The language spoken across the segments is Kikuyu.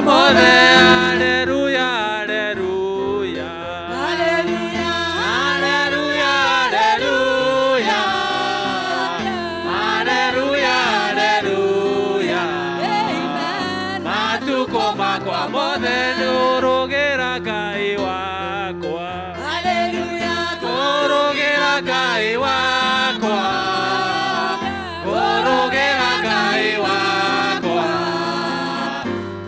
mothe. Haleluya, haleluya. Haleluya. Haleluya, haleluya. Haleluya, haleluya. Amen. Matukũ makwa mothe nĩũrũgĩra Ngai wakwa. Haleluya. Kũrũgĩra Ngai wakwa. Kũrũgĩra Ngai wakwa.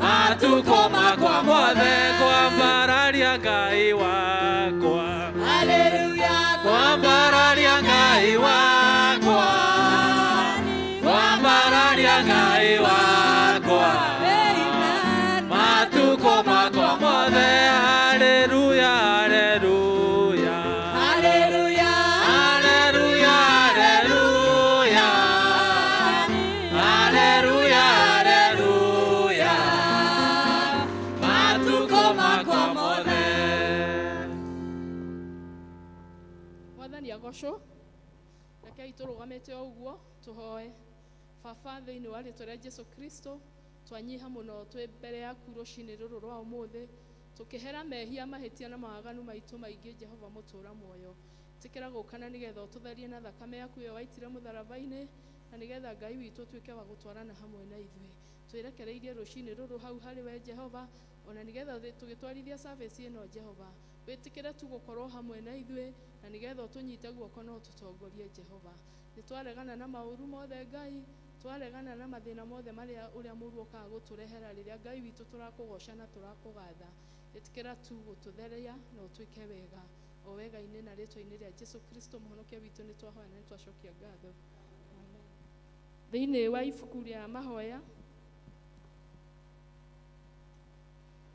Matukũ makwa mothe kwambararia Ngai wakwa. Haleluya. Kwambararia Ngai wakwa. Kwambararia Ngai wakwa. Amen. Matukũ makwa mothe. Haleluya, haleluya. Haleluya. Haleluya, haleluya. Haleluya, haleluya. Matukũ makwa mothe. Mwathani agocwo. Rekei tũrũgamĩte o ũguo tũhoe. Baba, thĩinĩ wa rĩtwa rĩa Jesu Kristo, twanyiha mũno twĩ mbere yaku rũcinĩ rũrũ rwa ũmũthĩ, tũkĩhera mehia, mahĩtia na mawaganu maitũ maingĩ. Jehova mũtũra muoyo, ĩtĩkĩra gũkana nĩgetha ũtũtherie na thakame yaku ĩyo waitire mũtharaba-inĩ, na nĩgetha Ngai witũ ũtuĩke wa gũtwarana hamwe na ithuĩ. Twĩrekereirie rũcinĩ rũrũ hau harĩ we Jehova, ona nĩgetha tũgĩtwarithia service ĩno, Jehova, wĩtĩkĩre tu gũkorwo hamwe na ithuĩ, na nĩgetha ũtũnyite guoko na ũtũtongorie. Jehova, nĩ twaregana na maũru mothe. Ngai, twaregana na mathĩna mothe marĩa ũrĩa mũru ũkaga gũtũrehera rĩrĩa Ngai witũ tũrakũgoca na tũrakũgatha. Ĩtĩkĩra tu gũtũtheria na ũtuĩke wega o wega-inĩ, na rĩtwa-inĩ rĩa Jesu Kristo mũhonokia witũ nĩ twahoya na nĩ twacokia ngatho. Amen. Thĩinĩ wa ibuku rĩa mahoya,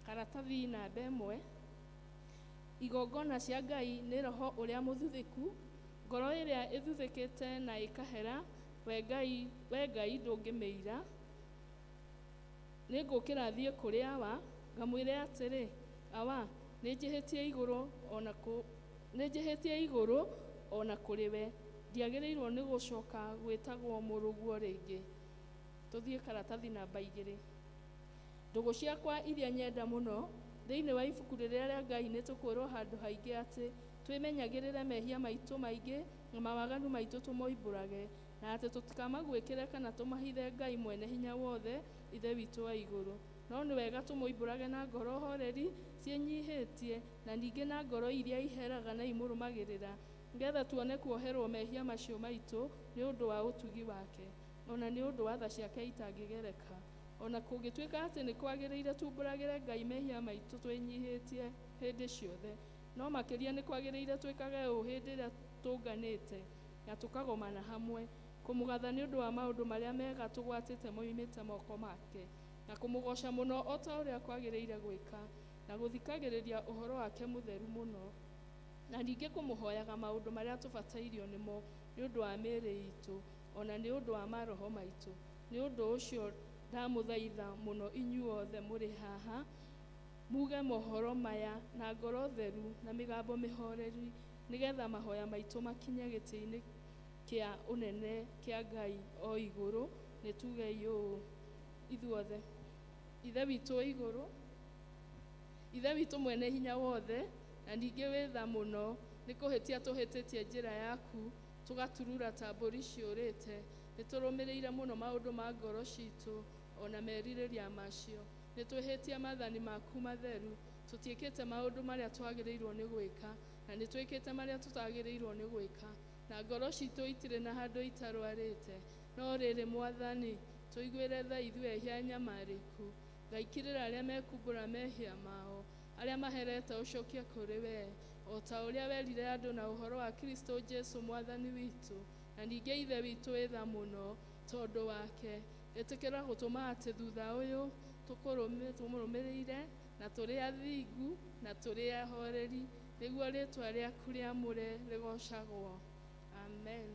karatathi namba 1, igongona cia Ngai nĩ roho ũrĩa mũthuthĩku, ngoro ĩrĩa ĩthuthĩkĩte na ĩkahera, we Ngai, we Ngai ndũngĩmĩira. Nĩ ngũkĩra thiĩ kũrĩ awa, ngamwĩre atĩrĩ, awa, nĩ njĩhĩtie igũrũ ona kũ nĩ njĩhĩtie igũrũ ona kũrĩ we, ndiagĩrĩirwo nĩ gũcoka gwĩtagwo mũrũguo rĩngĩ. Tũthiĩ karatathi namba 2. Ndũgũ ciakwa iria nyenda mũno, thĩinĩ wa ibuku rĩrĩa rĩa Ngai nĩ tũkwĩrwo handũ haingĩ atĩ twĩmenyagĩrĩre mehia maitũ maingĩ na mawaganu maitũ tũmoimbũrage, na atĩ tũtikamaguĩkĩre kana tũmahithe Ngai mwene hinya wothe, Ithe witũ wa igũrũ. No nĩ wega tũmoimbũrage na ngoro horeri ciĩnyihĩtie, na ningĩ na ngoro iria iheraga na imũrũmagĩrĩra, nĩgetha tuone kuoherwo mehia macio maitũ nĩ ũndũ wa ũtugi wake, ona nĩ ũndũ wa tha ciake itangĩgereka. Ona kũngĩtuĩka atĩ nĩ kwagĩrĩire tumbũragĩre Ngai mehia maitũ twĩnyihĩtie hĩndĩ ciothe, no makĩria nĩ kwagĩrĩire twĩkage ũũ hĩndĩ ĩrĩa tũnganĩte na tũkagomana hamwe, kũmũgatha nĩ ũndũ wa maũndũ marĩa mega tũgwatĩte moimĩte moko make, na kũmũgoca mũno o ta ũrĩa kwagĩrĩire gwĩka, na gũthikagĩrĩria ũhoro wake mũtheru mũno, na ningĩ kũmũhoyaga maũndũ marĩa tũbatairio nĩmo nĩ ũndũ wa mĩĩrĩ itũ, ona nĩ ũndũ wa maroho maitũ. Nĩ ũndũ ũcio ndamũthaitha mũno inyuothe mũrĩ haha muge mohoro maya na ngoro theru na mĩgambo mĩhoreri, nĩgetha mahoya maitũ makinye gĩtĩ-inĩ kĩa ũnene kĩa Ngai o igũrũ. Nĩ tugei ũũ ithuothe: Ithe witũ wĩ igũrũ, Ithe witũ mwene hinya wothe na ningĩ wĩ tha mũno, nĩ kũhĩtia tũhĩtĩtie njĩra yaku, tũgaturura ta mbũri ciũrĩte. Nĩ tũrũmĩrĩire mũno maũndũ ma ngoro citũ ona merirĩria macio. Nĩ twĩhĩtie maathani maku matheru, tũtiĩkĩte maũndũ marĩa twagĩrĩirwo nĩ gwĩka, na nĩ twĩkĩte marĩa tũtagĩrĩirwo nĩ gwĩka, na ngoro citũ itirĩ na handũ itarwarĩte. No rĩrĩ, Mwathani, tũiguĩre tha ithuĩ ehia nyamarĩku. Ngai, kirĩra arĩa mekumbũra mehia mao, arĩa maherete ũcokie kũrĩ we, o ta ũrĩa werire andũ na ũhoro wa Kristo Jesu Mwathani witũ. Na ningĩ Ithe witũ wĩ tha mũno, tondũ wake ĩtĩkĩra gũtũma atĩ thutha ũyũ tũmũrũmĩrĩire na tũrĩ athingu na tũrĩ ahoreri, nĩguo rĩtwa rĩaku rĩamũre rĩgocagwo. Amen.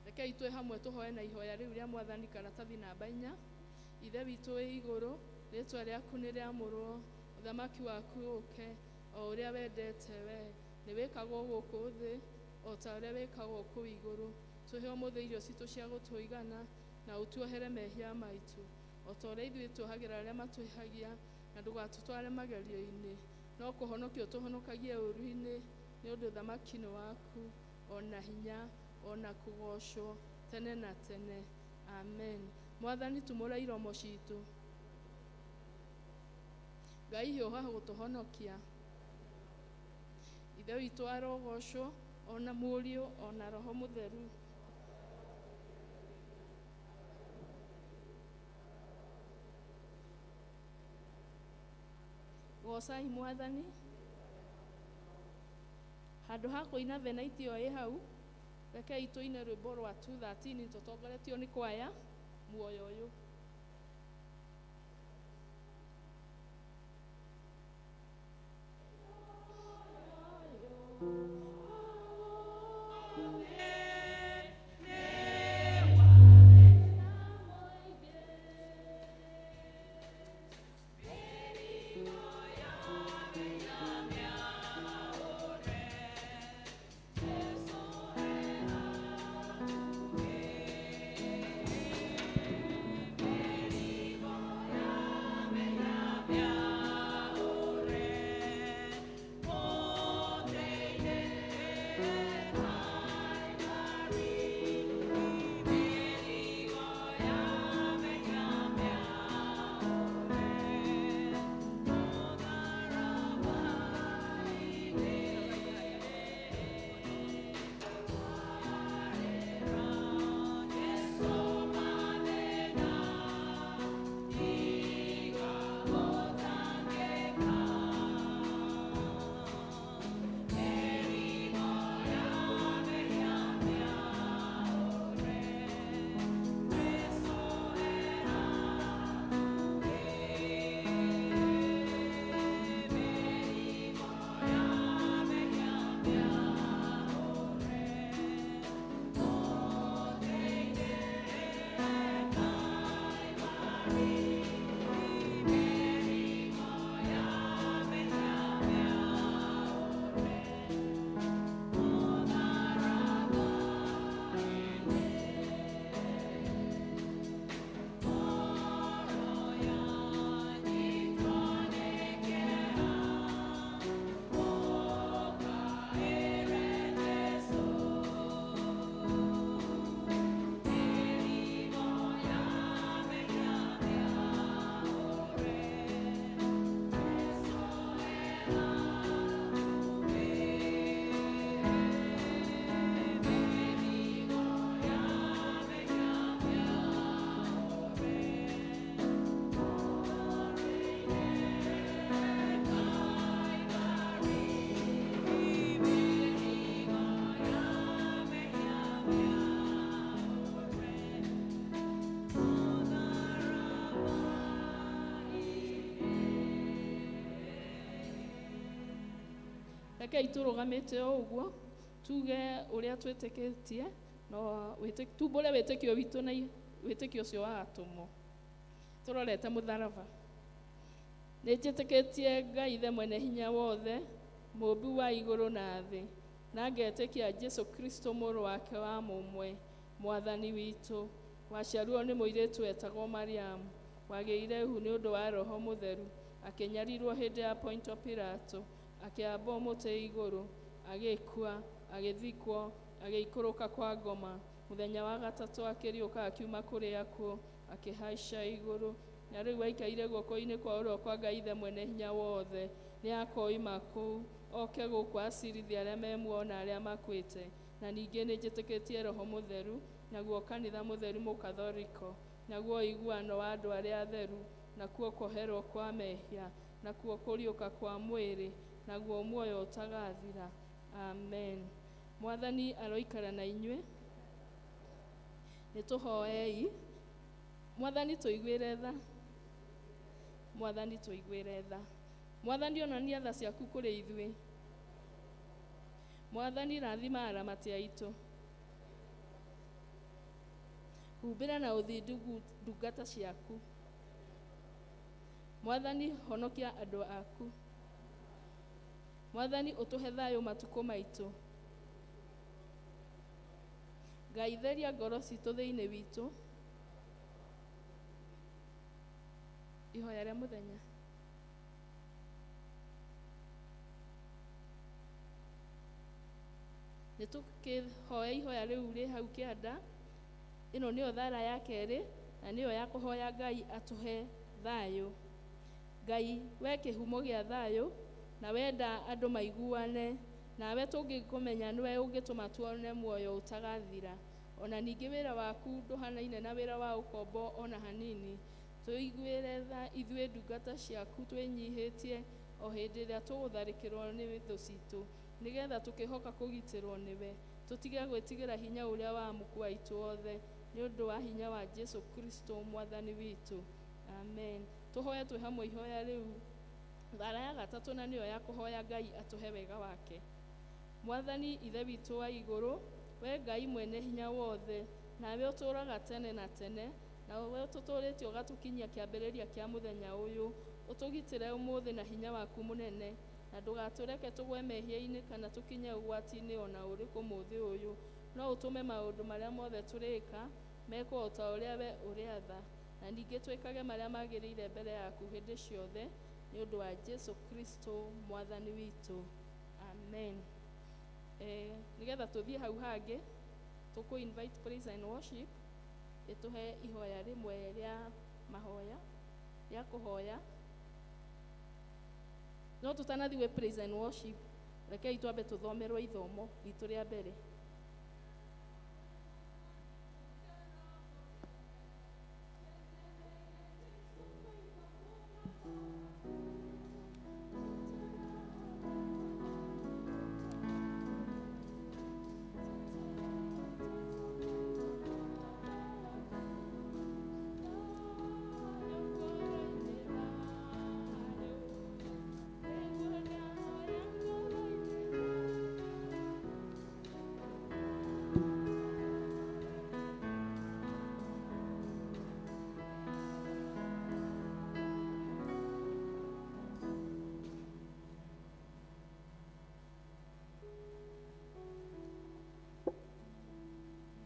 Rekei twĩ hamwe tũhoe na ihoya rĩu rĩa Mwathani, karatathi namba 4. Ithe witũ wĩ igũrũ, rĩtwa rĩaku nĩ rĩamũrwo, ũthamaki waku ũke, o ũrĩa wendete we nĩ wĩkagwo gũkũ thĩ o ta ũrĩa wĩkagwo kũu igũrũ. Tũhe ũmũthĩ irio citũ cia gũtũigana, na ũtuohere mehia maitũ O ta ũrĩa ithuĩ tuohagĩra arĩa matwĩhagia, na ndũgatũtware magerio-inĩ, no kũhonokia ũtũhonokagie ũũru-inĩ, nĩ ũndũ ũthamaki nĩ waku, ona hinya, ona kũgoocwo tene na tene. Amen. Mwathani tumũra iromo citũ. Ngai hiũha gũtũhonokia. Ithe witũ arogocwo, ona Mũriũ, ona Roho Mũtheru. Gocai Mwathani. Handũ ha kũina venaiti ĩyo ĩ hau, rekei tũine rwĩmbo rwa 213 tũtongoretio nĩ kwaya muoyo ũyũ. Rekei tũrũgamĩte o ũguo tuge ũrĩa twĩtĩkĩtie no tumbũre wĩtĩkio witũ na wĩtĩkio ũcio wa atũmwo tũrorete mũtharaba. Nĩ njĩtĩkĩtie Ngai Ithe mwene hinya wothe, mũũmbi wa igũrũ na thĩ, na ngetĩkia Jesu Kristo mũrũ wake wa mũmwe, Mwathani witũ, waciarirwo nĩ mũirĩtu wetagwo Mariamu, wagĩire ihu nĩ ũndũ wa Roho Mũtheru, akĩnyarirwo hĩndĩ ya Ponto Pilato, akĩambwo mũtĩ igũrũ, agĩkua, agĩthikwo, agĩikũrũka kwa ngoma. Mũthenya wa gatatũ akĩriũka akiuma kũrĩ akuũ, akĩhaica igũrũ, na rĩu aikaire guoko-inĩ kwa ũrĩo kwa Ngai Ithe mwene hinya wothe. Nĩ akoima kũu oke gũkũ acirithie arĩa me muoyo na arĩa makuĩte. Na ningĩ nĩ njĩtĩkĩtie Roho Mũtheru, naguo kanitha mũtheru mũkathoriko, naguo ũiguano wa andũ arĩa atheru, nakuo kũherwo kwa mehia, nakuo kũriũka kwa mwĩrĩ, naguo muoyo ũtagathira. Amen. Mwathani aroikara na inyuĩ. Nĩ tũhoei. Mwathani tũiguĩre tha. Mwathani tũiguĩre tha. Mwathani onania tha ciaku kũrĩ ithuĩ. Mwathani rathima aramati aitũ. Humbĩra na ũthingu ndungata ciaku. Mwathani honokia andũ aku. Mwathani ũtũhe thayũ matukũ maitũ. Ngai theria ngoro citũ thĩinĩ witũ. Ihoya rĩa mũthenya. Nĩ tũkĩhoya ihoya rĩu rĩ hau kĩanda. Ĩno nĩyo thara ya kerĩ na nĩyo ya kũhoya Ngai atũhe thayũ. Ngai we kĩhumo gĩa thayũ na wenda andũ maiguane, nawe tũngĩkũmenya nĩwe ũngĩtũma tuone muoyo ũtagathira. Ona ningĩ wĩra waku ndũhanaine na wĩra wa ũkombo ona hanini. Tũiguĩre tha ithuĩ ndungata ciaku twĩnyihĩtie o hĩndĩ ĩrĩa tũgũtharĩkĩrwo nĩ thũ citũ, nĩgetha tũkĩhoka kũgitĩrwo nĩwe. Tũtige gwĩtigĩra hinya ũrĩa wa mũku aitũ othe, nĩ ũndũ wa hinya wa Jesu Kristo mwathani witũ. Amen. Tũhoye twĩ hamwe ihoya rĩu thara ya gatatũ na nĩyo ya kũhoya Ngai atũhe wega wake. Mwathani Ithe witũ wa igũrũ, we Ngai mwene hinya wothe, nawe ũtũũraga tene na tene, na we ũtũtũũrĩtie ũgatũkinyia kĩambĩrĩria kĩa mũthenya ũyũ, ũtũgitĩre ũmũthĩ na hinya waku mũnene, na ndũgatũreke tũgwe mehia-inĩ kana tũkinye ũgwati-inĩ ona ũrĩkũ mũthĩ ũyũ, no ũtũme maũndũ marĩa mothe tũrĩka mekwo o ta ũrĩa we ũrĩatha, na ningĩ twĩkage marĩa magĩrĩire mbere yaku hĩndĩ ciothe, nĩ ũndũ wa Jesu Kristo mwathani witũ. Amen. Nĩgetha tũthiĩ hau hangĩ, tũkũ invite praise and worship ĩtũhe ihoya rĩmwe rĩa mahoya rĩa kũhoya. No tũtanathiĩ praise and worship, rekei twambe tũthomerwo ithomo ritũ rĩa mbere.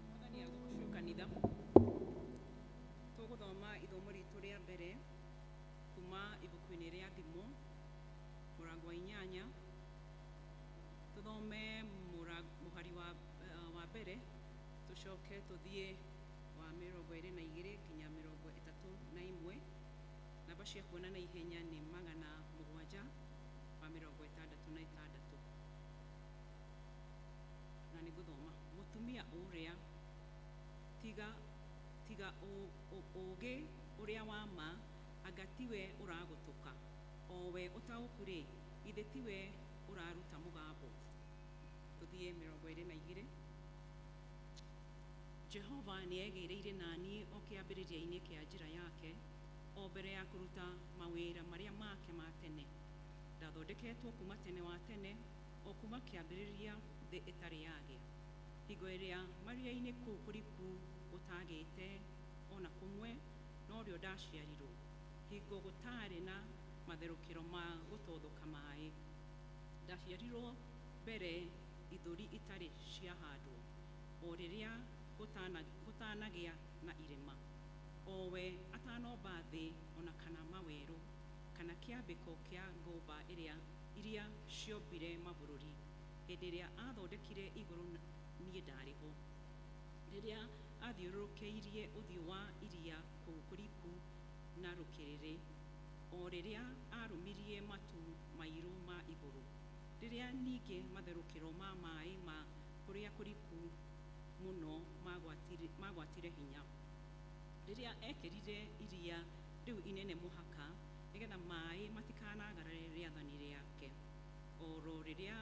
Mwathani agũgũcio kanitha. Tũgũthoma ithomo ritũ rĩa mbere kuma ibuku-inĩ rĩa Thimo mũrango wa 8, tũthome mũhari wa mbere, tũcoke tũthiĩ wa 22 nginya 31. Namba cia kuona na ihenya nĩ 766. Na nĩ ngũthoma. Mũtumia ũrĩa tiga tiga ũũgĩ ũrĩa wa ma, anga tiwe ũragũtũka, o we ũtaũku rĩ, githĩ tiwe ũraruta mũgambo. Tũthiĩ 22. Jehova nĩegĩrĩire na niĩ o kĩambĩrĩria-inĩ kĩa njĩra yake, o mbere ya kũruta mawĩra marĩa make ma tene. Ndathondeketwo kuma tene wa tene, o kuma kĩambĩrĩria thĩ ĩtarĩ yagĩa. Hingo ĩrĩa maria-inĩ kũu kũriku gũtagĩte ona kũmwe, norĩo ndaciarirwo. Hingo gũtarĩ na matherũkĩro ma gũtothũka maĩ. Ndaciarirwo mbere ithũri itarĩ ciahandwo, o rĩrĩa gũtanagĩa na irĩma. O we atanomba thĩ ona kana mawerũ, kana kĩambĩko kĩa ngũmba iria ciombire mabũrũri. Hĩndĩ ĩrĩa athondekire igũrũ niĩ ndarĩ ho. Rĩrĩa athiũrũrũkĩirie ũthiũ wa iria kũu kũriku na rũkĩrĩrĩ, o rĩrĩa arũmirie matu mairũ ma igũrũ, rĩrĩa ningĩ matherũkĩro ma maĩ ma kũrĩa kũriku mũno magwatire hinya, rĩrĩa ekĩrire iria rĩu inene mũhaka, nĩgetha maĩ matikanagarare rĩathani rĩake, oro rĩrĩa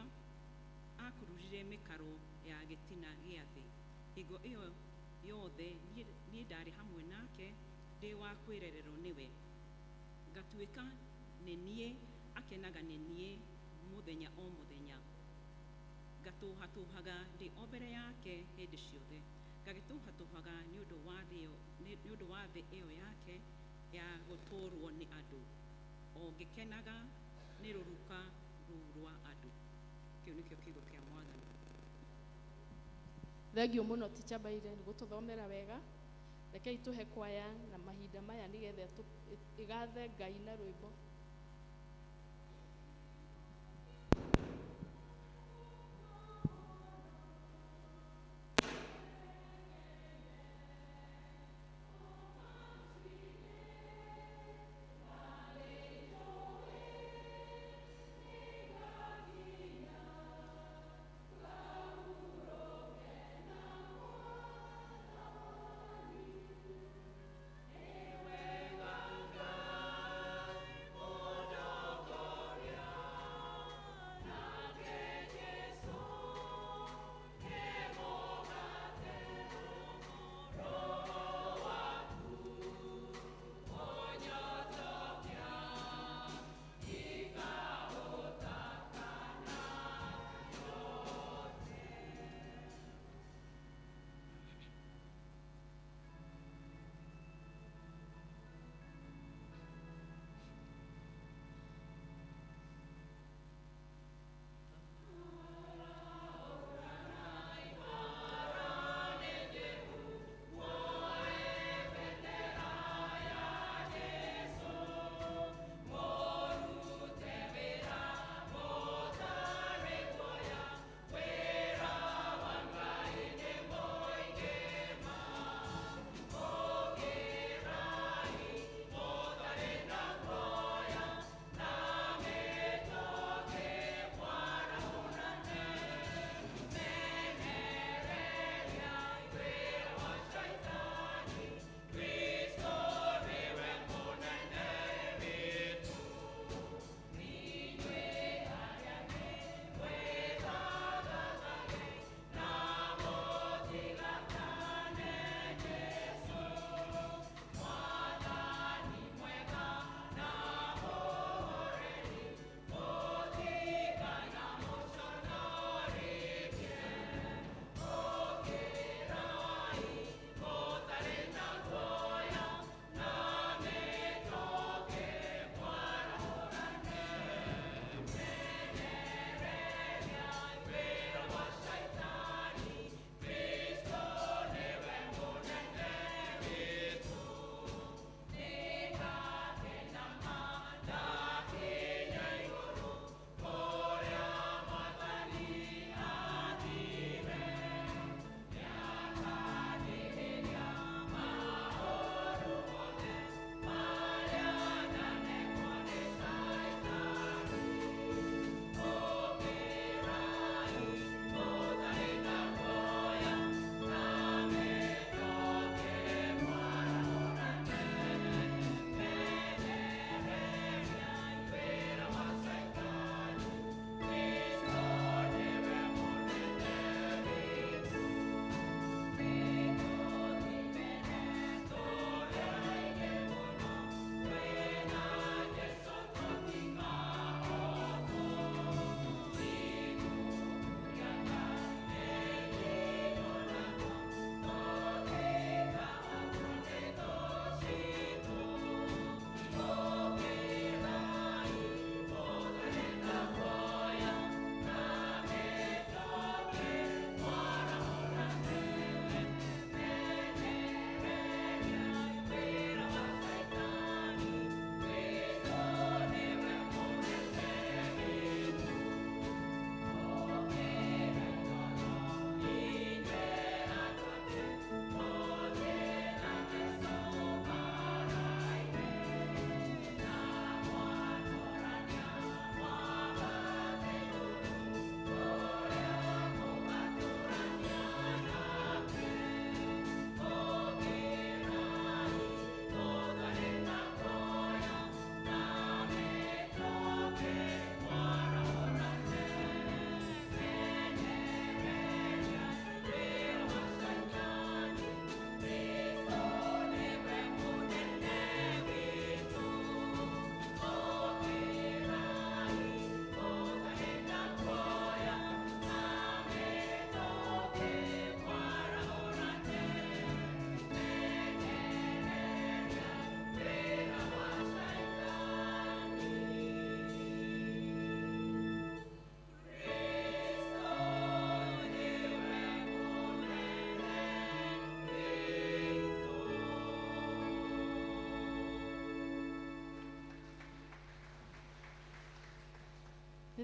akururire mĩkaro ya gĩtina gĩa thĩ. Hingo ĩyo yothe niĩ ndarĩ hamwe nake, ndĩ wa kwĩrererwo nĩwe, ngatuĩka nĩ niĩ akenaga nĩ niĩ mũthenya o mũthenya, ngatũhatũhaga ndĩ o mbere yake hĩndĩ ciothe, ngagĩtũhatũhaga nĩ ũndũ wa thĩ ĩyo, nĩ ũndũ wa thĩ ĩyo yake ya gũtũũrwo nĩ andũ, o ngĩkenaga nĩ rũruka rũu rwa andũ. Kĩu nĩkĩo kiugo kĩa Mwathani. Thengiũ mũno Teacher Baire nĩ gũtũthomera wega. Rekei tũhe kwaya na mahinda maya nĩgetha ĩgathe Ngai na rwĩmbo. Wega Ngai.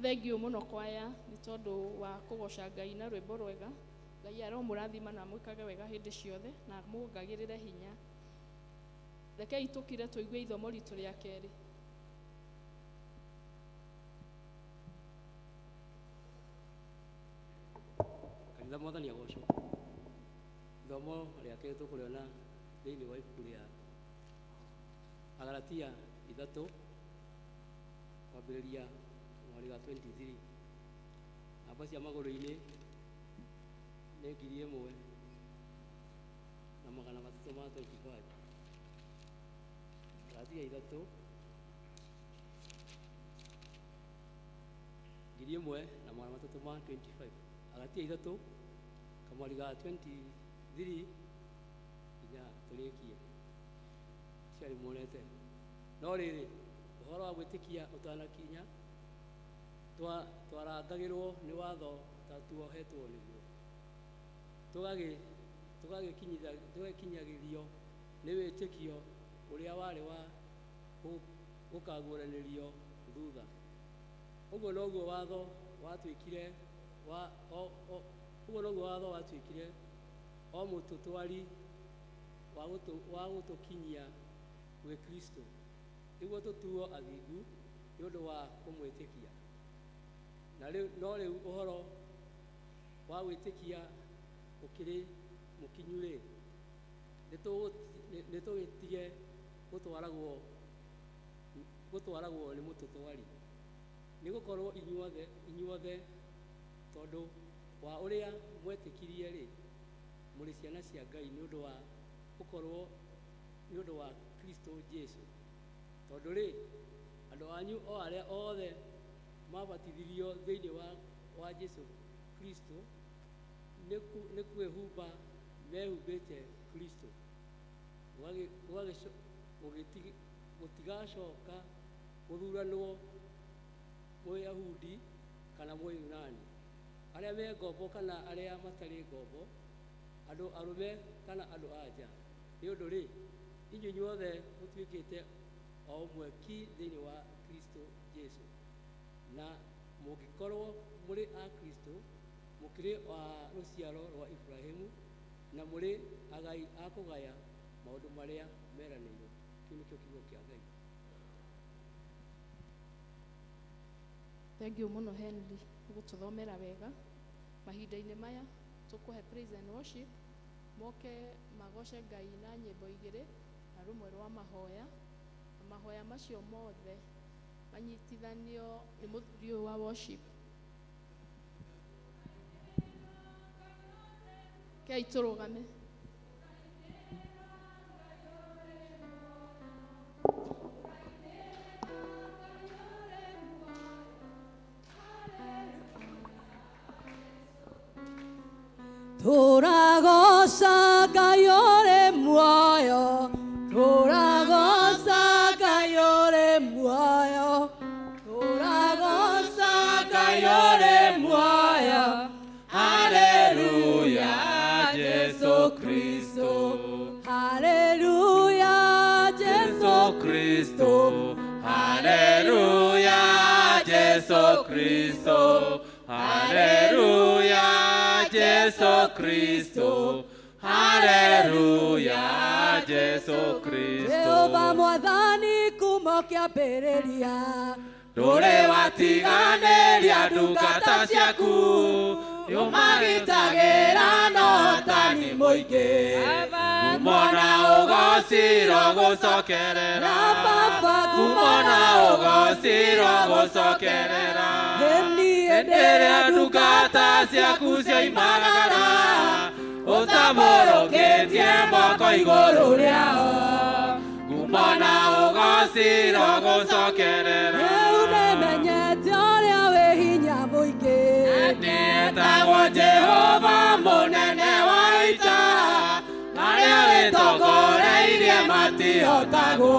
Nĩ thengiũ mũno kwaya nĩ tondũ wa kũgoca Ngai na rwĩmbo rwega. Ngai aromũrathima na amwĩkage wega hĩndĩ ciothe na amuongagĩrĩre hinya. Rekei tũkire tũigue ithomo ritũ rĩa kerĩ. Kanitha mwathani agocwo. Ithomo rĩa kerĩ tũkũrĩona thĩinĩ wa ibuku rĩa Agalatia 3 kwambĩrĩria mweri wa 23. Namba cia magũrũ-inĩ nĩ 1325. Galatia 3 1325. Galatia 3 kamwari ga 23 nginya tũrĩkie. Ciarĩ muonete. No rĩrĩ, ũhoro wa gwĩtĩkia ũtanakinya, twarangagĩrwo nĩ watho ta tuohetwo nĩguo. Tũgagĩkinyagĩrio nĩ wĩtĩkio ũrĩa warĩ wa gũkaguũranĩrio thutha. Ũguo noguo watho watuĩkire wa, o, o, ũguo noguo watho watuĩkire o mũtũtwari wa gũtũkinyia gwĩ Kristo, nĩguo tũtuo athingu nĩ ũndũ wa kũmwĩtĩkia. Na rĩu, no rĩu ũhoro wa gwĩtĩkia ũkĩrĩ mũkinyu-rĩ, nĩtũgĩtige gũtwaragwo nĩ mũtũtwari. Nĩgũkorwo inyuothe tondũ wa ũrĩa mwetĩkirie-rĩ, mũrĩ ciana cia Ngai nĩ ũndũ wa gũkorwo nĩ ũndũ wa Kristo Jesu. Tondũ rĩ, andũ anyu o arĩa othe mabatithirio thĩinĩ wa Jesu Kristo nĩ kwĩhumba mehumbĩte Kristo. Gũtigacoka gũthuranwo Mũyahudi kana Mũyunani, arĩa me ngombo kana arĩa matarĩ ngombo, andũ arũme kana andũ a nja. Nĩ ũndũ rĩ, inyuĩ inyuothe mũtuĩkĩte o ũmwe ki thĩinĩ wa Kristo Jesu. Na mũngĩkorwo mũrĩ a Kristo, mũkĩrĩ wa rũciaro rwa Ibrahimu, na mũrĩ agai a kũgaya maũndũ marĩa meranĩirwo. Kĩu nĩkĩo kiugo kĩa Ngai. Thank you mũno Henry gũtũthomera wega. Mahinda-inĩ maya tũkũhe praise and worship moke magoce Ngai na nyĩmbo igĩrĩ na rũmwe rwa mahoya. Na mahoya macio mothe manyitithanio nĩ mũthuri ũyũ wa worship. Kei tũrũgame. Tũragoca Ngai ũrĩ muoyo, tũragoca Ngai ũrĩ muoyo, tũragoca Ngai ũrĩ muoyo. Haleluya, Jesu Kristo. Haleluya, Jesu Kristo. Haleluya, Jesu Kristo. Haleluya, Jesu Kristo. Haleluya, Jesu Kristo. Jehova mwathani kuma kĩambĩrĩria, Ndũrĩ watiganĩria ndungata ciaku, nĩũmagitagĩra na ũhotani mũingĩ. Ngumo na ũgoci rogũcokerera, na baba ngumo na ũgoci rogũcokerera. Hĩndĩ Hĩndĩ ĩrĩa ndungata ciaku cioimagara, ũtambũrũkĩtie moko igũrũ rĩao. Ngumo na ũgoci rogũcokerera. Rĩu nĩmenyete ũrĩa wĩ hinya mũingĩ. Nĩetagwo Jehova mũnene wa ita, arĩa wĩtongoreirie matihotagwo.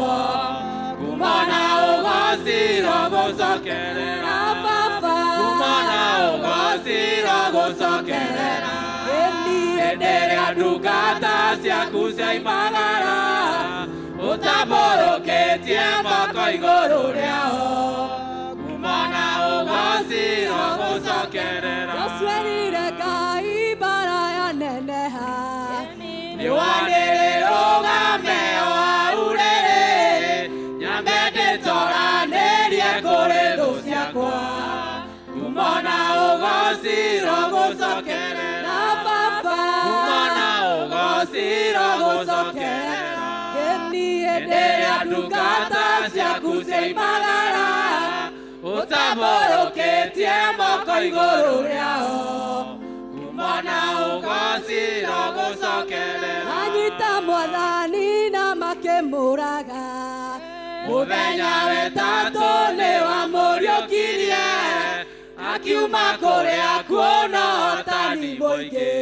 Ngumo na ũgoci rogũcokerera. Na baba Ngumo na ũgoci rogũcokerera. Hĩndĩ Hĩndĩ ĩrĩa ndungata ciaku cioimagara, ũtambũrũkĩtie moko igũrũ rĩao. Ngumo na ũgoci ũgociro gũcokerera. Yoswerire Ngai mbara yaneneha. Nĩwanĩrĩrũgame o hau rĩrĩ, nyambe ndĩtoranĩrie kũrĩ thũ ciakwa. Ngumo na ũgociro gũcokerera. Na baba. Ngumo na ũgociro gũcokerera. Ĩni Hĩndĩ ĩrĩa ndungata ciaku ciaimagara, ũtambũrũkĩtie moko igũrũ rĩao. Ngumo na ũgociro gũcokerera. Anyita mwathani na makĩmũraga. Mũthenya wetatũ nĩwamũriũkirie, akiuma kũrĩa kuona ũhotani mũingĩ.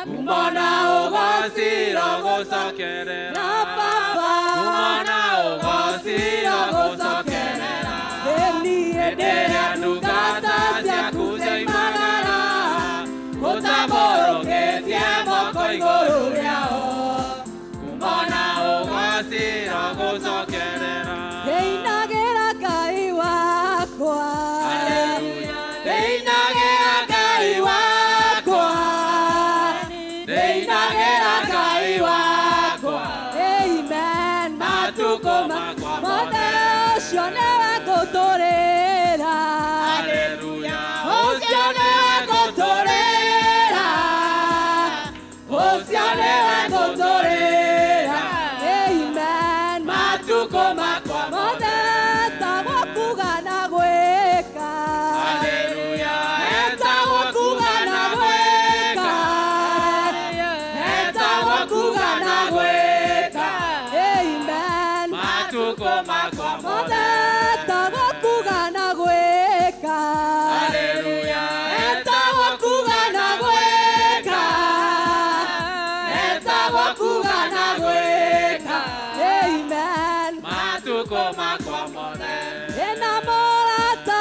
Ngumo na ũgociro gũcokerera. Na baba. Ngumo na ũgociro gũcokerera. Ĩni Hĩndĩ ĩrĩa ndungata ciaku ciaimagara, ũtambũrũkĩtie moko igũrũ rĩao. Ngumo na ũgociro gũcokerera. Ndĩinagĩra Ngai wakwa. Ndĩinagĩra Ngai wakwa. Ndĩinagĩra Ngai wakwa. Amen. Matukũ makwa mothe ũcio nĩwe ngũtũrĩra. Haleluya. Ũcio nĩwe ngũtũrĩra. Ũcio nĩwe ngũtũrĩra. Amen. Matukũ makwa mothe etagwo kuga na gwĩka. Haleluya. Etagwo kuga na gwĩka. Etagwo kuga na gwĩka. Amen. Matukũ makwa Mothe mothe. etagwo kuga na gwĩka. Haleluya. Etagwo kuga na gwĩka. Etagwo kuga na gwĩka. Amen. Matukũ makwa mothe. Ĩna mũrata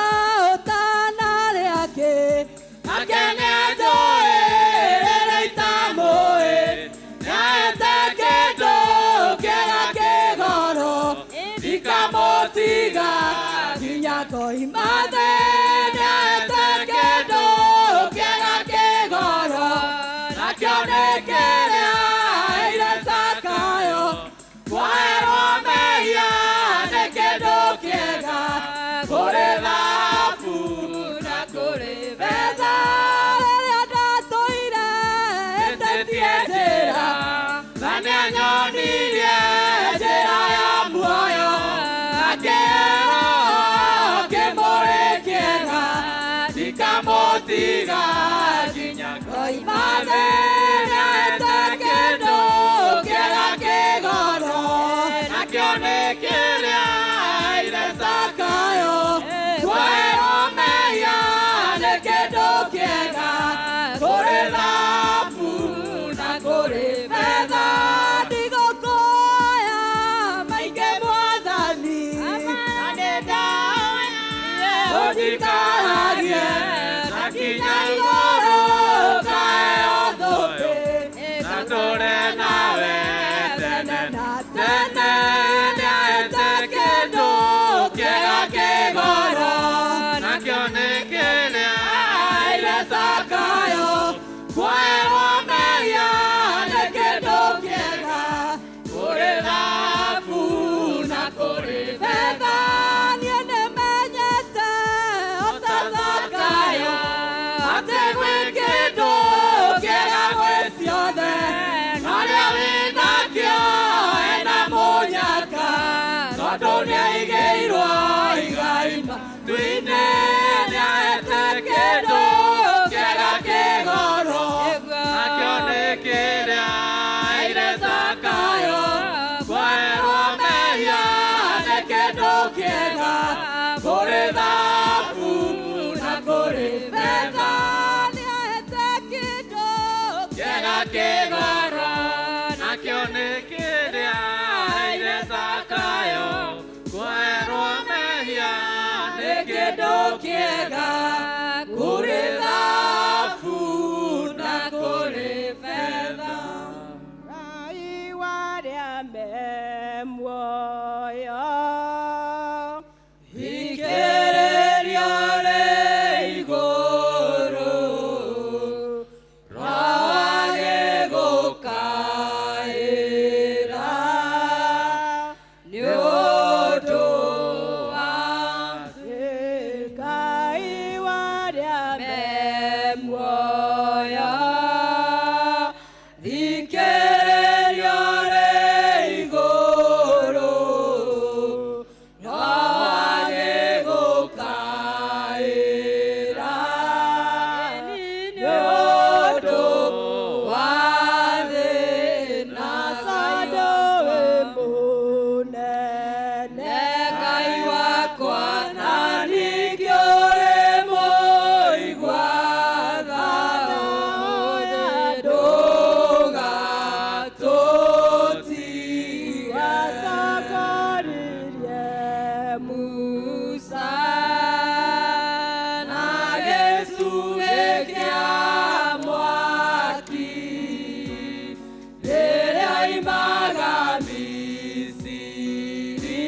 ũtanarĩ angĩ. Ake nĩanjũĩ rĩrĩa itamũĩ. Nĩaete kĩndũ kĩega kĩgoro. Ndikamũtiga Nginya ngoima thĩ. Nĩaete kĩndũ kĩega kĩgoro. Nakĩo nĩ kĩrĩa aheire Zakayo. Kuoherwo mehia nĩ kĩndũ kĩega. Kũrĩ thahabu na kũrĩ betha. Rĩrĩa ndatũire Ĩtĩtie njĩra, na nĩanyonirie njĩra ya muoyo. Akĩheo kĩmũrĩ kĩega, ndikamũtiga nginya ngoima thĩ. Nĩaete kĩndũ kĩega kĩgoro, nakĩo nĩ kĩrĩa aheire Zakayo. Kuoherwo mehia nĩ kĩndũ kĩega, kũrĩ thahabu na kũrĩ betha. Ndigũkũoya maingĩ mwathani. Ũnjikaragie na kinya igũrũ ngaheo thũmbĩ. Arĩa me muoyo thikĩrĩrio rĩ igũrũ no agĩgũkaĩra nĩ ũndũ wa thĩna tondũ wĩ mũnene Ngai wakwa na ningĩ ũrĩ mũigua tha ndũgatũtige watongoririe Musa na gĩtugĩ kĩa mwaki rĩrĩa oimaga Misiri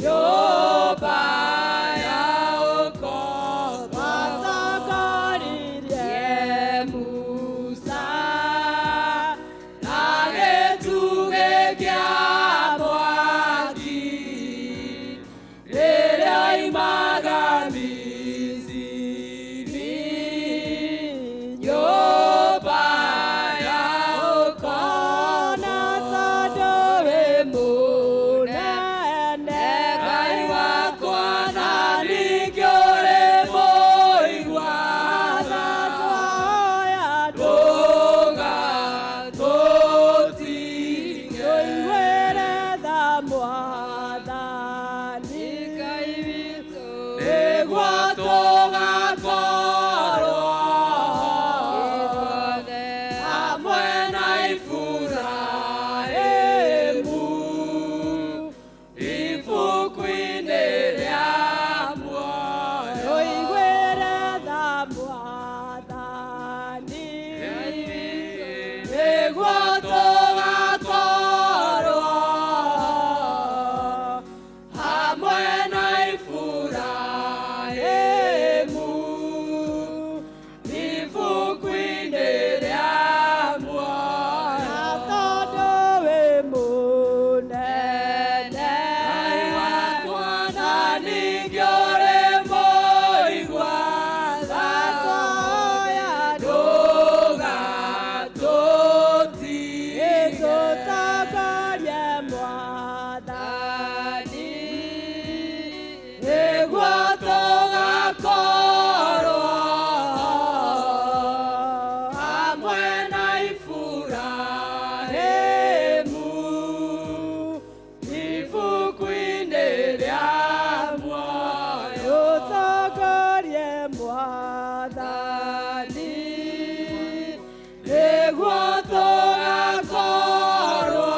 nyũmba ya ũkombo watongoririe Musa na gĩtugĩ kĩa mwaki rĩrĩa oimaga Misiri nyũmba ya ũkombo tondũ wĩ mũnene Ngai wakwa na ningĩ ũrĩ mũigua tha ndũgatũtige ũiguĩre tha Mwathani Ngai witũ nĩguo tũgakorwo hamwe na Iburahĩmu ibuku-inĩ rĩa muoyo ũiguĩre tha Mwathani nĩguo tũgakorwo hamwe na Iburahĩmu ibuku-inĩ rĩa muoyo tondũ wĩ mũnene Ngai wakwa na ningĩ ũrĩ mũigua tha ndũgatũtige tũtongorie Mwathani nĩguo tũgakorwo hamwe na Iburahĩmu ibuku-inĩ rĩa muoyo ũtongorie Mwathani nĩguo tũgakorwo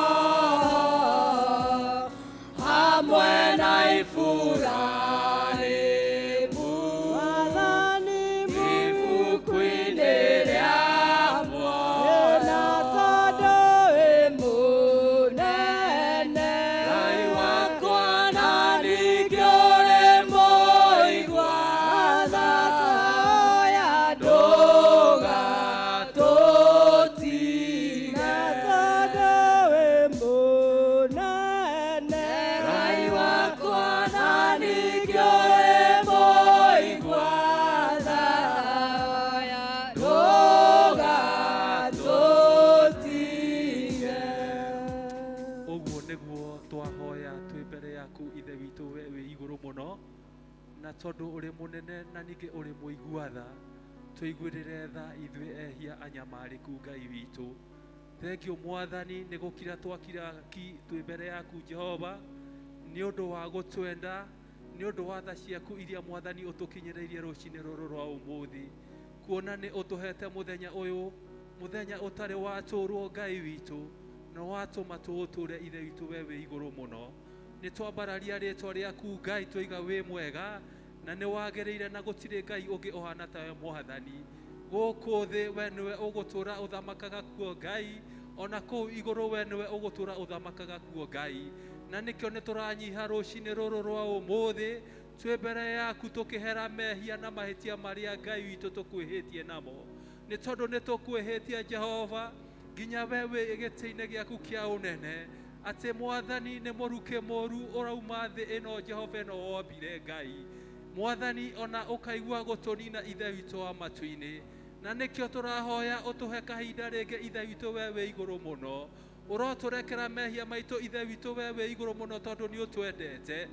hamwe na Iburahĩmu Mwathani ibuku-inĩ rĩa muoyo na tondũ wĩ mũnene Ngai wakwa na ningĩ ũrĩ mũigua tha ndũgatũtige na tondũ wĩ mũnene Ngai wakwa na ningĩ ũrĩ mũigua tha ndũgatũtige Ũguo nĩguo twahoya twĩ mbere yaku Ithe witũ we wĩ igũrũ mũno, na tondũ ũrĩ mũnene na ningĩ ũrĩ mũigua tha, tũiguĩrĩre tha ithuĩ ehia anyamarĩku Ngai witũ. Thengiũ Mwathani nĩ gũkira twakira ki twĩ mbere yaku Jehova, nĩ ũndũ wa gũtwenda, nĩ ũndũ wa tha ciaku iria Mwathani ũtũkinyĩrĩirie rũcinĩ rũrũ rwa ũmũthĩ, kuona nĩ ũtũhete mũthenya ũyũ, mũthenya ũtarĩ watũrwo Ngai witũ, na watũma tũũtũre Ithe witũ we wĩ igũrũ mũno. Nĩ twambararia rĩtwa rĩaku Ngai twoiga wĩ mwega na nĩ wagĩrĩire na gũtirĩ Ngai ũngĩ ũhana tawe Mwathani. Gũkũ thĩ we nĩwe ũgũtũra ũthamakaga kuo Ngai, ona kũu igũrũ we nĩwe ũgũtũra ũthamakaga kuo Ngai. Na nĩkĩo nĩ tũranyiha rũcinĩ rũrũ rwa ũmũthĩ twĩ mbere yaku tũkĩhera mehia na mahĩtia marĩa Ngai witũ tũkwĩhĩtie namo, nĩ tondũ nĩ tũkwĩhĩtie Jehova nginya we wĩ gĩtĩ-inĩ gĩaku kĩa ũnene, atĩ Mwathani nĩ mũrukĩ mũru ũrauma thĩ ĩno Jehova ĩno wombire Ngai. Mwathani ona ũkaigua gũtũnina Ithe witũ wa matu-inĩ. Na nĩkĩo tũrahoya ũtũhe kahinda rĩngĩ Ithe witũ we wĩ igũrũ mũno. Ũrotũrekera mehia maitũ Ithe witũ we wĩ igũrũ mũno tondũ nĩ ũtwendete.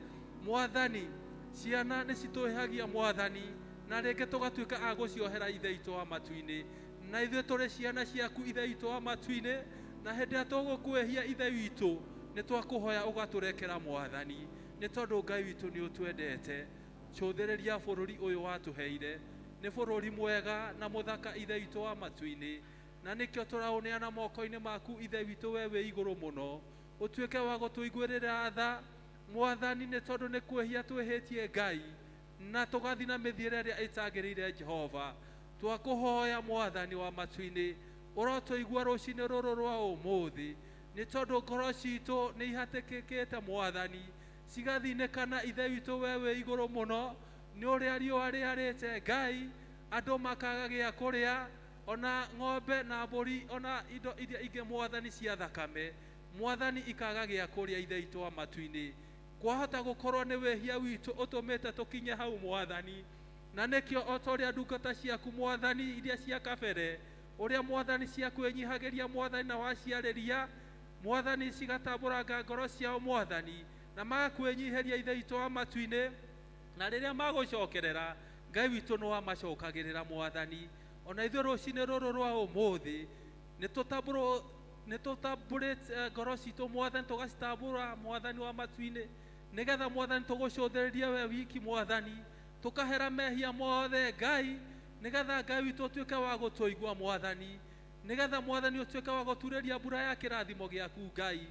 Mwathani, ciana nĩ citũhĩhagia Mwathani, na rĩngĩ tũgatuĩka a gũciohera Ithe witũ wa matu-inĩ. Na ithuĩ tũrĩ ciana ciaku Ithe witũ wa matu-inĩ, na hĩndĩ ĩrĩa tũgũkwĩhia Ithe witũ, nĩ twakũhoya ũgatũrekera Mwathani, nĩ tondũ Ngai witũ nĩ ũtwendete. Cũthĩrĩria bũrũri ũyũ watũheire, nĩ bũrũri mwega na mũthaka Ithe witũ wa matu-inĩ, na nĩkĩo tũraũneana moko-inĩ maku Ithe witũ we wĩ igũrũ mũno. Ũtuĩke wa gũtũiguĩrĩra tha Mwathani, nĩ tondũ nĩ kwĩhia twĩhĩtie Ngai, na tũgathiĩ na mĩthiĩre ĩrĩa ĩtagĩrĩire Jehova. Twakũhoya Mwathani wa matu-inĩ, ũrotũigua rũcinĩ rũrũ rwa ũmũthĩ, nĩ tondũ ngoro citũ nĩ ihatĩkĩkĩte Mwathani, cigathinĩkana Ithe witũ we wĩ igũrũ mũno, nĩ ũrĩa riũa rĩarĩte Ngai, andũ makaga gĩa kũrĩa, ona ng'ombe na mbũri, ona indo iria ingĩ Mwathani cia thakame, Mwathani ikaga gĩa kũrĩa Ithe witũ wa matu-inĩ. Kwahota gũkorwo nĩ wĩhia witũ ũtũmĩte tũkinye hau Mwathani, na nĩkĩo o ta ũrĩa ndungata ciaku Mwathani iria cia kabere, ũrĩa Mwathani ciakwĩnyihagĩria Mwathani na waciarĩria Mwathani, cigatambũranga ngoro ciao Mwathani, na magakwĩnyihĩria Ithe witũ wa matu-inĩ, na rĩrĩa magũcokerera Ngai witũ nĩ wamacokagĩrĩra Mwathani. Ona ithuĩ rũcinĩ rũrũ rwa ũmũthĩ nĩ tũtambũrĩte ngoro citũ Mwathani, tũgacitambũra Mwathani wa matu-inĩ, nĩgetha Mwathani tũgũcũthĩrĩrie we wiki Mwathani, tũkahera mehia mothe Ngai, nĩgetha Ngai witũ ũtuĩke wa gũtũigua Mwathani, nĩgetha Mwathani ũtuĩke wa gũturĩria mbura ya kĩrathimo gĩaku Ngai.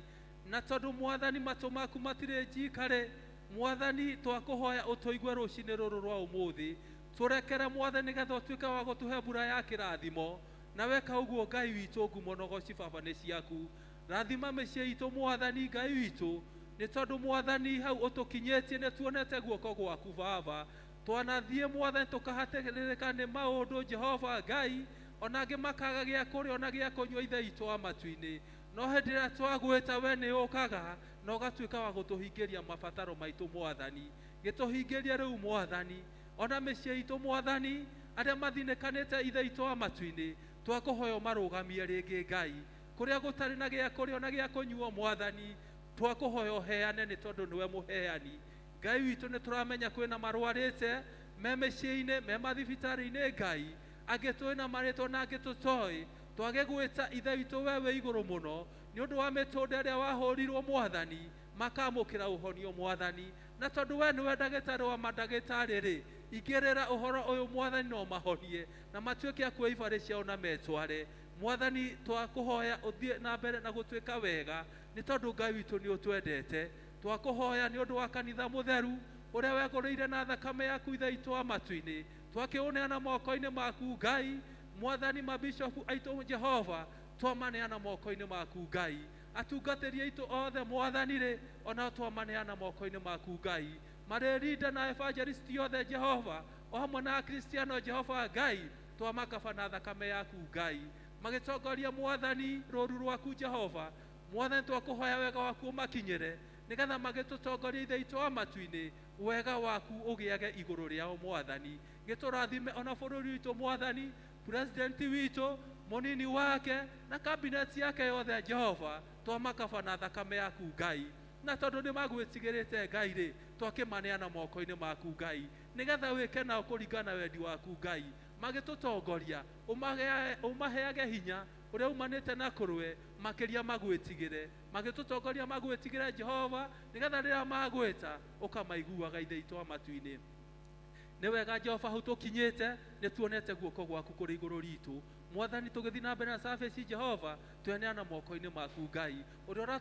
Na tondũ Mwathani matũ maku matirĩ njikare, Mwathani twakũhoya ũtũigue rũcinĩ rũrũ rwa ũmũthĩ, tũrekere Mwathani nĩgetha ũtuĩke wa gũtũhe mbura ya kĩrathimo, na weka ũguo Ngai witũ ngumo na ũgoci Baba nĩ ciaku. Rathima mĩciĩ itũ Mwathani Ngai witũ, nĩ tondũ Mwathani hau ũtũkinyĩtie nĩ tuonete guoko gwaku Baba. Twanathiĩ Mwathani tũkahatĩrĩrĩka nĩ maũndũ Jehova Ngai, ona angĩ makaga gĩa kũrĩa ona gĩa kũnyua Ithe witũ wa matu-inĩ, no hĩndĩ ĩrĩa twagwĩta we nĩ ũkaga na ũgatuĩka wa gũtũhingĩria mabataro maitũ Mwathani. Gĩtũhingĩrie rĩu Mwathani, ona mĩciĩ itũ Mwathani, arĩa mathinĩkanĩte Ithe witũ wa matu-inĩ, twakũhoya ũmarũgamie rĩngĩ Ngai, kũrĩa gũtarĩ na gĩa kũrĩa ona gĩa kũnyuo Mwathani, twakũhoya ũheane nĩ tondũ nĩwe mũheani. Ngai witũ nĩ tũramenya kwĩna marwarĩte me mĩciĩ-inĩ, me mathibitarĩ-inĩ Ngai, angĩ twĩna marĩtwa na angĩ tũtoĩ, twagĩgwĩta Ithe witũ we wĩ igũrũ mũno, nĩ ũndũ wa mĩtũnda ĩrĩa wahũrirwo Mwathani, makamũkĩra ũhonio Mwathani. Na tondũ we nĩwe ndagĩtarĩ wa mandagĩtarĩ rĩ, ingĩrĩra ũhoro ũyũ Mwathani no mahonie na matuĩke a kuoya ibarĩ ciao na metware. Mwathani twakũhoya ũthiĩ na mbere na gũtuĩka wega, nĩ tondũ Ngai witũ nĩ ũtwendete. Twakũhoya nĩ ũndũ wa kanitha mũtheru ũrĩa wegũrĩire na thakame yaku Ithe witũ wa matu-inĩ, twakĩũneana moko-inĩ maku Ngai. Mwathani mabishopu aitũ Jehova, twamaneana moko-inĩ maku Ngai. Atungatĩri aitũ othe Mwathani rĩ, onao twamaneana moko-inĩ maku Ngai. Marĩrinda na evangelist othe Jehova, o hamwe na akristiano Jehova Ngai, twamakaba na thakame yaku Ngai. Magĩtongoria Mwathani rũru rwaku Jehova, Mwathani twakũhoya wega waku ũmakinyĩre, nĩgetha magĩtũtongoria Ithe witũ wa matu-inĩ, wega waku ũgĩage igũrũ rĩao Mwathani. Gĩtũrathime ona bũrũri witũ Mwathani, president witũ, mũnini wake na cabinet yake yothe Jehova, twamakaba na thakame yaku Ngai. Na tondũ nĩ magwĩtigĩrĩte Ngai rĩ, twakĩmaneana moko-inĩ maku Ngai, nĩgetha wĩke nao kũringana na wendi waku Ngai. Magĩtũtongoria, ũmaheage hinya ũrĩa umanĩte na kũrũe, makĩria magwĩtigĩre. Magĩtũtongoria magwĩtigĩre Jehova, nĩgetha rĩrĩa magwĩta ũkamaiguaga Ithe witũ wa matu-inĩ. Nĩ wega Jehova hau tũkinyĩte, nĩ tuonete guoko gwaku kũrĩ igũrũ ritũ. Mwathani tũgĩthiĩ na mbere na service Jehova, tweneana moko-inĩ maku Ngai. Ũrĩa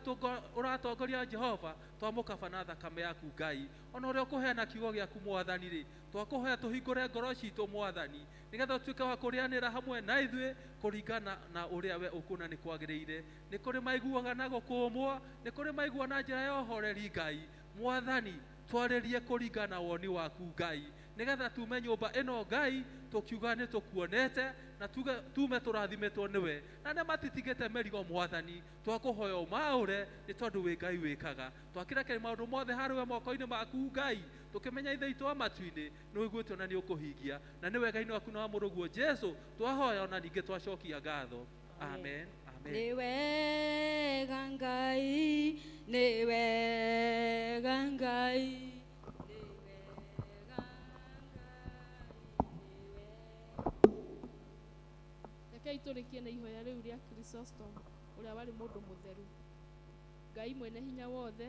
ũratongoria Jehova, twamũkaba na thakame yaku Ngai. Ona ũrĩa ũkũheana kiugo gĩaku Mwathani rĩ, twakũhoya tũhingũre ngoro citũ Mwathani, nĩgetha ũtuĩke wa kũrĩanĩra hamwe na ithuĩ kũringana na ũrĩa we ũkuona nĩ kwagĩrĩire. Nĩ kũrĩ maiguaga na gũkũmwo, nĩ kũrĩ maiguaga na njĩra ya ũhoreri Ngai. Mwathani, twarĩrie kũringana na woni waku Ngai, Nĩgetha tume nyũmba ĩno Ngai tũkiuga nĩ tũkuonete na tuge tume tũrathimĩtwo nĩwe na nĩ matitigĩte mĩrigo Mwathani twakũhoya ũmaũre nĩ tondũ wĩ Ngai wĩkaga. Twakĩrekeria maũndũ mothe harĩ we moko-inĩ maku Ngai, tũkĩmenya Ithe witũ wa matu-inĩ nĩ ũiguĩte na nĩ ũkũhingia, na nĩ wega-inĩ waku na wa mũrũguo Jesu twahoya ona ningĩ twacokia ngatho. Amen, amen. Nĩ wega Ngai, nĩ wega Ngai, nĩ wega Ngai, nĩ wega. Rekei tũrĩkie na ihoya rĩu rĩa Chrysostom ũrĩa warĩ mũndũ mũtheru. Ngai mwene hinya wothe,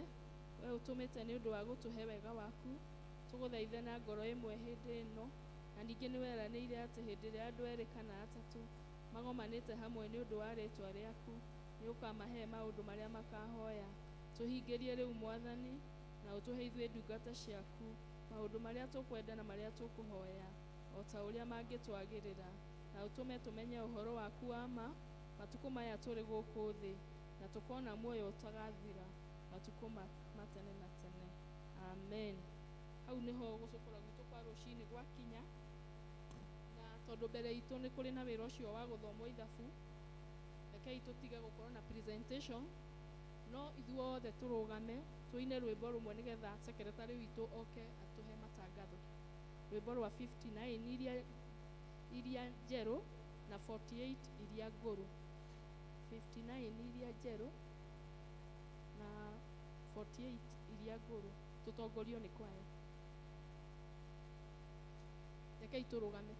we ũtũmĩte nĩ ũndũ wa gũtũhe wega waku, tũgũthaithe na ngoro ĩmwe hĩndĩ ĩno, na ningĩ nĩ weranĩire atĩ hĩndĩ ĩrĩa andũ erĩ kana atatũ magomanĩte hamwe nĩ ũndũ wa rĩtwa rĩaku, nĩ ũkamahe maũndũ marĩa makahoya. Tũhingĩrie rĩu Mwathani, na ũtũhe ithuĩ ndungata ciaku maũndũ marĩa tũkwenda na marĩa tũkũhoya, o ta ũrĩa mangĩtwagĩrĩra, na ũtũme tũmenye ũhoro waku wa ma matukũ maya tũrĩ gũkũ thĩ, na tũkona muoyo ũtagathira matukũ ma tene na tene. Amen. Hau nĩho gũcũkũra gwitũ kwa rũcinĩ gwakinya, na tondũ mbere itũ nĩ kũrĩ na wĩra ũcio wa gũthomwo ithabu, rekei tũtige gũkorwo na presentation, no ithuothe tũrũgame tũine rwĩmbo rũmwe nĩgetha secretary witũ oke atũhe matangatho. Rwĩmbo rwa 59 iria njerũ na 48 iria ngũrũ. 59 iria njerũ na 48 iria ngũrũ. Tũtongorio nĩ kwaya. Rekei tũrũgame.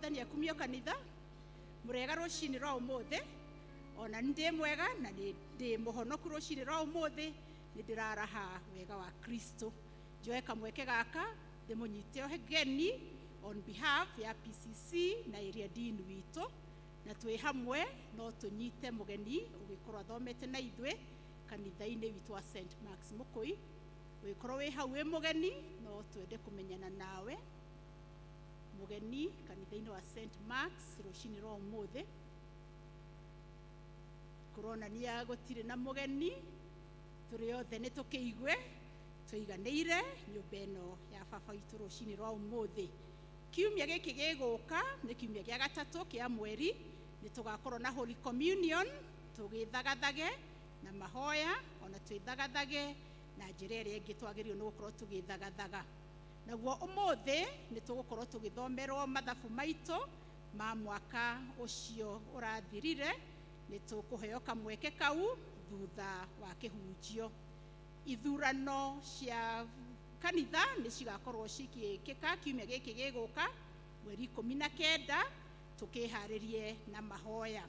Mwathani akumio kanitha. Mũrega rũcinĩ rwa ũmũthĩ. Ona nĩ ndĩ mwega na nĩ ndĩ mũhonoku rũcinĩ rwa ũmũthĩ. Nĩ ndĩraraha wega wa Kristo. Njoe kamweke gaka ndĩmũnyite ũgeni on behalf ya PCC na area dean witũ, na twĩ hamwe no tũnyite mũgeni ũgĩkorwo athomete na ithuĩ kanitha-inĩ witũ wa St Marks Mũkũi. Ũgĩkorwo wĩ hau wĩ mũgeni, no twende kũmenyana nawe, mũgeni kanitha-inĩ wa St Marks rũcinĩ rwa ũmũthĩ. Kũronania gũtirĩ na mũgeni, tũrĩ othe nĩ tũkĩigue tũiganĩire nyũmba ĩno ya baba witũ rũcinĩ rwa ũmũthĩ. Kiumia gĩkĩ gĩgũka nĩ kiumia gĩa gatatũ kĩa mweri, nĩ tũgakorwo na Holy Communion, tũgĩthagathage na mahoya, ona twĩthagathage na njĩra ĩrĩa ĩngĩ twagĩrĩirwo nĩ gũkorwo tũgĩthagathaga. Naguo ũmũthĩ nĩ tũgũkorwo tũgĩthomerwo mathabu maitũ ma mwaka ũcio ũrathirire. Nĩ tũkũheo kamweke kau thutha wa kĩhunjio. Ithurano cia kanitha nĩ cigakorwo cigĩkĩka kiumia gĩkĩ gĩgũka mweri 19, tũkĩharĩrie na mahoya.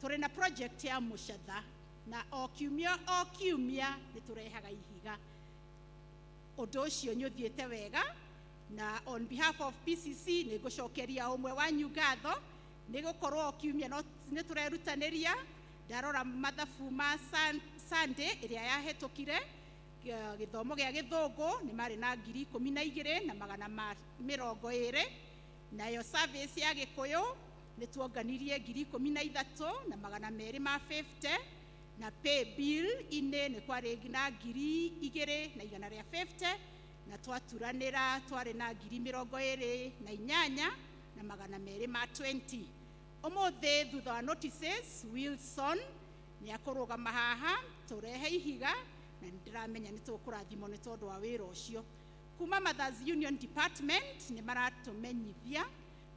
Tũrĩ na project ya mũcatha, na o kiumia o kiumia nĩ tũrehaga ihiga. Ũndũ ũcio nĩ ũthiĩte wega, na on behalf of PCC nĩ ngũcokeria ũmwe wanyu ngatho nĩ gũkorwo o kiumia no nĩ tũrerutanĩria. Ndarora mathabu ma Sunday ĩrĩa yahĩtũkire, gĩthomo gĩa gĩthũngũ nĩ marĩ na 12,220, nayo service ya gĩkũyũ nĩ tuonganirie 13,250, na pay bill inĩ nĩ kwarĩ na 2,150, na twaturanĩra twarĩ na 28,220. Ũmũthĩ thutha wa notices, Wilson nĩ akũrũgama haha tũrehe ihiga, na nĩ ndĩramenya nĩ tũkũrathimwo nĩ tondũ wa wĩra ũcio. Kuma Mothers Union Department nĩ maratũmenyithia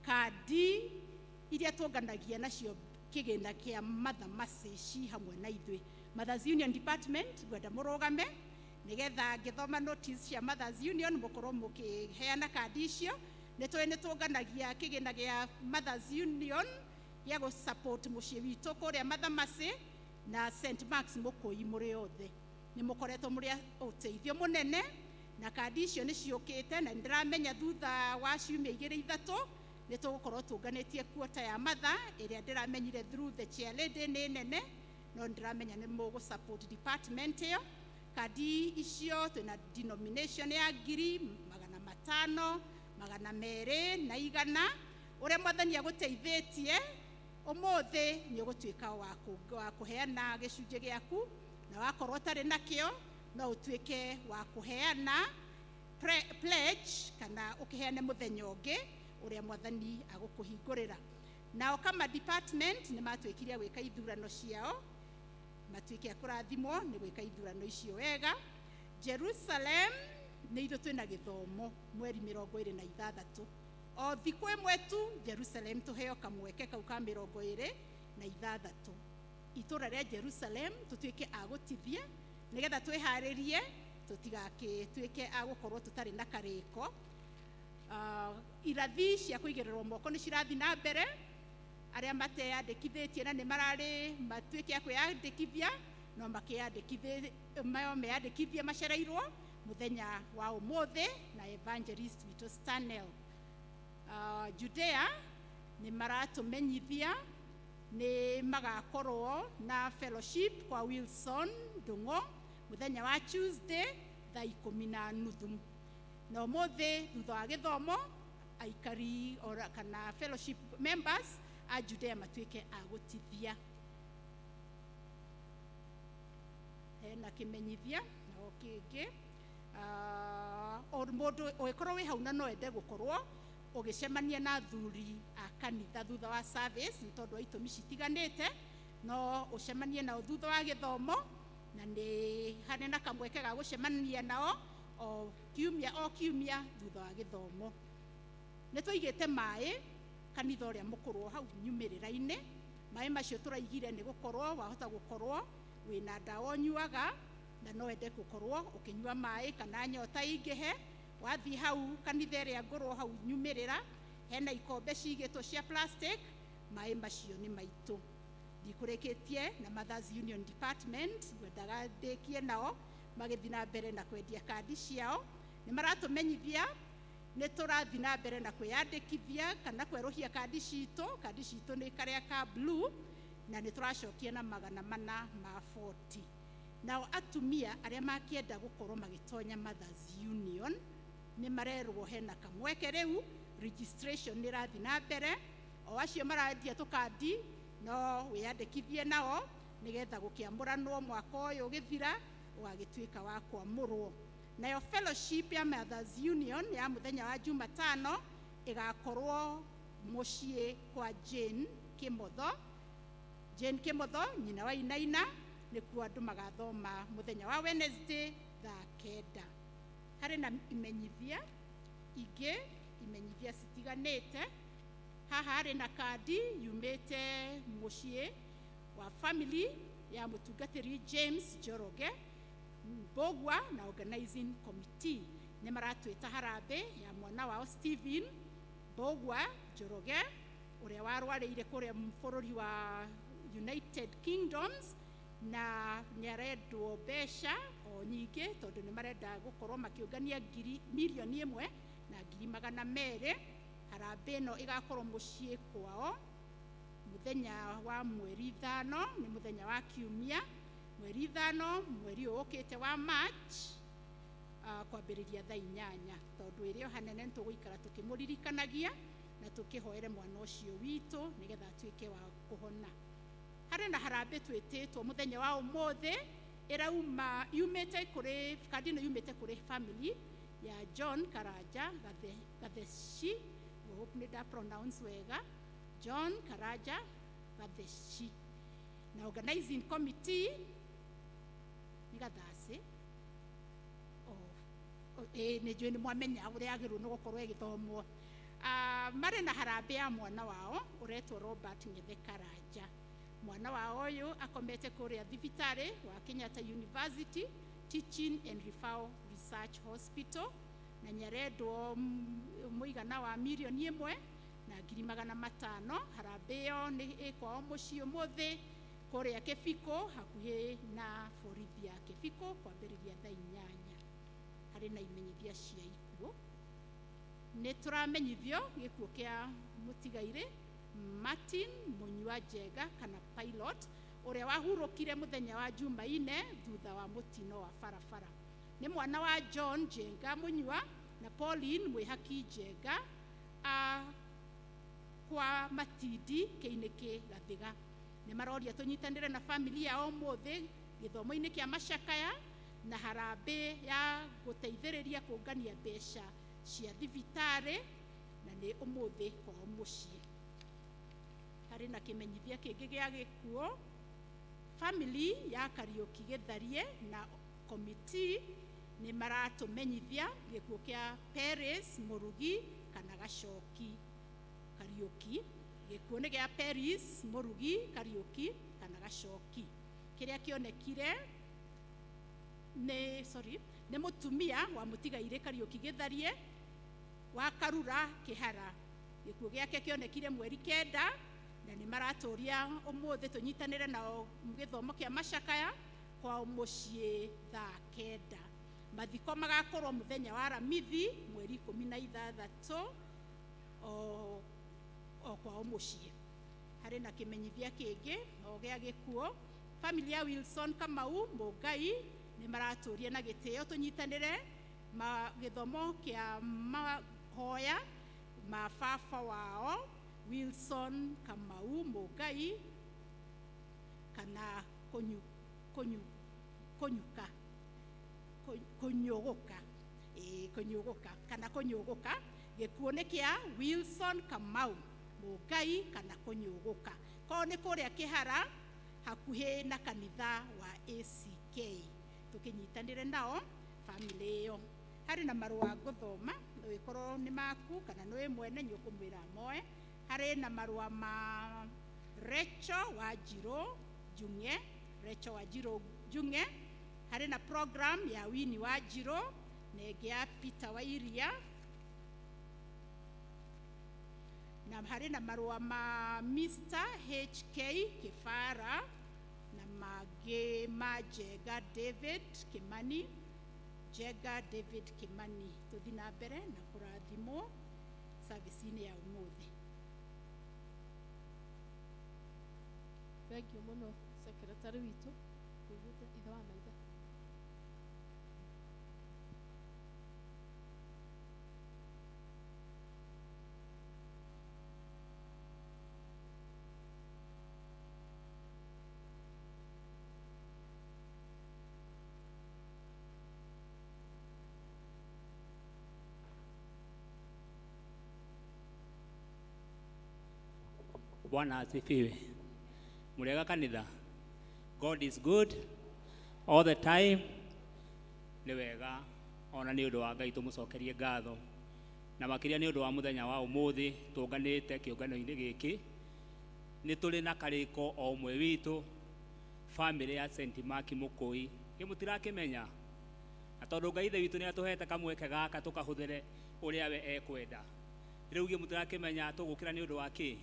kandi iria tuonganagia nacio kĩgĩna kĩa Mother Mercy ci hamwe na ithuĩ. Mothers Union Department, ngwenda mũrũgame nĩgetha ngĩthoma notice cia Mothers Union mũkorwo mũkĩheana kandi icio. Nĩ tũĩ nĩ tũnganagia kĩgĩna gĩa Mothers Union gĩa gũ support mũciĩ witũ kũrĩa Mother Mercy na St Marks Mũkũi. Mũrĩ othe nĩ mũkoretwo mũrĩ a ũteithio mũnene, na kandi icio nĩ ciũkĩte, na nĩ ndĩramenya thutha wa ciumia igĩrĩ ithatũ nĩ tũgũkorwo tũnganĩtie kuota ya Mother ĩrĩa ndĩramenyire through the chair lady nĩ nene, no nĩ ndĩramenya nĩ mũgũ support department ĩyo. Kandi icio twĩna denomination ya 500,000, 200 na 100. Ũrĩa Mwathani agũteithĩtie ũmũthĩ nĩ ũgũtuĩka wa kũheana gĩcunjĩ gĩaku, na wakorwo ũtarĩ nakĩo no ũtuĩke wa kũheana pledge kana ũkĩheane mũthenya ũngĩ ũrĩa Mwathani agũkũhingũrĩra. Nao kama department nĩ matuĩkire a gwĩka ithurano ciao, matuĩke a kũrathimwo nĩ gwĩka ithurano icio wega. Jerusalem nĩ ithuĩ twĩna gĩthomo mweri 26, o thikũ ĩmwe tu. Jerusalem tũheo kamweke kau ka 26, itũra rĩa Jerusalem tũtuĩke a gũtithia nĩgetha twĩharĩrie tũtigakĩtuĩke a gũkorwo tũtarĩ na karĩko. Irathi cia kũigĩrĩrwo moko nĩ cirathiĩ na mbere. Arĩa mateyandĩkithĩtie na nĩ mararĩ matuĩke a kwĩyandĩkithia, no makĩyandĩkithie, no meyandĩkithie macereirwo mũthenya wa ũmũthĩ na evangelist witũ Stanel. Judea nĩ maratũmenyithia nĩ magakorwo na fellowship kwa Wilson Ndung'o mũthenya wa Tuesday thaa 10:30, na ũmũthĩ thutha wa gĩthomo aikari ora kana fellowship members a Judea matuĩke a gũtithia. Hena kĩmenyithia na o kĩngĩ. O mũndũ ũgĩkorwo wĩ hau na no ende gũkorwo ũgĩcemania na athuri a kanitha thutha wa service nĩ tondũ wa itũmi citiganĩte, no ũcemanie nao thutha wa gĩthomo, na nĩ harĩ na kamweke ga gũcemania nao o kiumia o kiumia thutha wa gĩthomo. Nĩ tũigĩte maĩ kanitha ũrĩa mũkũrũ hau nyumĩrĩra-inĩ. Maĩ macio tũraigire nĩ gũkorwo wahota gũkorwo wĩna ndawa ũnyuaga na no wende gũkorwo ũkĩnyua maĩ kana nyota ingĩhe, wathiĩ hau kanitha ĩrĩa ngũrũ hau nyumĩrĩra. Hena ikombe cigĩtwo cia plastic, maĩ macio nĩ maitũ. Ndikũrĩkĩtie na Mothers Union Department, ngwendaga ndĩkie nao magĩthiĩ na mbere na kwendia kandi ciao. Nĩ maratũmenyithia nĩ tũrathiĩ na mbere na kwĩyandĩkithia kana kwerũhia kandi citũ. Kandi citũ nĩ karĩa ka blue, na nĩ tũracokia na 440. Nao atumia arĩa makĩenda gũkorwo magĩtonya Mothers Union nĩ marerwo hena kamweke rĩu, registration nĩ ĩrathiĩ na mbere. O acio marendia tũkandi no wĩyandĩkithie nao nĩgetha gũkĩamũranwo mwaka ũyũ ũgĩthira ũgagĩtuĩka wa kwamũrwo. Nayo fellowship ya Mothers Union ya mũthenya wa Jumatano ĩgakorwo mũciĩ kwa Jane Kimotho. Jane Kimotho, nyina wa Inaina, nĩkuo andũ magathoma mũthenya wa Wednesday thaa 9. Harĩ na imenyithia ingĩ, imenyithia citiganĩte. Haha harĩ na kandi yumĩte mũciĩ wa family ya mũtungatĩri James Njoroge Mbũgua na organizing committee. Nĩ maratwĩta harambĩ ya mwana wao Stephen Mbũgua Njoroge, ũrĩa warwarĩire kũrĩa bũrũri wa United Kingdoms, na nĩ arendwo mbeca o nyingĩ tondũ nĩ marenda gũkorwo makĩũngania ngiri 1,200,000. Harambĩ ĩno ĩgakorwo mũciĩ kwao mũthenya wa mweri 5, nĩ mũthenya wa kiumia, mweri 5, mweri ũyũ ũkĩte wa March, kwambĩrĩria thaa 8. Tondũ ĩrĩ o hanene, nĩ tũgũikara tũkĩmũririkanagia na tũkĩhoere mwana ũcio witũ nĩgetha atuĩke wa kũhona. Harĩ na harambĩ twĩtĩtwo mũthenya wa ũmũthĩ, ĩrauma yumĩte kũrĩ kandi ĩno yumĩte kũrĩ family ya John Karanja Gatheci. Hope nĩ nda pronounce wega, John Karanja Gatheci, na organizing committee nĩ Gathacĩ. Ĩĩ, nĩ njũĩ nĩ mwamenya ũrĩa yagĩrĩirwo nĩ gũkorwo ĩgĩthomwo. Marĩ na harambĩ ya mwana wao ũretwo Robert Ngethe Karanja. Mwana wao ũyũ akomete kũrĩa thibitarĩ wa Kenyatta University Teaching and Referral Research Hospital, na nĩarendwo mũigana wa 1,500,000. Harambĩ ĩyo nĩ ĩkwao mũciĩ ũmũthĩ kũrĩa Kĩbiko, hakuhĩ na borithi ya Kĩbiko, kwambĩrĩria thaa 8. Harĩ na imenyithia cia ikuũ. Nĩ tũramenyithio gĩkuũ kĩa mũtigairĩ Martin Mũnyua Njenga kana Pilot, ũrĩa wahurũkire mũthenya wa Jumaine thutha wa mũtino wa barabara. Nĩ mwana wa John Njenga Mũnyua na Pauline Mwĩhaki Njenga a kwa Matindi Kĩinĩkĩ Gathiga. Nĩ maroria tũnyitanĩre na family yao ũmũthĩ gĩthomo-inĩ kĩa macakaya na harambĩ ya gũteithĩrĩria kũngania mbeca cia thibitarĩ, na nĩ ũmũthĩ kwao mũciĩ. Harĩ na kĩmenyithia kĩngĩ gĩa gĩkuũ. Family ya Kariũki Gĩtharie na committee nĩ maratũmenyithia gĩkuũ kĩa Peris Mũrugi kana Gacoki Kariũki. Gĩkuũ nĩ gĩa Peris Mũrugi Kariũki kana Gacoki, kĩrĩa kĩonekire nĩ, sorry, nĩ mũtumia wa mũtigairĩ Kariũki Gĩtharie wa Karura Kĩhara. Gĩkuũ gĩake kĩonekire mweri 9, na nĩ maratũria ũmũthĩ tũnyitanĩre nao gĩthomo kĩa macakaya kwao mũciĩ thaa 9. Mathiko magakorwo mũthenya wa Aramithi mweri 16 o kwao mũciĩ. Harĩ na kĩmenyithia kĩngĩ o gĩa gĩkuũ. Family ya Wilson Kamau Mũngai nĩ maratũria na gĩtĩo tũnyitanĩre gĩthomo kĩa mahoya ma baba wao Wilson Kamau Mũngai kana kũnyuka kũnyũgũka, ĩĩ, kũnyũgũka kana kũnyũgũka. Gĩkuũ nĩ kĩa Wilson Kamau Mũngai kana kũnyũgũka, korwo nĩ kũrĩa Kĩhara hakuhĩ na kanitha wa ACK. Tũkĩnyitanĩre nao family ĩyo. Harĩ na marũa ngũthoma, no ĩkorwo nĩ maku kana nĩ mwene nĩ ũkũmwĩra moe. Harĩ na marũa ma Rachel Wanjirũ Njung'e, Rachel Wanjirũ Njung'e. Harĩ na program ya Winnie Wanjirũ na ĩngĩ ya Peter Wairia. Na harĩ na marũa ma Mr. HK Kĩbara na mangĩ ma Njenga David Kimani. Njenga David Kimani, tũthiĩ na mbere na kũrathimwo service-inĩ ya ũmũthĩ. Thengiũ mũno secretary witũ wĩiguĩte ithe wa maitha. Bwana asifiwe. Muriega kanitha. God is good all the time. Nĩ wega ona nĩ ũndũ wa Ngai tũmũcokerie ngatho na makĩria nĩ ũndũ wa mũthenya wa ũmũthĩ tũnganĩte kĩũngano-inĩ gĩkĩ. Nĩ tũrĩ na karĩko o ũmwe witũ, bamĩrĩ ya St. Mark Mũkũi. Ĩ mũtirakĩmenya? Na tondũ Ngai ithe witũ nĩ atũhete kamweke gaka tũkahũthĩre ũrĩa we ekwenda. Rĩu gĩ mũtirakĩmenya tũgũkĩra nĩ ũndũ wa kĩ?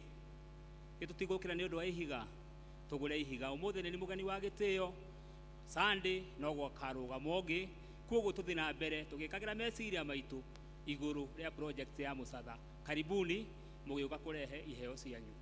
Gĩ tũtigũkĩra nĩ ũndũ wa ihiga? Tũgũre ihiga. Ũmũthĩ nĩ mũgeni wa gĩtĩo, Sunday no gwakarũgama ũngĩ, koguo tũthiĩ na mbere tũgĩkagĩra meciria maitũ igũrũ rĩa project ya Mũcatha. Karibuni mũgĩũka kũrehe iheo cianyu.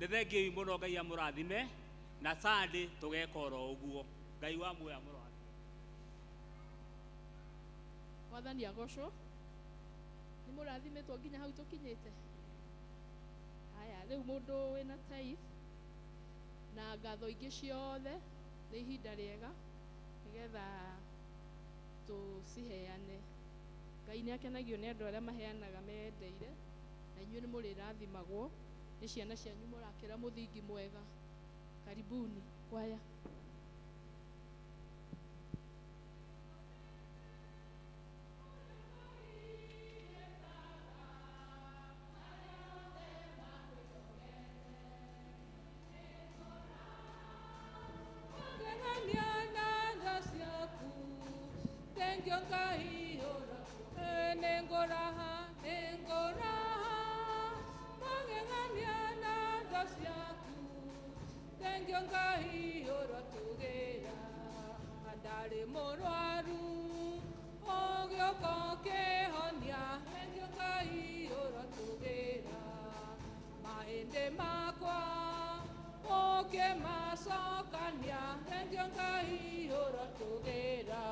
Nĩ thengiũ mũno, Ngai amũrathime na Sunday tũgeka oro ũguo. Ngai wa muoyo amũrathime. Mwathani agocwo. Nĩ mũrathimĩtwo nginya hau tũkinyĩte. Haya, rĩu mũndũ wĩna tithe na ngatho ingĩ ciothe, nĩ ihinda rĩega nĩgetha tũciheane. Ngai nĩ akenagio nĩ andũ arĩa maheanaga meyendeire, na inyuĩ nĩ mũrĩrathimagwo nĩ ciana cianyu mũrakĩra mũthingi mwega. Karibuni kwaya. Tengio Ngai ora nengora. Mũrwaru ũgĩũka ũkĩhonia, thengiũ Ngai ũrotũgĩra. Mahĩndĩ makwa ũkĩmacokania, thengiũ Ngai ũrotũgĩra.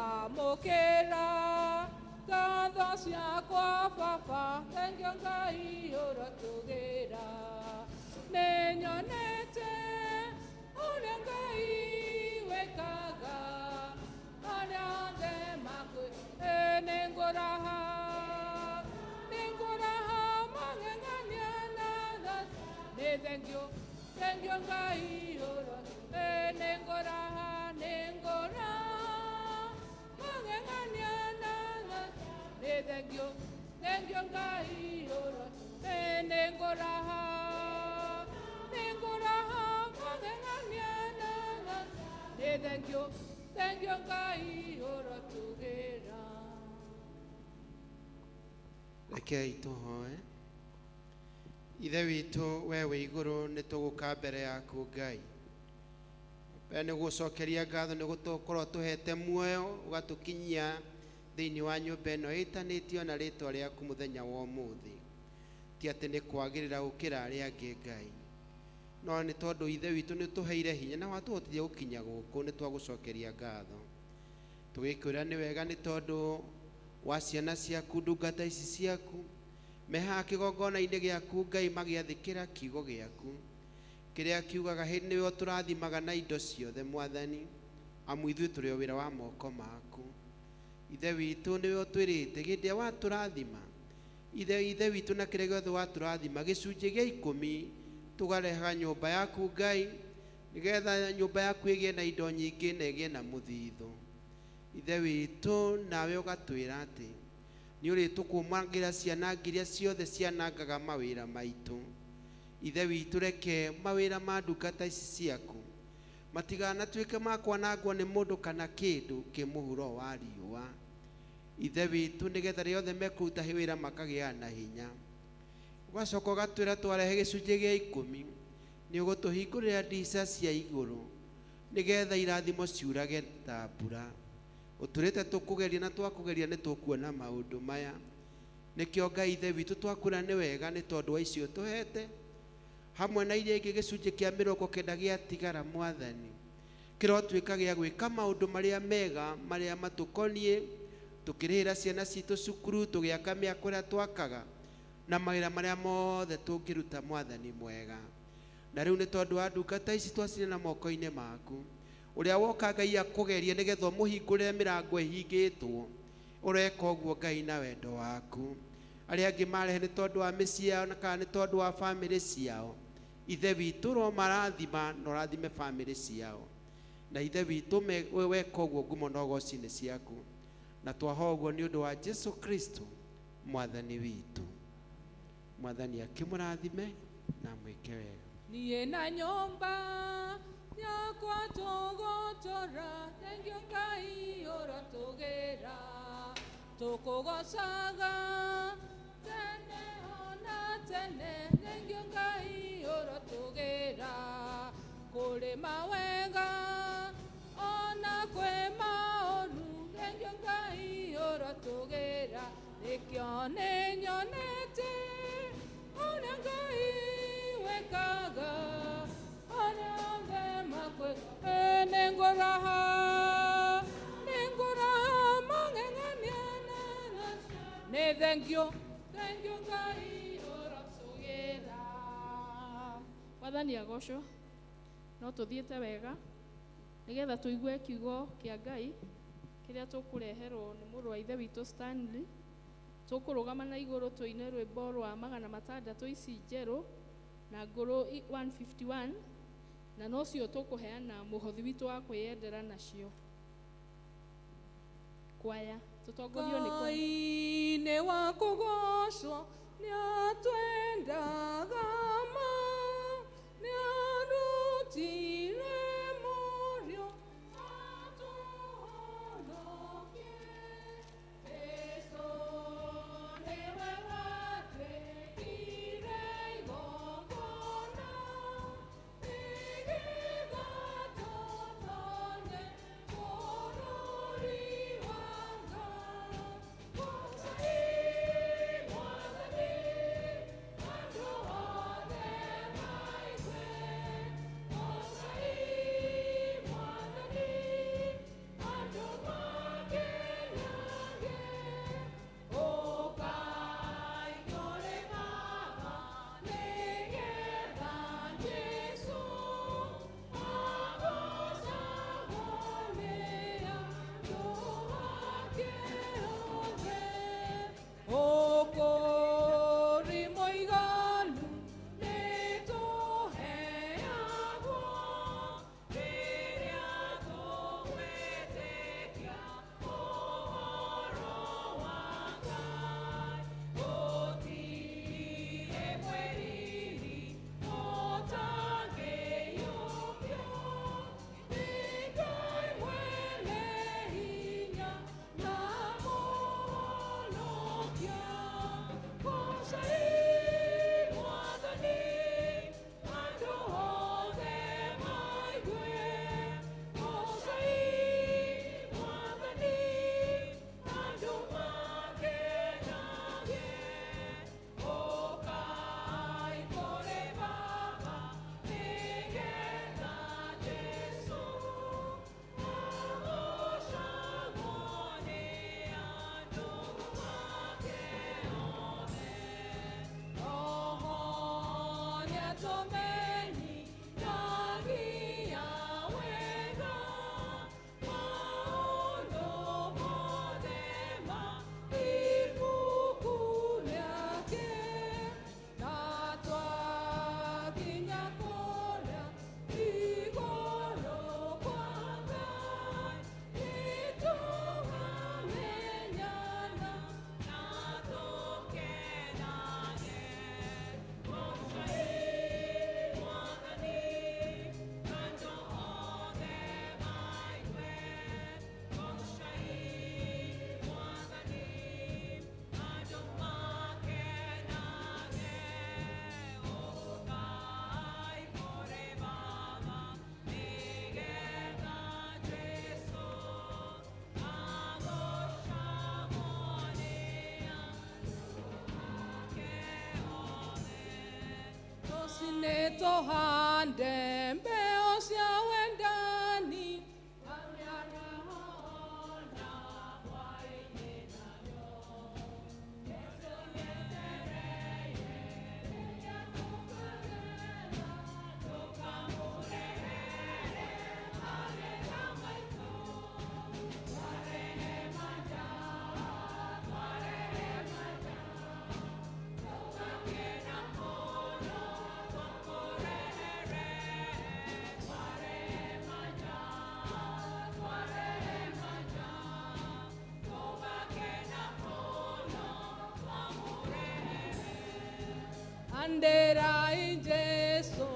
Amũkĩra ngatho ciakwa baba, thengiũ Ngai ũrotũgĩra. Nĩnyonete ũrĩa Ngai wĩkaga, arĩa othe makwĩ nĩngũraha, nĩngũraha magegania na tha. Nĩ thengiũ, thengiũ Ngai ũro nĩngũraha, nĩngũraha magegania na tha. Nĩ thengiũ, thengiũ Ngai ũro nĩngũraha, nĩngũraha magegania na tha. Nĩ thengiũ, thengiũ Ngai ũrotũgĩra. Rekei tũhoe. Ithe witũ we wĩ igũrũ, nĩ tũgũka mbere yaku Ngai. Mbere nĩ gũcokeria ngatho nĩ gũkorwo tũhete muoyo, ũgatũkinyia thĩinĩ wa nyũmba ĩno ĩtanĩtio na rĩtwa rĩaku mũthenya wa ũmũthĩ. Ti atĩ nĩ kwagĩrĩra gũkĩra arĩa angĩ Ngai, no nĩ tondũ Ithe witũ nĩ tũheire hinya na watũhotithia gũkinya gũkũ, nĩ twagũcokeria ngatho. Tũgĩkwĩra nĩ wega nĩ tondũ wa ciana ciaku, ndungata ici ciaku mehaha kĩgongona-inĩ gĩaku Ngai, magĩathĩkĩra kiugo gĩaku kĩrĩa kiugaga hĩndĩ nĩwe ũtũrathimaga na indo ciothe Mwathani, amu ithuĩ tũrĩ o wĩra wa moko maku. Ithe witũ, nĩwe ũtwĩrĩte hĩndĩ ĩrĩa watũrathima Ithe witũ na kĩrĩa gĩothe watũrathima, gĩcunjĩ gĩa 10 tũgarehaga nyũmba yaku Ngai, nĩgetha nyũmba yaku ĩgĩe na indo nyingĩ na ĩgĩe na mũthithũ. Ithe witũ, nawe ũgatwĩra atĩ nĩ ũrĩtũkũmagĩra ciana ngiria ciothe cianangaga mawĩra maitũ. Ithe witũ, reke mawĩra ma ndungata ici ciaku matiganatuĩke ma kwanangwo nĩ mũndũ kana kĩndũ kĩ mũhuro wa riũa. Ithe witũ, nĩgetha rĩothe mekũruta wĩra makagĩa na hinya. Ũgacoka ũgatwĩra twarehe gĩcunjĩ gĩa 10 nĩ ũgũtũhingũrĩra ndica cia igũrũ, nĩgetha irathimo ciurage ta mbura. Ũtũrĩte tũkũgeria na twakũgeria nĩ tũkuona maũndũ maya. Nĩkĩo Ngai Ithe witũ twakwĩra nĩ wega nĩ tondũ wa icio tũhete hamwe na iria ingĩ, gĩcunjĩ kĩa 90 gĩatigara Mwathani, kĩrotuĩka gĩa gwĩka maũndũ marĩa mega marĩa matũkoniĩ, tũkĩrĩhĩra ciana citũ cukuru, tũgĩaka mĩako ĩrĩa twakaga, na mawĩra marĩa mothe tũngĩruta Mwathani mwega. Na rĩu nĩ tondũ wa ndungata ici twacineana moko-inĩ maku, ũrĩa woka Ngai akũgerie nĩgetha ũmũhingũrĩre mĩrango ĩhingĩtwo, ũreka ũguo Ngai na wendo waku. Arĩa angĩ marehe nĩ tondũ wa mĩciĩ yao na kana nĩ tondũ wa bamĩrĩ ciao, Ithe witũ ũromarathima na ũrathime bamĩrĩ ciao. Na Ithe witũ, weka ũguo ngumo na ũgoci nĩ ciaku, na twahoa ũguo nĩ ũndũ wa Jesu Kristo Mwathani witũ. Mwathani akĩmũrathime na amwĩke wega. Niĩ na nyũmba yakwa tũgũtũra, thengiũ Ngai ũrotũgĩra. Tũkũgocaga tene ona tene, thengiũ Ngai ũrotũgĩra. Kũrĩ mawega ona kwĩ maũru, thengiũ Ngai ũrotũgĩra. Nĩkĩo nĩnyonete ũrĩa Ngai wĩkaga, arĩa othe makwĩ nĩngũraha, nĩngũraha magegania na nĩ thengiũ, thengiũ Ngai ũrotũgĩra. Mwathani agocwo. No tũthiĩte wega nĩgetha tũigue kiugo kĩa Ngai kĩrĩa tũkũreherwo nĩ mũrũ wa Ithe witũ Stanley. Tũkũrũgama na igũrũ tũine rwĩmbo rwa 600 ici njerũ na ngũrũ 151, na nocio tũkũheana mũhothi witũ wa kwĩyendera nacio. Kwaya tũtongorio nĩ kwaya. Ngai nĩ wa kũgocwo, nĩatwendaga ma, nĩarutire mũriũ atũhonokie. Jesũ nĩwe watuĩkire igongona, nĩgetha tũtonye. Tũmenyithagia wega maũndũ mothe ma ibuku rĩake, na twakinya kũrĩa igũrũ kwa Ngai nĩtũkamenyana na tũkenage. Rũcinĩ tũhande mbeũ cia wendani arĩa roho na hwaĩ-inĩ narĩo. Jesũ nĩetereire rĩrĩa tũkagetha, tũkamũrehere magetha maitũ. Twarehe manja, twarehe manja, tũgakena mũno tũkũrehere. Twarehe manja, twarehe manja, tũgakena mũno twamũrehere. Anderai Jesu.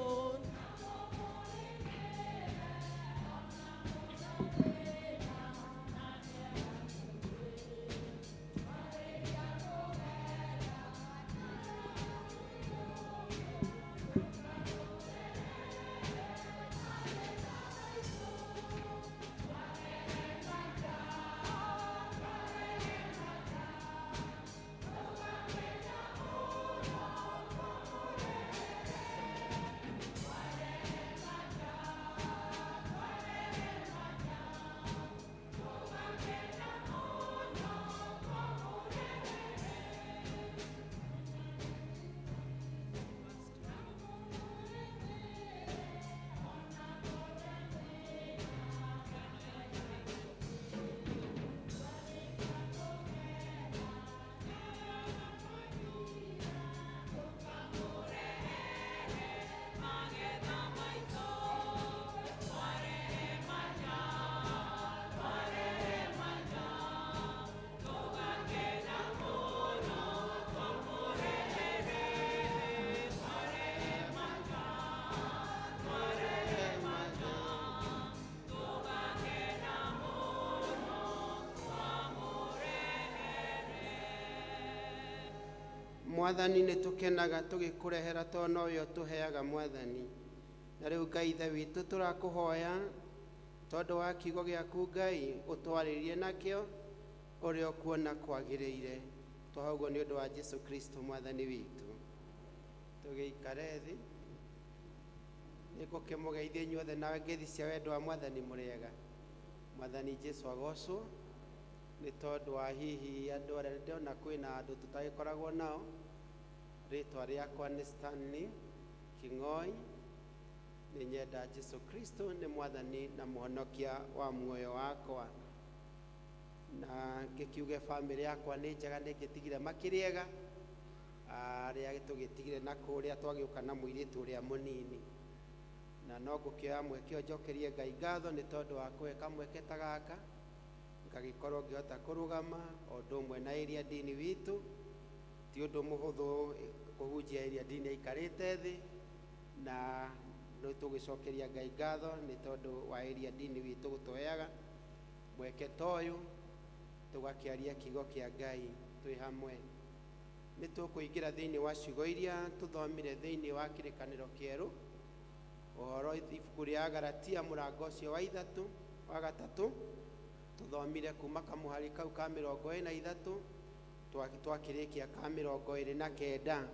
Mwathani nĩ tũkenaga tũgĩkũrehera tondũ nowe ũtũheaga Mwathani. Na rĩu Ngai Ithe witũ tũrakũhoya tondũ wa kiugo gĩaku Ngai ũtwarĩrie nakĩo ũrĩa ũkuona kwagĩrĩire. Twahoya ũguo nĩ ũndũ wa Jesu Kristo Mwathani witũ. Tũgĩikare thĩ. Nĩngũkĩmũgeithia inyuothe na ngeithi cia wendo wa Mwathani mũrĩega. Mwathani Jesu agocwo nĩ tondũ wa hihi andũ arĩa ndĩrona kwĩna andũ tũtagĩkoragwo nao. Rĩtwa rĩakwa nĩ Stanley King'oi. Nĩ nyenda Jesu Kristo nĩ Mwathani na Mũhonokia wa muoyo wakwa. Na ngĩkiuge bamĩrĩ yakwa nĩ njega, nĩ ngĩtigire makĩrĩega arĩa tũgĩtigire na kũrĩa twagĩũka na mũirĩtu ũrĩa mũnini. Na no ngũkĩoya mweke ũyũ njokerie Ngai ngatho nĩ tondũ wa kũhe kamweke ta gaka ngagĩkorwo ngĩhota kũrũgama o ũndũ ũmwe na area dini witũ. Ti ũndũ mũhũthũ kũhunjia area dini aikarĩte thĩ, na nĩ tũgĩcokeria Ngai ngatho nĩ tondũ wa area dini witũ gũtũheaga mweke ta ũyũ tũgakĩaria kiugo kĩa Ngai twĩ hamwe. Nĩ tũkũingĩra thĩinĩ wa ciugo iria tũthomire thĩinĩ wa kĩrĩkanĩro kĩerũ, ũhoro ibuku rĩa Galatia mũrango ũcio wa ithatũ wa gatatũ, tũthomire kuma kamũhari kau ka 43 twakĩrĩkia ka 29,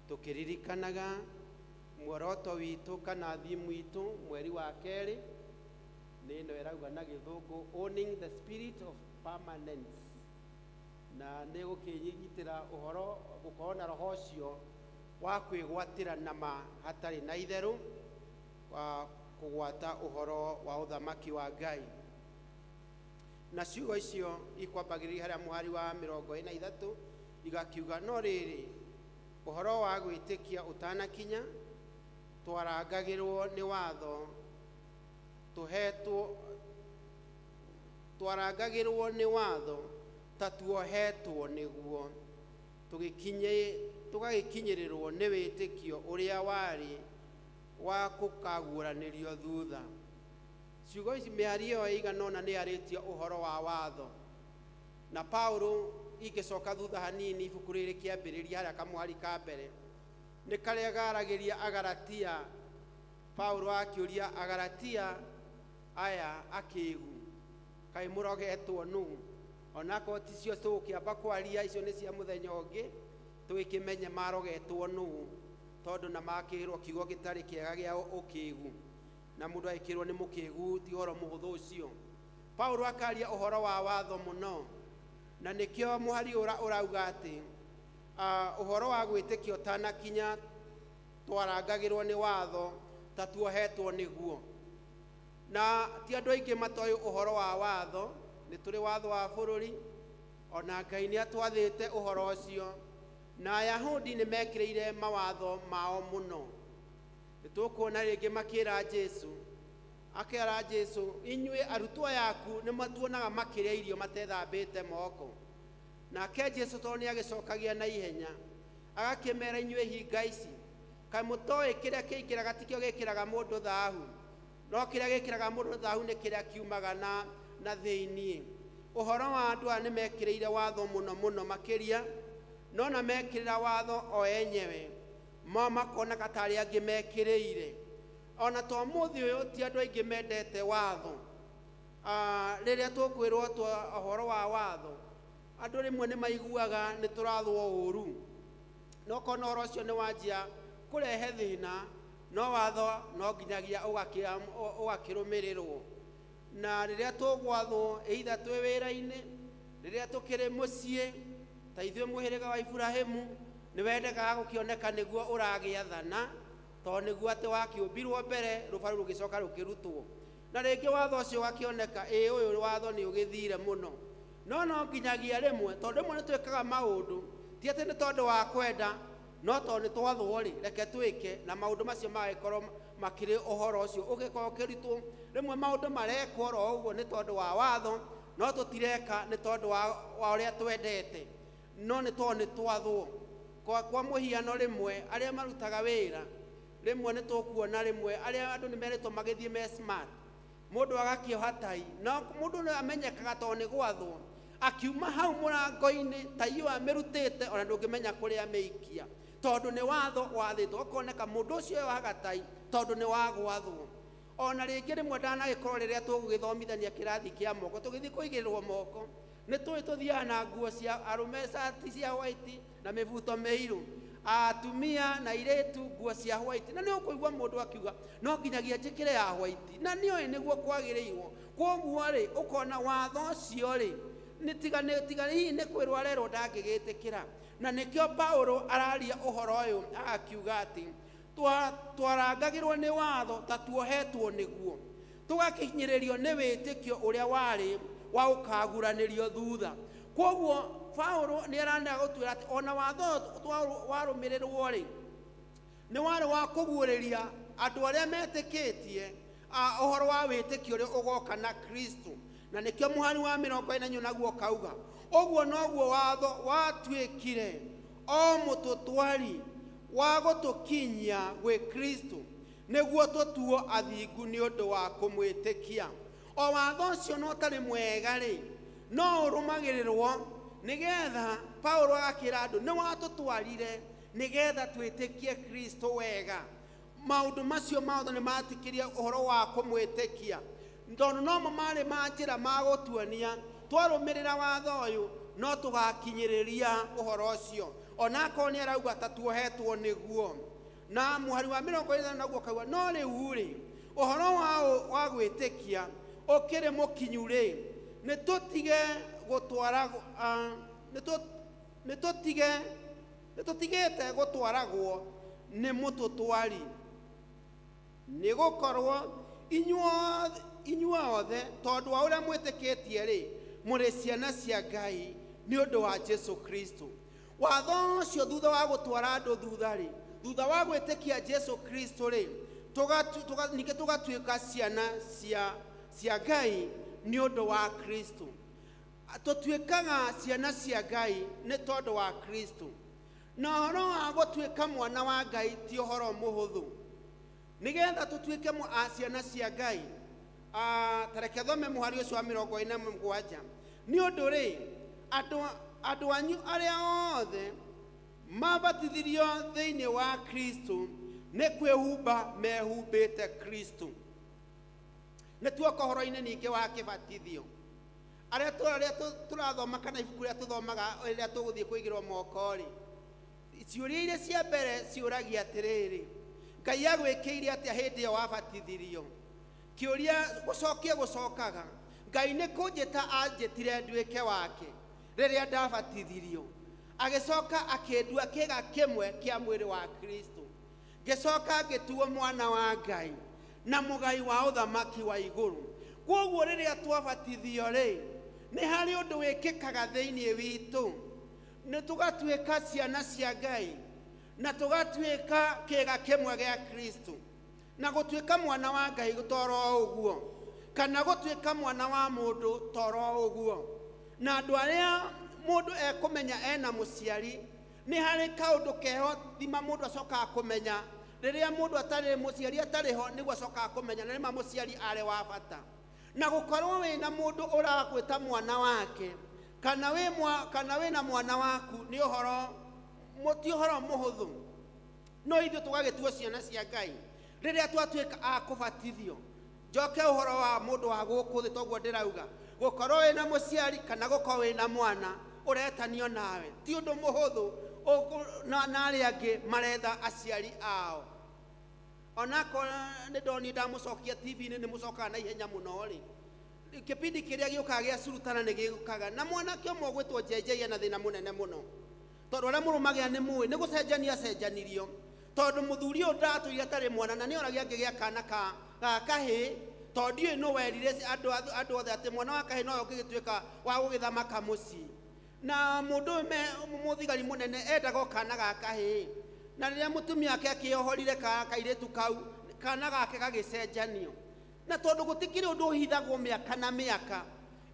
tũkĩririkanaga muoroto witũ kana thimu itũ mweri wa kerĩ nĩ ĩno ĩrauga na gĩthũngũ owning the spirit of permanence, na nĩ gũkĩnyitĩra ũhoro gũkorwo na roho ũcio Wa kwĩgwatĩra nama hatarĩ na itherũ wa kũgwata ũhoro wa ũthamaki wa Ngai. Na ciugo icio ikwambagĩrĩria harĩa mũhari wa 43, igakiuga, no rĩrĩ, ũhoro wa gwĩtĩkia ũtanakinya, twarangagĩrwo nĩ watho tũhetwo, twarangagĩrwo nĩ watho ta tuohetwo nĩguo tũgagĩkinyĩrĩrwo nĩ wĩtĩkio ũrĩa warĩ wa kũkaguũranĩrio thutha. Ciugo ici, mĩhari ĩyo ĩigana ũna, nĩ yarĩtie ũhoro wa watho. Na Paulo, ingĩcoka thutha hanini, ibuku rĩrĩ kĩambĩrĩria harĩa kamũhari ka mbere nĩ karĩa garagĩria Agalatia. Paulo akĩũria Agalatia aya akĩgu, kaĩ mũrogetwo nũ? Onakorwo ti cio tũgũkĩamba kwaria, icio nĩ cia mũthenya ũngĩ, tũgĩkĩmenye marogetwo nũ, tondũ na makĩrwo kiugo gĩtarĩ kĩega gĩa ũkĩgu, na mũndũ agĩkĩrwo nĩ mũkĩgu ti ũhoro mũhũthũ ũcio. Paulo akaria ũhoro wa watho mũno, na nĩkĩo mũhari ũra ũrauga atĩ ũhoro wa gwĩtĩkia ũtanakinya, twarangagĩrwo nĩ watho ta tuohetwo nĩguo. Na ti andũ aingĩ matoĩ ũhoro wa watho. Nĩ tũrĩ watho wa bũrũri, ona Ngai nĩ atwathĩte ũhoro ũcio, na Ayahudi nĩ mekĩrĩire mawatho mao mũno. Nĩ tũkuona rĩngĩ makĩra Jesu, akĩra Jesu, inyuĩ arutwo yaku nĩ matuonaga makĩrĩa irio matethambĩte moko. Nake Jesu, tondũ nĩ agĩcokagia na ihenya, agakĩmera, inyuĩ hinga ici, kaĩ mũtoĩ kĩrĩa kĩingĩraga tikĩo gĩkĩraga mũndũ thahu, no kĩrĩa gĩkĩraga mũndũ thahu nĩ kĩrĩa kiumaga na thĩiniĩ. Ũhoro wa andũ aya nĩ mekĩrĩire watho mũno mũno makĩria, no na mekĩrĩra watho o enyewe mo makoneka ta arĩa angĩ mekĩrĩire. Ona to mũthĩ ũyũ ti andũ aingĩ mendete watho. Rĩrĩa tũkwĩrwo ũhoro wa watho, andũ rĩmwe nĩ maiguaga nĩ tũrathwo ũru, no kona ũhoro ũcio nĩ wanjia kũrehe thĩna. No watho no nginyagia ũgakĩrũmĩrĩrwo. Na rĩrĩa tũgwathwo, either twĩ wĩra-inĩ, rĩrĩa tũkĩrĩ mũciĩ, ta ithuĩ mũhĩrĩga wa Iburahĩmu nĩ wendekaga gũkĩoneka nĩguo ũragĩathana, tondũ nĩguo atĩ wakĩũmbirwo mbere, rũbaru rũgĩcoka rũkĩrutwo. Na rĩngĩ watho ũcio ũgakĩoneka, ĩ, ũyũ watho nĩ ũgĩthire mũno, no no nginyagia rĩmwe, tondũ rĩmwe nĩ twĩkaga maũndũ ti atĩ nĩ tondũ wa kwenda, no tondũ nĩ twathwo rĩ, reke twĩke. Na maũndũ macio magagĩkorwo makĩrĩ ũhoro ũcio ũgĩkorwo ũkĩrutwo. Rĩmwe maũndũ marekwo oro ũguo nĩ tondũ wa watho, no tũtireka nĩ tondũ wa ũrĩa twendete, no nĩ tondũ nĩ twathwo. Kwa mũhiano, rĩmwe arĩa marutaga wĩra, rĩmwe nĩ tũkuona rĩmwe arĩa andũ nĩ merĩtwo magĩthiĩ me smart, mũndũ agakĩoha tai, no mũndũ nĩ amenyekaga tondũ nĩ gwathwo. Akiuma hau mũrango-inĩ, tai ĩyo amĩrutĩte, ona ndũngĩmenya kũrĩa amĩikia, tondũ nĩ watho wathĩtwo. Ũkoneka mũndũ ũcio yohaga tai tondũ nĩ wagwathwo. Ona rĩngĩ rĩmwe ndanagĩkorwo rĩrĩa tũgũgĩthomithania kĩrathi kĩa moko, tũgĩthiĩ kũigĩrĩrwo moko, nĩ tũĩ tũthiaga na nguo cia arũme, cati cia white na mĩbuto mĩirũ, atumia na airĩtu nguo cia white. Na nĩ ũkũigua mũndũ akiuga, no nginyagia njĩkĩre ya white, na nĩoĩ nĩguo kwagĩrĩirwo. Kwoguo rĩ, ũkona watho ũcio rĩ, nĩ tiga nĩ tiga hihi nĩ kwĩrwo arerwo, ndangĩgĩtĩkĩra. Na nĩkĩo Paulo araria ũhoro ũyũ, agakiuga atĩ twarangagĩrwo nĩ watho ta tuohetwo nĩguo tũgakinyĩrĩrio nĩ wĩtĩkio ũrĩa warĩ wa ũkaguranĩrio thutha. Kwoguo Paulo nĩ aranega gũtwĩra atĩ ona watho ũyũ warũmĩrĩrwo rĩ, nĩ warĩ wa kũguũrĩria andũ arĩa metĩkĩtie ũhoro wa wĩtĩkio ũrĩa ũgoka na Kristo. Na nĩkĩo mũhari wa 44 naguo kauga, ũguo noguo watho watuĩkire o mũtũtwari wa gũtũkinyia gwĩ Kristo, nĩguo tũtuo athingu nĩ ũndũ wa kũmwĩtĩkia. O watho ũcio no ũtarĩ mwega rĩ, no ũrũmagĩrĩrwo nĩgetha, Paulo agakĩra andũ, nĩ watũtwarire nĩgetha twĩtĩkie Kristo wega. Maũndũ macio mothe nĩ matĩkĩrie ũhoro wa kũmwĩtĩkia, tondũ nomo marĩ ma njĩra ma gũtuonia twarũmĩrĩra watho ũyũ no tũgakinyĩrĩria ũhoro ũcio, onakorwo nĩ arauga ta tuohetwo nĩguo. Na mũhari wa 45 naguo kauga, no rĩu rĩ, ũhoro wa gwĩtĩkia ũkĩrĩ mũkinyu rĩ, nĩ tũtige. Nĩ tũtigĩte gũtwaragwo nĩ mũtũtwari, nĩ gũkorwo inyuothe tondũ wa ũrĩa mwĩtĩkĩtie rĩ, mũrĩ ciana cia Ngai nĩ ũndũ wa Jesu Kristo. Watho ũcio thutha wa gũtwara andũ thutha rĩ, thutha wa gwĩtĩkia Jesu Kristo rĩ, ningĩ tũgatuĩka ciana cia Ngai nĩ ũndũ wa Kristo. Tũtuĩkaga ciana cia Ngai nĩ tondũ wa Kristo. Na ũhoro wa gũtuĩka mwana wa Ngai ti ũhoro mũhũthũ. Nĩgetha tũtuĩke ciana cia Ngai, ta reke thome mũhari ũcio wa 47. Nĩ ũndũ rĩ, andũ anyu arĩa othe mabatithirio thĩinĩ wa Kristo nĩ kwĩhumba mehumbĩte Kristo. Nĩ tuoka ũhoro-inĩ ningĩ wa kĩbatithio. Arĩa tũrathoma kana ibuku rĩrĩa tũthomaga rĩrĩa tũgũthiĩ kũigĩrwo moko rĩ, ciũria iria cia mbere ciũragia atĩrĩrĩ, Ngai agwĩkĩire atĩa hĩndĩ ĩyo wabatithirio? Kĩũria gũcokia gũcokaga, Ngai nĩ kũnjĩta anjĩtire nduĩke wake rĩrĩa ndabatithirio, agĩcoka akĩndua kĩga kĩmwe kĩa mwĩrĩ wa Kristo, ngĩcoka ngĩtuo mwana wa Ngai na mũgai wa ũthamaki wa igũrũ. Kwoguo rĩrĩa twabatithio rĩ, nĩ harĩ ũndũ wĩkĩkaga thĩinĩ witũ, nĩ tũgatuĩka ciana cia Ngai na tũgatuĩka kĩga kĩmwe gĩa Kristo. Na gũtuĩka mwana wa Ngai toro ũguo, kana gũtuĩka mwana wa mũndũ toro ũguo. Na andũ arĩa mũndũ ekũmenya ena mũciari, nĩ harĩ kaũndũ keho thima mũndũ acokaga kũmenya rĩrĩa mũndũ atarĩ mũciari atarĩ ho, nĩguo acokaga kũmenya na nĩma mũciari arĩ wa bata. Na gũkorwo wĩna mũndũ ũrakwĩta mwana wake, kana wĩna mwana waku, nĩ ũhoro, ti ũhoro mũhũthũ. No ithuĩ tũgagĩtuo ciana cia Ngai rĩrĩa twatuĩka a kũbatithio. Njoke ũhoro wa mũndũ wa gũkũ thĩ, toguo ndĩrauga, gũkorwo wĩna mũciari kana gũkorwo wĩna mwana ũretanio nawe ti ũndũ mũhũthũ, na arĩa angĩ maretha aciari ao. Onakorwo nĩ ndonire ndamũcokia TV-inĩ, nĩ mũcokaga na ihenya mũno rĩ, kĩbindi kĩrĩa gĩũkaga gĩa curutana nĩ gĩũkaga na mwanake ũmwe ũgwĩtwo JJ ena thĩna mũnene mũno, tondũ arĩa mũrũmagĩra nĩ mũĩ nĩ gũcenjania acenjanirio, tondũ mũthuri ũyũ ndatũire atarĩ mwana na nĩoragia angĩgĩa kana ga kahĩĩ, tondũ ndiũĩ nũ werire andũ othe atĩ mwana wa kahĩĩ nowe ũngĩgĩtuĩka wa gũgĩthamaka mũciĩ. Na mũndũ ũyũ mũthigari mũnene endaga o kana ga kahĩĩ, na rĩrĩa mũtumia wake akĩohorire kairĩtu kau, kana gake gagĩcenjanio. Na tondũ gũtikĩrĩ ũndũ ũhithagwo mĩaka na mĩaka,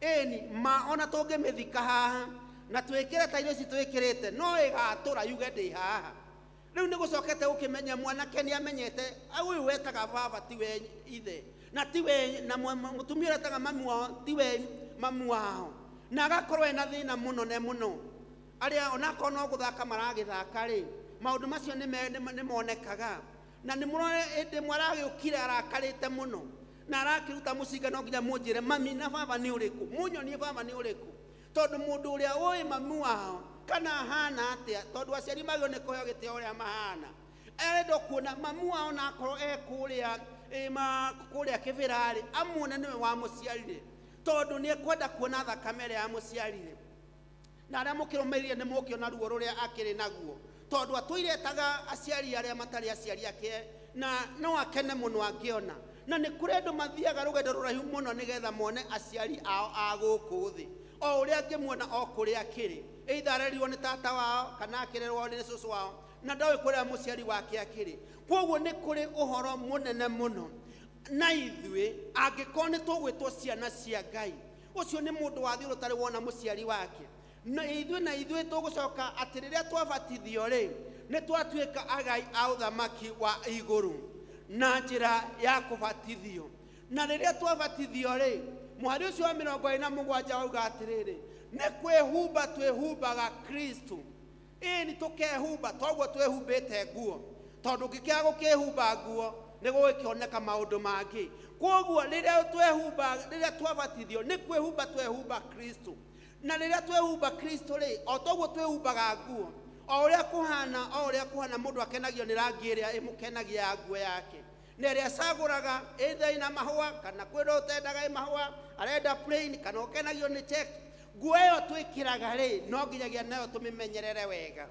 ĩni ma ona tũngĩmĩthika haha na twĩkĩre ta irio ici twĩkĩrĩte, no ĩgatũra yuge ndĩ haha. Rĩu nĩ gũcokete gũkĩmenya mwanake nĩ amenyete ũyũ wetaga baba tiwe ithe, na tiwe na mũtumia ũrĩa etaga mamu wao tiwe mamu wao, na agakorwo ena thĩna mũno ne mũno. Arĩa onakorwo no gũthaka maragĩthaka rĩ, maũndũ macio nĩ monekaga. Na nĩ mũrore ĩndĩ mwaragĩũkire arakarĩte mũno na arakĩruta mũcinga, no nginya mũnjĩre mami na baba nĩ ũrĩkũ, mũnyonie baba nĩ ũrĩkũ, tondũ mũndũ ũrĩa ũĩ mamu wao kana ahana atĩa, tondũ aciari magĩrĩirwo nĩ kũheo gĩtĩo ũrĩa mahana, arenda kuona mamu wao na akorwo e kũrĩa kĩbĩra rĩ, amuone nĩwe wamũciarire, tondũ nĩ ekwenda kuona thakame ĩrĩa yamũciarire. Na arĩa mũkĩrũmĩrĩire nĩ mũkĩona ruo rũrĩa akĩrĩ naguo, tondũ atũire etaga aciari arĩa matarĩ aciari ake, na no akene mũno angĩona. Na nĩ kũrĩ andũ mathiaga rũgendo rũraihu mũno nĩgetha mone aciari ao a gũkũ thĩ, o ũrĩa angĩmuona o kũrĩa akĩrĩ, either arerirwo nĩ tata wao kana akĩrerwo nĩ cũcũ wao, na ndoĩ kũrĩa mũciari wake akĩrĩ. Kwoguo nĩ kũrĩ ũhoro mũnene mũno na ithuĩ angĩkorwo nĩ tũgwĩtwo ciana cia Ngai. Ũcio nĩ mũndũ wa thĩ ũtarĩ wona mũciari wake. Na ithuĩ tũgũcoka atĩ rĩrĩa twabatithio rĩ, nĩ twatuĩka agai a ũthamaki wa igũrũ na njĩra ya kũbatithio. Na rĩrĩa twabatithio rĩ, mũhari ũcio wa 47 wauga atĩrĩrĩ, nĩ kwĩhumba twĩhumbaga Kristo. Ĩĩ nĩ tũkehumba toguo twĩhumbĩte nguo, tondũ ũngĩkĩaga gũkĩhumba nguo nĩ gũgĩkĩoneka maũndũ mangĩ. Kwoguo rĩrĩa twehumba, rĩrĩa twabatithio nĩ kwĩhumba twehumba Kristo. Na rĩrĩa twehumba Kristo rĩ, o toguo twĩhumbaga nguo, o ũrĩa kũhana, o ũrĩa kũhana, mũndũ akenagio nĩ rangi ĩrĩa ĩmũkenagia ya nguo yake, na ĩrĩa acagũraga either ĩna mahũa kana kwĩna ũtendaga ĩ mahũa, arenda plain kana ũkenagio nĩ check. Nguo ĩyo twĩkĩraga rĩ, no nginyagia nayo tũmĩmenyerere wega.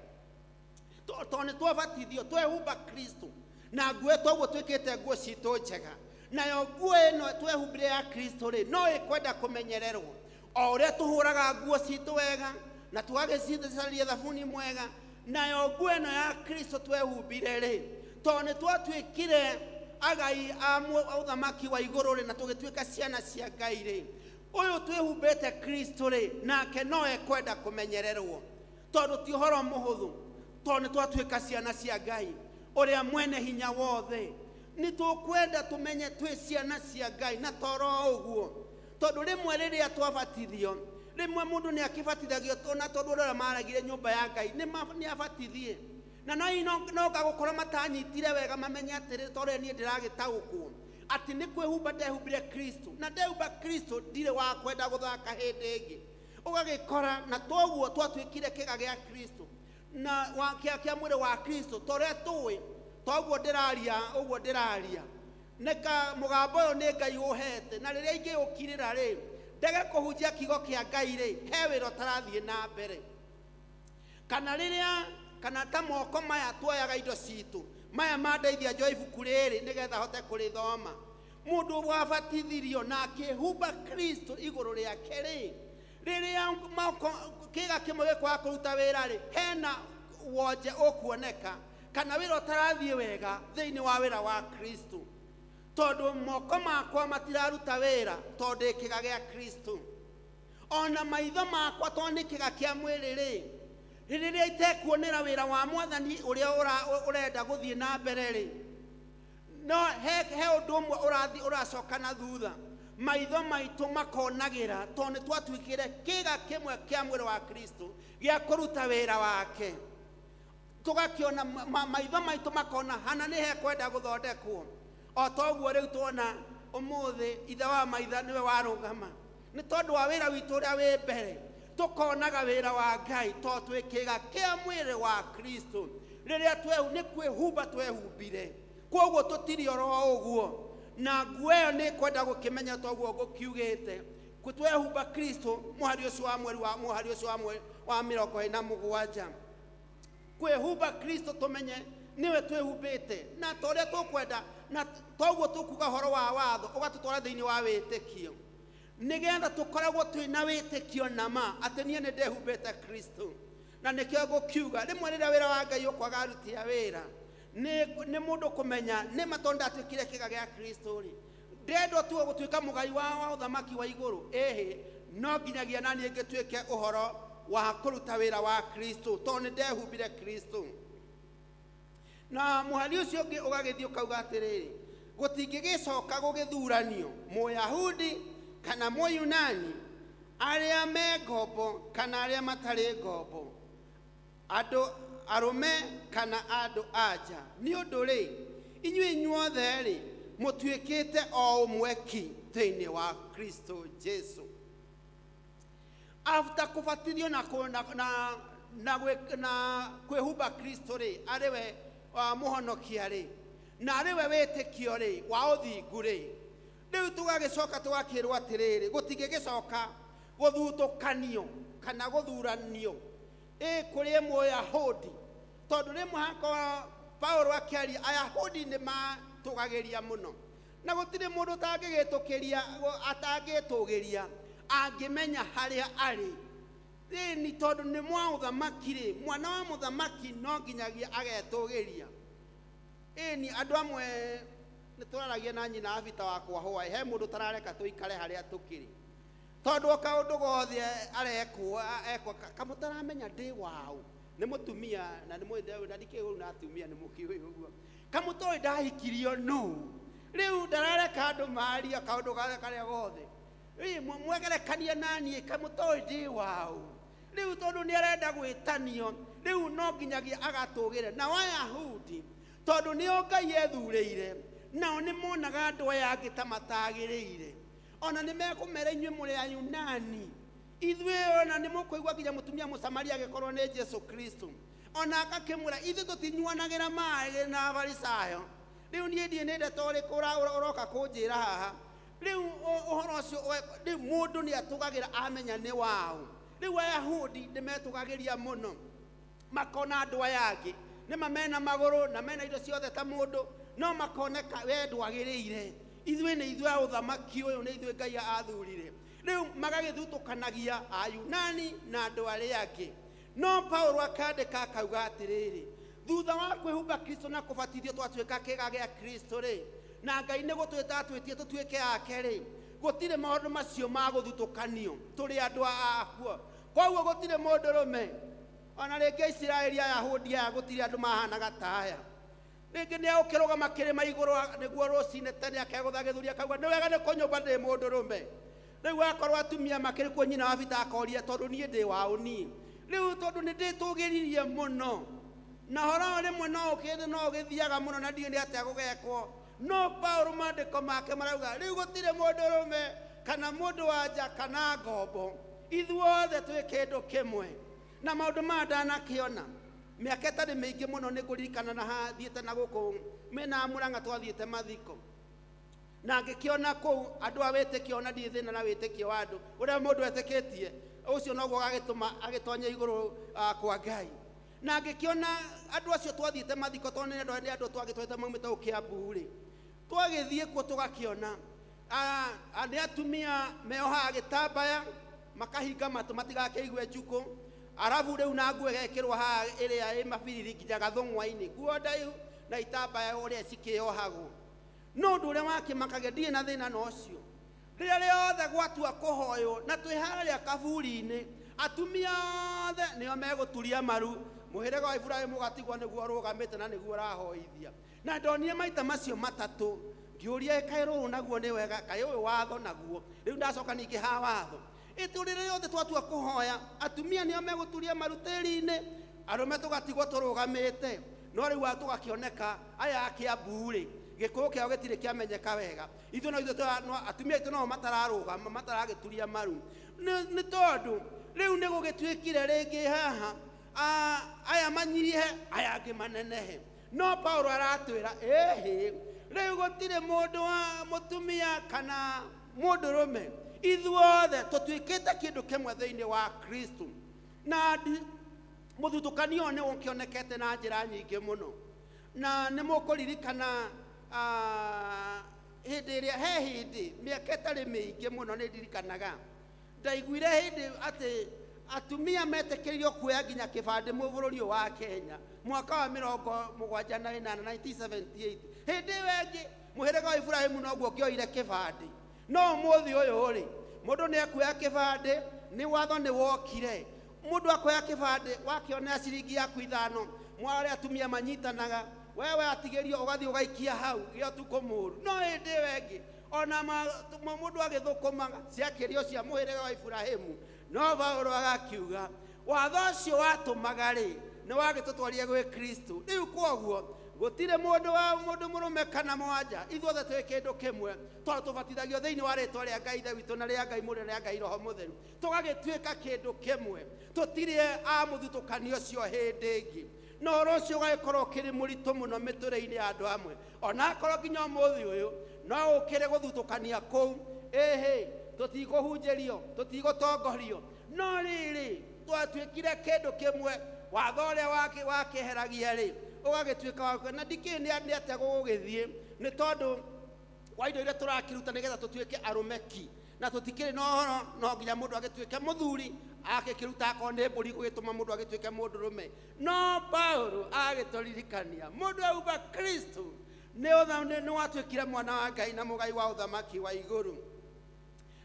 Tondũ nĩ twabatithio, twehumba Kristo na nguo, toguo twĩkĩte nguo citũ njega. Nayo nguo ĩno twehumbire ya Kristo rĩ, no ĩkwenda kũmenyererwo o ũrĩa tũhũraga nguo citũ wega na tũgagĩcicaria thabuni mwega. Nayo nguo ĩno ya Kristo twehumbire rĩ, tondũ nĩ twatuĩkire agai a ũthamaki wa igũrũ rĩ, na tũgĩtuĩka ciana cia Ngai rĩ, ũyũ twĩhumbĩte Kristo rĩ, nake no ekwenda kũmenyererwo, tondũ ti ũhoro mũhũthũ, tondũ nĩ twatuĩka ciana cia Ngai ũrĩa mwene hinya wothe. Nĩ tũkwenda tũmenye twĩ ciana cia Ngai, na toro ũguo, tondũ rĩmwe rĩrĩa twabatithio, rĩmwe mũndũ nĩ akĩbatithagio na tondũ ũrĩa maragire nyũmba ya Ngai nĩ abatithie, na no gagũkorwo matanyitire wega mamenye atĩrĩ, tondũ niĩ ndĩragĩtaũkwo atĩ nĩ kwĩhumba ndehumbire Kristo, na ndehumba Kristo ndirĩ wa kwenda gũthaka hĩndĩ ĩngĩ. Ũgagĩkora na toguo twatuĩkire kĩga gĩa Kristo na wa kĩa mwĩrĩ wa Kristo, torĩa tũĩ toguo ndĩraria ũguo ndĩraria nĩka mũgambo ũyũ nĩ Ngai ũhete, na rĩrĩa ingĩũkirĩra rĩ, ndege kũhunjia kiugo kĩa Ngai rĩ, he wĩra ũtarathiĩ na mbere. Kana rĩrĩa kana ta moko maya tuoyaga indo citũ maya mandeithia njoe ibuku rĩrĩ nĩgetha hote kũrĩthoma, mũndũ wabatithirio na akĩhumba Kristo igũrũ rĩake rĩ, rĩrĩa moko kĩga kĩmwe gĩkwaga kũruta wĩra rĩ, hena wonje ũkuoneka kana wĩra ũtarathiĩ wega thĩinĩ wa wĩra wa Kristo, tondũ moko makwa matiraruta wĩra tondũ ndĩ kĩga gĩa Kristo. Ona maitho makwa tondũ nĩ kĩga kĩa mwĩrĩ rĩ, rĩrĩa itekuonera wĩra wa Mwathani ũrĩa ũrenda gũthiĩ na mbere rĩ, no he ũndũ ũmwe ũrathiĩ ũracoka na thutha. Maitho maitũ makonagĩra tondũ nĩ twatuĩkire kĩga kĩmwe kĩa mwĩrĩ wa Kristo gĩa kũruta wĩra wake. Tũgakĩona maitho maitũ makona hana nĩ hekwenda gũthondekwo. O toguo rĩu tuona ũmũthĩ ithe wa maitha nĩwe warũgama, nĩ tondũ wa wĩra witũ ũrĩa wĩ mbere, tũkonaga wĩra wa Ngai tondũ twĩ kĩga kĩa mwĩrĩ wa Kristo. Rĩrĩa nĩ kwĩhumba twehumbire, koguo tũtirĩ oro ũguo, na nguo ĩyo nĩ kwenda gũkĩmenya toguo ngũkiugĩte twehumba Kristo. Mũhari ũcio wa mweri wa mũhari ũcio wa mweri wa 47, kwĩhumba Kristo tũmenye nĩwe twĩhumbĩte, na ta ũrĩa tũkwenda, na toguo tũkuga ũhoro wa watho ũgatũtwara thĩinĩ wa wĩtĩkio, nĩgetha tũkoragwo twĩna wĩtĩkio na ma atĩ niĩ nĩ ndehumbĩte Kristo. Na nĩkĩo ngũkiuga rĩmwe rĩrĩa wĩra wa Ngai ũkwaga aruti a wĩra, nĩ mũndũ kũmenya nĩ ma tondũ ndatuĩkire kĩga gĩa Kristo rĩ, ndendwo tu gũtuĩka mũgai wa ũthamaki wa igũrũ, ĩhĩ, no nginyagia na niĩ ngĩtuĩke ũhoro wa kũruta wĩra wa Kristo tondũ nĩ ndehumbire Kristo. Na mũhari ũcio ũngĩ ũgagĩthiĩ ũkauga atĩrĩrĩ, gũtingĩgĩcoka gũgĩthuranio Mũyahudi kana Mũyunani, arĩa me ngombo kana arĩa matarĩ ngombo, andũ arũme kana andũ anja, nĩ ũndũ rĩ, inyuĩ inyuothe rĩ, mũtuĩkĩte o ũmwe ki thĩinĩ wa Kristo Jesu. After kũbatithio na kwĩhumba Kristo rĩ, arĩ we wa mũhonokia rĩ, na arĩ we wĩtĩkio rĩ wa ũthingu rĩ, rĩu tũgagĩcoka tũgakĩrwo atĩrĩrĩ, gũtingĩgĩcoka gũthutũkanio kana gũthuranio ĩ kũrĩ Mũyahudi, tondũ rĩmwe hakwa Paulo akĩaria Ayahudi nĩ matũgagĩria mũno, na gũtirĩ mũndũ ũtangĩgĩtũkĩria atangĩtũgĩria angĩmenya harĩa arĩ. Ĩni tondũ nĩ mwa ũthamaki rĩ, mwana wa mũthamaki no nginyagia agetũgĩria. Ĩni andũ amwe nĩ tũraragia na nyina Abita wakwa hwaĩ, he mũndũ ũtarareka tũikare harĩa tũkĩrĩ, tondũ o kaũndũ gothe arekwo ekwo kamũtaramenya ndĩ waũ, nĩ mũtumia na nĩ mwende na ndikĩũĩ ũru na atumia nĩ mũkĩũĩ ũguo, kamũtoĩ ndahikirio nũ, rĩu ndarareka andũ maria kaũndũ karĩa gothe. Ĩ, mwegerekania na niĩ kamũtoĩ ndĩ waũ, rĩu tondũ nĩ arenda gwĩtanio, rĩu no nginyagia agatũgĩre. Na Wayahudi tondũ nĩo Ngai ethurĩire, nao nĩ monaga andũ aya angĩ ta matagĩrĩire, ona nĩ mekũmera inyuĩ mũrĩ Ayunani, ithuĩ ona nĩ mũkũigua nginya mũtumia Mũsamaria agĩkorwo nĩ Jesu Kristo, ona agakĩmwĩra ithuĩ tũtinyuanagĩra maĩ na Afarisayo. Rĩu niĩ ndiĩ nĩ ndeto ũrĩkũ ũroka kũnjĩra haha. Rĩu ũhoro ũcio rĩu mũndũ nĩ atũgagĩra amenya nĩ waũ. Rĩu Ayahudi nĩ metũgagĩria mũno, makona andũ aya angĩ Nĩma mena magũrũ na mena indo ciothe ta mũndũ, no makoneka we ndwagĩrĩire. Ithuĩ nĩ ithuĩ a ũthamaki ũyũ, nĩ ithuĩ Ngai athurire. Rĩu magagĩthutũkanagia Ayunani na andũ arĩa angĩ. No Paulo akandĩka akauga atĩrĩrĩ, thutha wa kwĩhumba Kristo na kũbatithio twatuĩka kĩga gĩa Kristo rĩ, na Ngai nĩ gũtwĩta atwĩtie tũtuĩke ake rĩ, gũtirĩ maũndũ macio ma gũthutũkanio, tũrĩ andũ akuo. Koguo gũtirĩ mũndũrũme ona rĩngĩ Isiraeli Ayahudi aya gũtirĩ andũ mahanaga ta aya. Rĩngĩ nĩ egũkĩrũgama kĩrĩma igũrũ nĩguo rũcinĩ tene akegũtha gĩthũri akauga nĩ wega nĩ kũnyũmba ndĩ mũndũrũme. Rĩu akorwo atumia makĩrĩ kuo nyina wa Bita akoria tondũ niĩ ndĩ waũ niĩ. Rĩu tondũ nĩ ndĩtũgĩririe mũno na horo rĩmwe no ũkĩndĩ no ũgĩthiaga mũno na ndiũĩ nĩ atĩa gũgekwo. No Paulo maandĩko make marauga rĩu gũtirĩ mũndũrũme kana mũndũ wa nja kana ngombo, ithuothe twĩ kĩndũ kĩmwe. Na maũndũ maya ndanakĩona mĩaka ĩtarĩ mĩingĩ mũno nĩ ngũririkana na hathiĩte na gũkũ mĩena ya Mũrang'a twathiĩte mathiko, na ngĩkĩona kũu andũ a wĩtĩkio, ona ndirĩ thĩna na wĩtĩkio wa andũ ũrĩa mũndũ etĩkĩtie ũcio noguo agagĩtũma agĩtonye igũrũ kwa Ngai. Na ngĩkĩona andũ acio twathiĩte mathiko, tondũ nĩ andũ twagĩtwete maumĩte gũkũ Kĩambu rĩ, twagĩthiĩ kuo tũgakĩona nĩ atumia meohaga gĩtambaya makahinga matũ matigakĩigue njukũ, arabu rĩu na nguo ĩgekĩrwo haha ĩrĩa ĩ mabiriri nginya gathũng'wa-inĩ, nguo ndaihu na itambaya ũrĩa cikĩohagwo. No ũndũ ũrĩa wakĩmakagia ndirĩ na thĩna na ũcio, rĩrĩa rĩothe gwatua kũhoywo na twĩ harĩa kaburi-inĩ, atumia othe nĩo megũturia maru, mũhĩrĩga wa Iburahĩmu ũgatigwo nĩguo ũrũgamĩte na nĩguo ũrahoithia. Na ndonire maita macio matatũ ngĩũria kaĩ rũrũ naguo nĩ wega, kaĩ ũyũ watho naguo. Rĩu ndacoka ningĩ ha watho ĩtũ rĩrĩa rĩothe twatua kũhoya, atumia nĩo megũturia maru tĩri-inĩ, arũme tũgatigwo tũrũgamĩte. No rĩu tũgakĩoneka aya a Kĩambu rĩ, gĩkũyũ kĩao gĩtirĩ kĩamenyeka wega. Ithuĩ no ithuĩ no atumia aitũ no matararũgama, mataragĩturia maru. Nĩ tondũ rĩu nĩ gũgĩtuĩkire rĩngĩ haha aya manyihe aya angĩ manenehe. No Paulo aratwĩra ĩhĩ, rĩu gũtirĩ mũndũ wa mũtumia kana mũndũrũme, ithuothe tũtuĩkĩte kĩndũ kĩmwe thĩinĩ wa Kristo. Na mũthutũkanio nĩ ũkĩonekete na njĩra nyingĩ mũno, na nĩ mũkũririkana hĩndĩ ĩrĩa he hĩndĩ mĩaka ĩtarĩ mĩingĩ mũno nĩ ndirikanaga ndaiguire hĩndĩ atĩ atumia metĩkĩririo kuoya nginya kĩbandĩ bũrũri ũyũ wa Kenya mwaka wa 78 1978. Hĩndĩ ĩyo ĩngĩ mũhĩrĩga wa Iburahĩmu noguo ũngĩoire kĩbandĩ, no ũmũthĩ ũyũ rĩ, mũndũ nĩ ekuoya kĩbandĩ, nĩ watho nĩ wokire. Mũndũ akoya kĩbandĩ wakĩonera ciringi yaku 5, mwarĩ atumia manyitanaga, wewe atigĩrio ũgathiĩ ũgaikia hau gĩa ũtukũ mũru. No hĩndĩ ĩyo ĩngĩ ona mũndũ agĩthũkũmaga ciakĩrio cia mũhĩrĩga wa Iburahĩmu. No Paulo agakiuga watho ũcio watũmaga rĩ, nĩ wagĩtũtwarire gwĩ Kristo. Rĩu kwoguo gũtirĩ mũndũ wa mũndũ mũrũme kana mwanja, ithuothe twĩ kĩndũ kĩmwe, tondũ tũbatithagio thĩinĩ wa rĩtwa rĩa Ngai Ithe witũ na rĩa Ngai Mũrũ na rĩa Ngai Roho Mũtheru, tũgagĩtuĩka kĩndũ kĩmwe, tũtirĩ a mũthutũkanio ũcio hĩndĩ ĩngĩ. Na ũhoro ũcio ũgagĩkorwo ũkĩrĩ mũritũ mũno mĩtũrĩre-inĩ ya andũ amwe, ona akorwo nginya ũmũthĩ ũyũ no ũkĩrĩ gũthutũkania kũu, ĩhĩ tũtikũhunjĩrio, tũtigũtongorio, no rĩrĩ twatuĩkire kĩndũ kĩmwe, watho ũrĩa wakĩeheragia rĩ ũgagĩtuĩka wa na ndikĩũĩ nĩ atĩa gũgũgĩthiĩ, nĩ tondũ wa indo iria tũrakĩruta nĩgetha tũtuĩke arũme ki, na tũtikĩrĩ na ũhoro no nginya mũndũ agĩtuĩke mũthuri akĩkĩruta akorwo nĩ mbũri gũgĩtũma mũndũ agĩtuĩke mũndũrũme. No Paulo agĩtũririkania mũndũ auga Kristo nĩ watuĩkire mwana wa Ngai na mũgai wa ũthamaki wa igũrũ.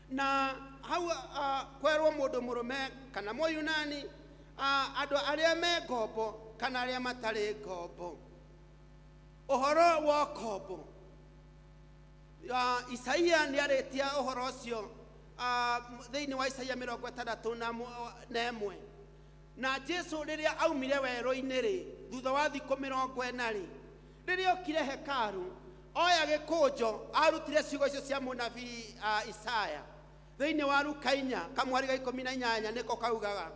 Na hau kwerwo mũndũ mũrũme kana Mũyunani, andũ arĩa me ngombo kana arĩa matarĩ ngombo. Ũhoro wa ũkombo, Isaia nĩ arĩtia ũhoro ũcio thĩinĩ wa Isaia 61. Na Jesu rĩrĩa aumire werũ-inĩ rĩ, thutha wa thikũ 40 rĩ, rĩrĩa okire hekaru oya gĩkũnjo arutire ciugo icio cia mũnabii Isaya thĩinĩ wa Luka 4 kamwari ga 18, nĩko kaugaga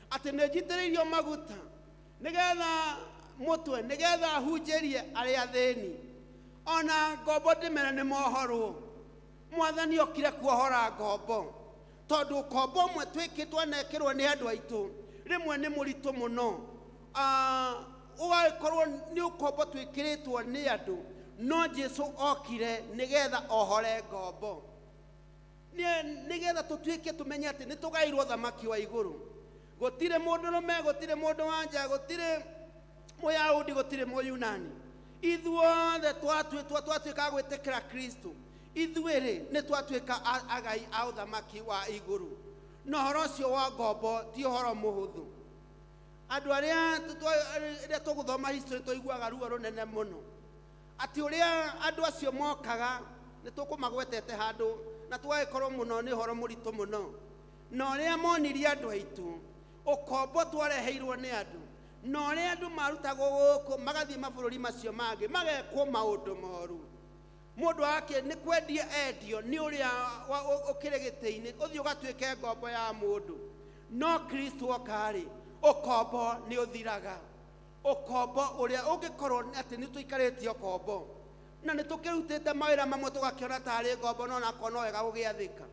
atĩ nĩ njitĩrĩirio maguta nĩgetha mũtwe, nĩgetha hunjĩrie arĩa athĩni, ona ngombo ndĩmere nĩ mohorwo. Mwathani okire kuohora ngombo, tondũ ũkombo ũmwe twĩkĩtwo anekĩrwo nĩ andũ aitũ rĩmwe nĩ mũritũ mũno. Ũgagĩkorwo nĩ ũkombo twĩkĩrĩtwo nĩ andũ, no Jesu okire nĩgetha ohore ngombo, nĩgetha tũtuĩke tũmenye atĩ nĩ tũgairwo thamaki wa igũrũ. Gũtirĩ mũndũrũme, gũtirĩ mũndũ wa nja, gũtirĩ Mũyahudi, gũtirĩ Mũyunani, ithuothe twatuĩka gwĩtĩkĩra Kristo, ithuĩ rĩ nĩ twatuĩka agai a ũthamaki wa igũrũ. Na ũhoro ũcio wa ngombo ti ũhoro mũhũthũ. Andũ arĩa rĩrĩa tũgũthoma history tũiguaga ruo rũnene mũno atĩ ũrĩa andũ acio mokaga nĩ tũkũmagwetete handũ na tũgagĩkorwo mũno nĩ ũhoro mũritũ mũno, na ũrĩa monirie andũ aitũ ũkombo twareheirwo nĩ andũ, na ũrĩa andũ marutagwo gũkũ magathiĩ mabũrũri macio mangĩ magekwo maũndũ moru. Mũndũ wake nĩ kwendia endio nĩ ũrĩa ũkĩrĩ gĩtĩ-inĩ, ũthiĩ ũgatuĩke ngombo ya mũndũ. No Kristo oka-rĩ, ũkombo nĩ ũthiraga. Ũkombo ũrĩa ũngĩkorwo atĩ nĩ tũikarĩtie ũkombo na nĩ tũkĩrutĩte mawĩra mamwe tũgakĩona tarĩ ngombo, no nakorwo no wega gũgĩathĩka.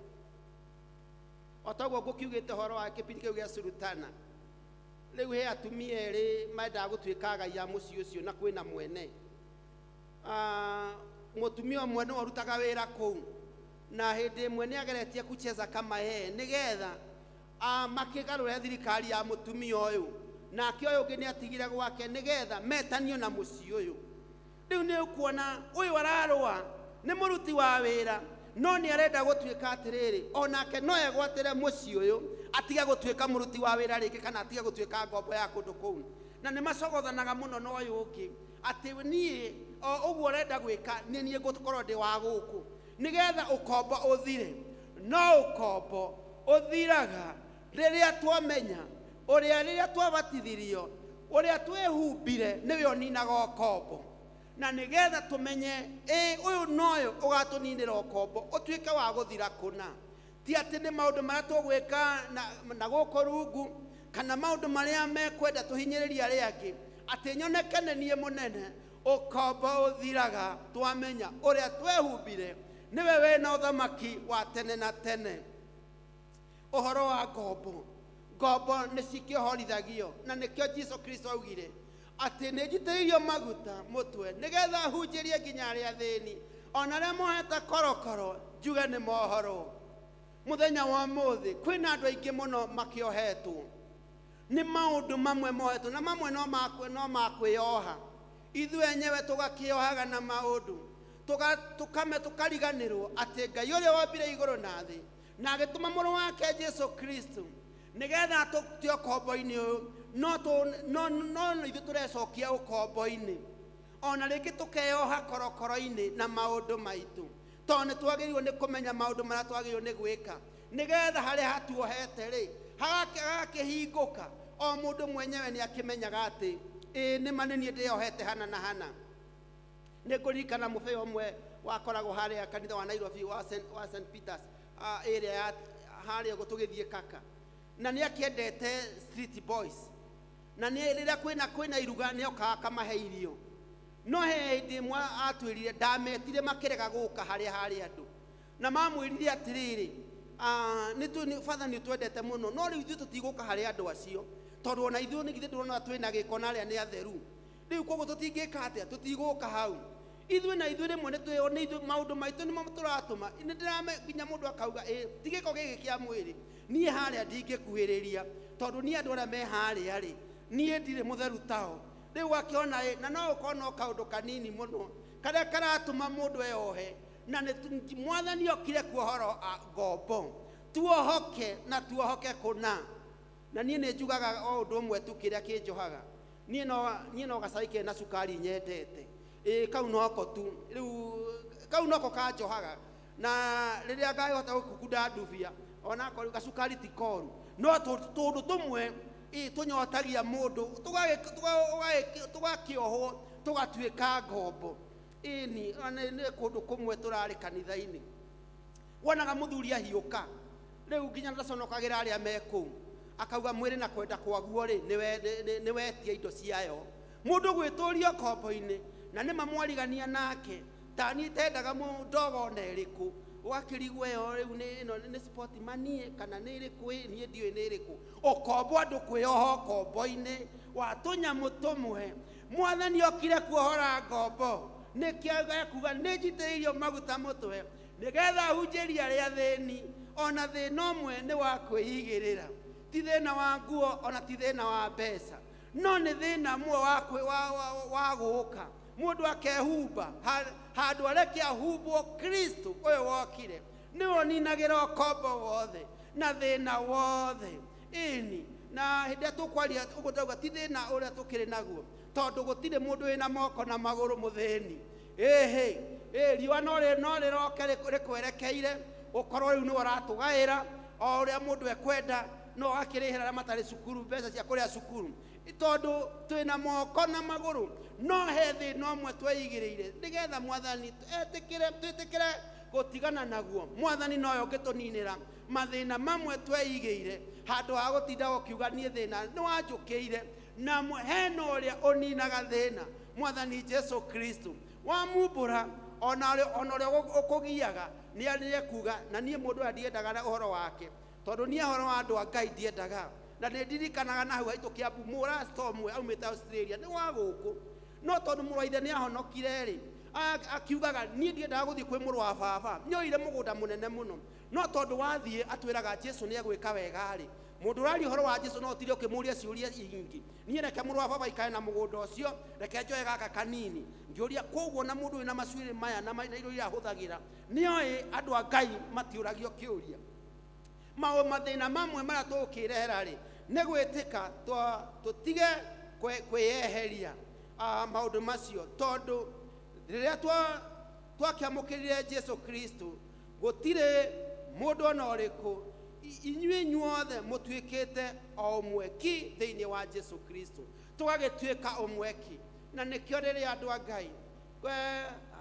O toguo ngũkiugĩte ũhoro wa kĩbindi kĩu gĩa Sultana, rĩu he atumia erĩ mendaga gũtuĩka agai a mũciĩ ũcio na kwĩna mwene. Mũtumia ũmwe nĩwe ũrutaga wĩra kũu, na hĩndĩ ĩmwe nĩ ageretie kucheza kama yeye nĩgetha makĩgarũre thirikari ya mũtumia ũyũ, nake ũyũ ũngĩ nĩ atigire gwake nĩgetha metanio na mũciĩ ũyũ. Rĩu nĩ ũkuona ũyũ ararũa nĩ mũruti wa wĩra, no nĩ arenda gũtuĩka atĩrĩrĩ, onake no egwatĩre mũciĩ ũyũ atige gũtuĩka mũruti wa wĩra rĩngĩ, kana atige gũtuĩka ngombo ya kũndũ kũu. Na nĩ macogothanaga mũno na ũyũ ũngĩ atĩ niĩ o ũguo ũrenda gwĩka nĩ niĩ ngũkorwo ndĩ wa gũkũ, nĩgetha ũkombo ũthire. No ũkombo ũthiraga rĩrĩa twamenya ũrĩa rĩrĩa twabatithirio, ũrĩa twĩhumbire nĩwe ũninaga ũkombo, na nĩgetha tũmenye ĩ ũyũ noyũ ũgatũninĩra ũkombo ũtuĩke wa gũthira kũna. Ti atĩ nĩ maũndũ marĩa tũgwĩka na gũkũ rungu, kana maũndũ marĩa mekwenda tũhinyĩrĩrie arĩa angĩ atĩ nyoneke nĩ niĩ mũnene. Ũkombo ũthiraga twamenya ũrĩa twehumbire nĩwe wĩna ũthamaki wa tene na tene. Ũhoro wa ngombo, ngombo nĩ cikĩohorithagio, na nĩkĩo Jesu Kristo augire atĩ nĩ njitĩrĩirio maguta mũtwe nĩgetha hunjĩrie nginya arĩa athĩni, ona arĩa mohete korokoro njuge nĩ mohorwo. Mũthenya wa ũmũthĩ kwĩna andũ aingĩ mũno makĩohetwo nĩ maũndũ mamwe mohetwo, na mamwe no makwĩyoha. Ithuĩ enyewe tũgakĩohaga na maũndũ tũkariganĩrwo atĩ Ngai ũrĩa wombire igũrũ na thĩ na agĩtũma mũrũ wake Jesu Kristo nĩgetha atũtie ũkombo-inĩ ũyũ, no ithuĩ tũrecokia ũkombo-inĩ, ona rĩngĩ tũkeyoha korokoro-inĩ na maũndũ maitũ, tondũ nĩ twagĩrĩirwo nĩ kũmenya maũndũ marĩa twagĩrĩirwo nĩ gwĩka nĩgetha harĩa hatuohete rĩ hagakĩhingũka. O mũndũ mwenyewe nĩ akĩmenyaga atĩ ĩĩ nĩ ma nĩ niĩ ndĩyohete hana na hana. Nĩ ngũririkana mũbĩa ũmwe wakoragwo harĩa kanitha wa Nairobi wa St Peters, area ya harĩa ũguo tũgĩthiĩ Kaka, na nĩ akĩendete street boys, na nĩ rĩrĩa kwĩna iruga nĩ okaga akamahe irio. No he hĩndĩ ĩmwe atwĩrire ndametire makĩrega gũka harĩa harĩ andũ, na mamwĩrire atĩrĩrĩ, father nĩ twendete mũno, no rĩu ithuĩ tũtigũka harĩ andũ acio, tondũ ona ithuĩ nĩ githĩ ndũrona twĩna gĩko na arĩa nĩ atheru, rĩu koguo tũtingĩka atĩa, tũtigũka hau. Ithuĩ na ithuĩ rĩmwe nĩ twĩo nĩ ithuĩ maũndũ maitũ nĩmo tũratũma nĩ ndĩrame nginya mũndũ akauga ĩ ti gĩko gĩkĩ kĩa mwĩrĩ, niĩ harĩa ndingĩkuhĩrĩria tondũ niĩ andũ arĩa me harĩa rĩ niĩ ndirĩ mũtheru tao. Rĩu ũgakĩona ĩ, na no ũkorwo no kaũndũ kanini mũno karĩa karatũma mũndũ eyohe, na nĩ mwathani okire kuohoro ngombo, tuohoke na tuohoke kũna. Na niĩ nĩ njugaga o ũndũ ũmwe tu kĩrĩa kĩnjohaga, niĩ no gacai kena cukari nyendete, ĩ kau noko tu, rĩu kau noko kanjohaga, na rĩrĩa ngahota gũkunda ndubia onakorwo gacukari ti koru, no tũndũ tũmwe ĩ tũnyotagia mũndũ tũgakĩohwo tũgatuĩka ngombo. Ĩni nĩ kũndũ kũmwe tũrarĩ kanitha-inĩ, wonaga mũthuri ahiũka rĩu nginya ndaconokagĩra arĩa me kũu, akauga mwĩrĩ na kwenda kwaguo rĩ nĩ wetia indo ciayo. Mũndũ gwĩtũria ũkombo-inĩ na nĩ mamwarigania nake ta niĩ itendaga ndogo ona ĩrĩkũ, Ũgakĩrigwo ĩyo rĩu nĩ ĩno nĩ sport manie kana nĩ ĩrĩkũ? Ĩ niĩ ndiũĩ nĩ ĩrĩkũ. Ũkombo, andũ kwĩyoha ũkombo-inĩ wa tũnyamũ tũmwe. Mwathani okire kuohora ngombo. Nĩkĩo ekuga nĩ njitĩrĩirio maguta mũtwe nĩgetha hunjĩrie arĩa athĩni. Ona thĩna ũmwe nĩ wa kwĩigĩrĩra, ti thĩna wa nguo ona ti thĩna wa mbeca, no nĩ thĩna ũmwe wa wa gũka mũndũ akehumba handũ areke ahumbwo Kristo ũyũ wokire, nĩwe ũninagĩra ũkombo wothe na thĩna wothe. Ĩni, na hĩndĩ ĩrĩa tũkwaria ũguo ndauga ti thĩna ũrĩa tũkĩrĩ naguo, tondũ gũtirĩ mũndũ wĩna moko na magũrũ mũthĩni. Ĩhĩ ĩ riũa no rĩroke rĩkwerekeire, ũkorwo rĩu nĩwe ũratũgaĩra o ũrĩa mũndũ ekwenda, no agakĩrĩhĩra arĩa matarĩ cukuru mbeca cia kũrĩa cukuru, tondũ twĩna moko na magũrũ. No he thĩna ũmwe tweigĩrĩire nĩgetha Mwathani etĩkĩre twĩtĩkĩre gũtigana naguo. Mwathani nowe ũngĩtũninĩra mathĩna mamwe tweigĩire, handũ ha gũtinda ũkiuga niĩ thĩna nĩ wanjũkĩire. Na hena ũrĩa ũninaga thĩna, Mwathani Jesu Kristo. Wamumbũra ona ũrĩa ũkũgiaga nĩ ekuga. Na niĩ mũndũ ũrĩa ndiendaga na ũhoro wake, tondũ niĩ ũhoro wa andũ a Ngai ndiendaga. Na nĩ ndirikanaga na hau haitũ Kĩambu, mũrasta ũmwe aumĩte Australia nĩ wa gũkũ, no tondũ mũrũ wa ithe nĩ ahonokire rĩ, akiugaga niĩ ndiendaga gũthiĩ kwĩ mũrũ wa baba. Nĩoire mũgũnda mũnene mũno, no tondũ wathiĩ atwĩraga Jesu nĩ egwĩka wega rĩ, mũndũ ũraria ũhoro wa Jesu no ũtinde ũkĩmũria ciũria ingĩ. Niĩ reke mũrũ wa baba aikare na mũgũnda ũcio, reke njoe gaka kanini. Ngĩũria koguo na mũndũ wĩna macuĩrĩ maya na indo iria ahũthagĩra nĩoĩ andũ a Ngai matiũragio kĩũria. Mathĩna mamwe marĩa tũgũkĩrehera rĩ, nĩ gwĩtĩka tũtige kwĩyeheria maũndũ macio, tondũ rĩrĩa twakĩamũkĩrire Jesu Kristo, gũtirĩ mũndũ ona ũrĩkũ, inyuĩ inyuothe mũtuĩkĩte o ũmwe ki thĩinĩ wa Jesu Kristo, tũgagĩtuĩka ũmwe ki. Na nĩkĩo rĩrĩa andũ a Ngai,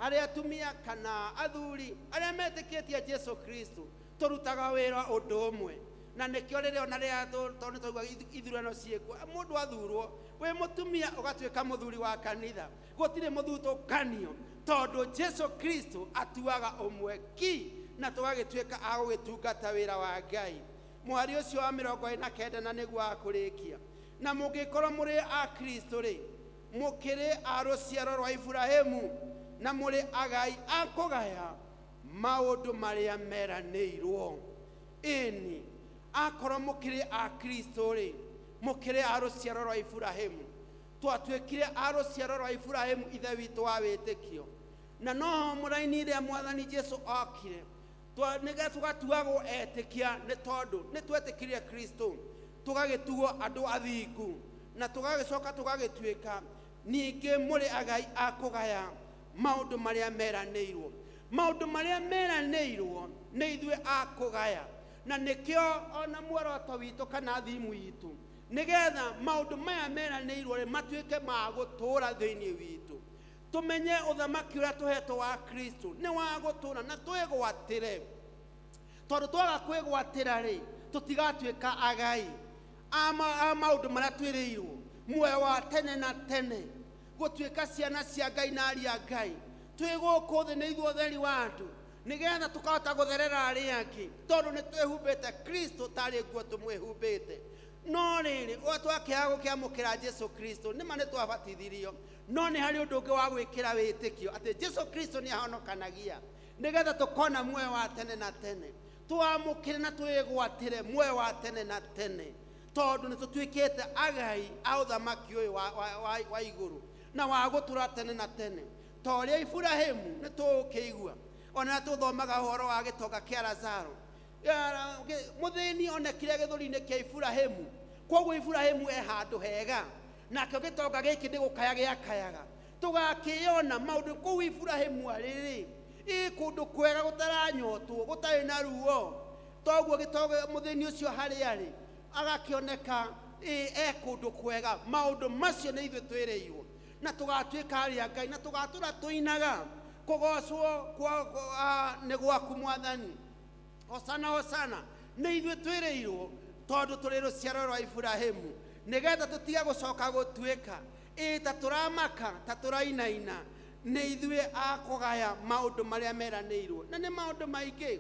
arĩa atumia kana athuri arĩa metĩkĩtie Jesu Kristo, tũrutaga wĩra ũndũ ũmwe. Na nĩkĩo rĩrĩa ona rĩrĩa tondũ nĩ twaigua ithurano ciĩkuo, mũndũ athurwo wĩ mũtumia ũgatuĩka mũthuri wa kanitha, gũtirĩ mũthutũkanio, tondũ Jesu Kristo atuaga ũmwe ki, na tũgagĩtuĩka a gũgĩtungata wĩra wa Ngai. Mũhari ũcio wa 49 na nĩguo wa kũrĩkia: na mũngĩkorwo mũrĩ a Kristo rĩ, mũkĩrĩ a rũciaro rwa Iburahĩmu, na mũrĩ agai a kũgaya maũndũ marĩa meranĩirwo. Ĩni, akorwo mũkĩrĩ a Kristo rĩ, mũkĩrĩ a rũciaro rwa Iburahĩmu. Twatuĩkire a rũciaro rwa Iburahĩmu, ithe witũ wa wĩtĩkio. Na no mũraini rĩa Mwathani Jesu okire nĩgetha tũgatuagwo etĩkia, nĩ tondũ nĩ twetĩkirie Kristo, tũgagĩtuo andũ athingu, na tũgagĩcoka tũgagĩtuĩka ningĩ mũrĩ agai a kũgaya maũndũ marĩa meranĩirwo. Maũndũ marĩa meranĩirwo nĩ ithuĩ a kũgaya. Na nĩkĩo ona muoroto witũ kana thimu itũ, nĩgetha maũndũ maya meranĩirwo rĩ matuĩke ma gũtũũra thĩinĩ witũ, tũmenye ũthamaki ũrĩa tũhetwo wa Kristo nĩ wa gũtũũra, na twĩgwatĩre, tondũ twaga kwĩgwatĩra rĩ, tũtigatuĩka agai a maũndũ marĩa twĩrĩirwo, muoyo wa tene na tene, gũtuĩka ciana cia Ngai na aria a Ngai twĩ gũkũ thĩ. Nĩ ithuĩ ũtheri wa andũ, nĩgetha tũkahota gũtherera arĩa angĩ, tondũ nĩ twĩhumbĩte Kristo tarĩ nguo tũmwĩhumbĩte. No rĩrĩ, o twakĩaga gũkĩamũkĩra Jesu Kristo, nĩma nĩ twabatithirio, no nĩ harĩ ũndũ ũngĩ wa gwĩkĩra wĩtĩkio atĩ Jesu Kristo nĩ ahonokanagia, nĩgetha tũkona muoyo wa tene na tene. Twamũkĩre na twĩgwatĩre muoyo wa tene na tene, tondũ nĩ tũtuĩkĩte agai a ũthamaki ũyũ wa igũrũ na wa gũtũra tene na tene, ta ũrĩa Iburahĩmu. Nĩ tũgũkĩigua ona tũthomaga ũhoro wa gĩtonga kĩa Lazaro. Mũthĩni onekire gĩthũri-inĩ kĩa Iburahĩmu, koguo Iburahĩmu e handũ hega, nakĩo gĩtonga gĩkĩ nĩ gũkaya gĩakayaga. Tũgakĩona maũndũ kũu Iburahĩmu arĩ rĩ, ĩ kũndũ kwega gũtaranyotwo, gũtarĩ na ruo. Toguo gĩtonga mũthĩni ũcio harĩa arĩ agakĩoneka ĩ e kũndũ kwega. Maũndũ macio nĩ ithuĩ twĩrĩirwo, na tũgatuĩka arĩa Ngai, na tũgatũra tũinaga kũgocwo nĩ gwaku Mwathani, hosana hosana. Nĩ ithuĩ twĩrĩirwo, tondũ tũrĩ rũciaro rwa Iburahĩmu, nĩgetha tũtige gũcoka gũtuĩka ĩ ta tũramaka, ta tũrainaina. Nĩ ithuĩ a kũgaya maũndũ marĩa meranĩirwo, na nĩ maũndũ maingĩ.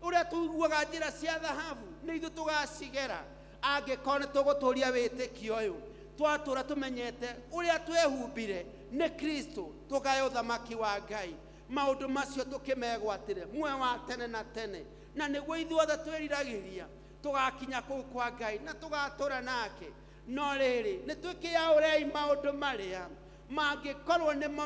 Ũrĩa tũiguaga njĩra cia thahabu, nĩ ithuĩ tũgacigera angĩkorwo nĩ tũgũtũria wĩtĩkio ũyũ. Twatũra tũmenyete ũrĩa twehumbire nĩ Kristo, tũgaye ũthamaki wa Ngai, maũndũ macio tũkĩmegwatĩre muoyo wa tene na tene, na nĩguo ithuothe twĩriragĩria tũgakinya kũu kwa Ngai na tũgatũra nake. No rĩrĩ, nĩ twĩkĩyaũrei maũndũ marĩa mangĩkorwo nĩmo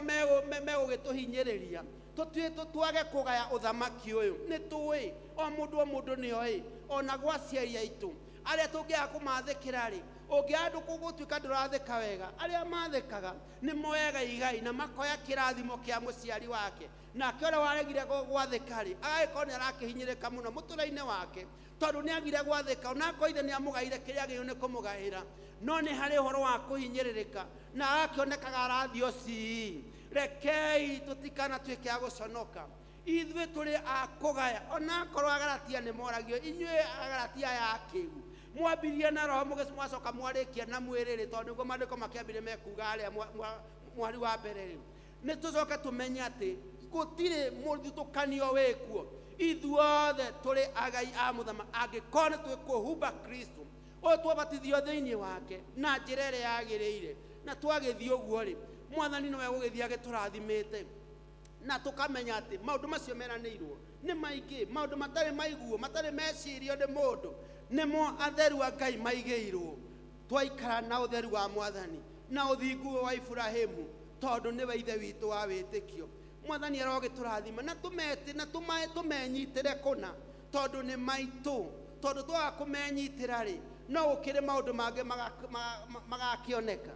megũgĩtũhinyĩrĩria tũtuĩ twage kũgaya ũthamaki ũyũ. Nĩ tũĩ o mũndũ o mũndũ nĩ oĩ, ona gwa aciari aitũ arĩa tũngĩaga kũmathĩkĩra rĩ, ũngĩaga gũtuĩka ndũrathĩka wega, arĩa mathĩkaga nĩ moyaga igai na makoya kĩrathimo kĩa mũciari wake, nake ũrĩa waregire gwathĩka rĩ, agagĩkorwo nĩ arakĩhinyĩrĩka mũno mũtũrĩre-inĩ wake tondũ nĩ agire gwathĩka, onakorwo ithe nĩ amũgaire kĩrĩa agĩrĩirwo nĩ kũmũgaĩra, no nĩ harĩ ũhoro wa kũhinyĩrĩrĩka na agakĩonekaga arathiĩ ocii. Rekei tũtikanatuĩke a gũconoka, ithuĩ tũrĩ a kũgaya. Onakorwo Agalatia nĩ moragio, inyuĩ Agalatia aya akĩgu, mwambirie na roho mwacoka mwarĩkia na mwĩrĩ rĩ, tondũ nĩguo maandĩko makĩambire mekuga harĩa mwari wa mbere rĩ, nĩ tũcoke tũmenye atĩ gũtirĩ mũthutũkanio wĩkuo. Ithuothe tũrĩ agai a mũthamaki angĩkorwo nĩ twĩkũhumba Kristo ũyũ twabatithio thĩinĩ wake na njĩra ĩrĩa yagĩrĩire, na twagĩthiĩ ũguo rĩ, Mwathani nĩwe gũgĩthiĩ agĩtũrathimĩte, na tũkamenya atĩ maũndũ macio meranĩirwo nĩ maingĩ, maũndũ matarĩ maiguo, matarĩ mecirio nĩ mũndũ, nĩmo atheru a Ngai maigĩirwo. Twaikara na ũtheru wa Mwathani na ũthingu wa Iburahĩmu, tondũ nĩwe ithe witũ wa wĩtĩkio. Mwathani arogĩtũrathima na tũmete na tũmenyitĩre kũna, tondũ nĩ maitũ. Tondũ twaga kũmenyitĩra rĩ, no gũkĩrĩ maũndũ mangĩ magakĩoneka.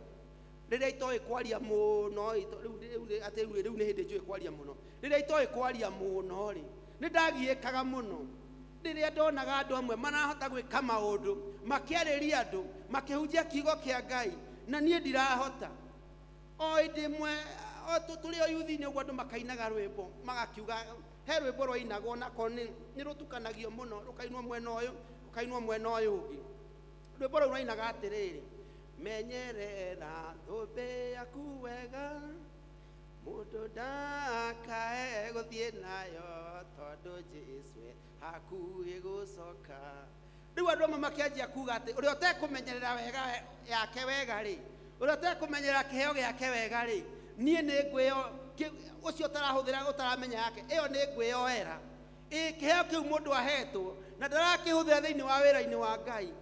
Rĩrĩa itoĩ kwaria mũno, rĩu atĩ rĩu nĩ hĩndĩ njũĩ kwaria mũno. Rĩrĩa itoĩ kwaria mũno rĩ, nĩ ndagiĩkaga mũno rĩrĩa ndonaga andũ amwe marahota gwĩka maũndũ, makĩarĩria andũ, makĩhunjia kiugo kĩa Ngai, na niĩ ndirahota. O hĩndĩ ĩmwe, o tũrĩ o yuthi-inĩ ũguo, andũ makainaga rwĩmbo, magakiuga he rwĩmbo rwainagwo, nakorwo nĩ rũtukanagio mũno, rũkainwo mwena ũyũ, rũkainwo mwena ũyũ ũngĩ. Rwĩmbo rũu rwainaga atĩrĩrĩ: menyerera thũmbĩ yaku wega, mũndũ ndakae gũthiĩ nayo, tondũ Jesũ e hakuhĩ gũcoka. Rĩu andũ amwe makĩanjia kuga atĩ ũrĩa ũtekũmenyerera wega yake wega rĩ, ũrĩa ũtekũmenyerera kĩheo gĩake wega rĩ, niĩ nĩ ngwĩyo ũcio ũtarahũthĩra, ũtaramenya yake ĩyo, nĩ ngwĩyoera. Ĩ kĩheo kĩu mũndũ ahetwo na ndarakĩhũthĩra thĩinĩ wa wĩra-inĩ wa Ngai,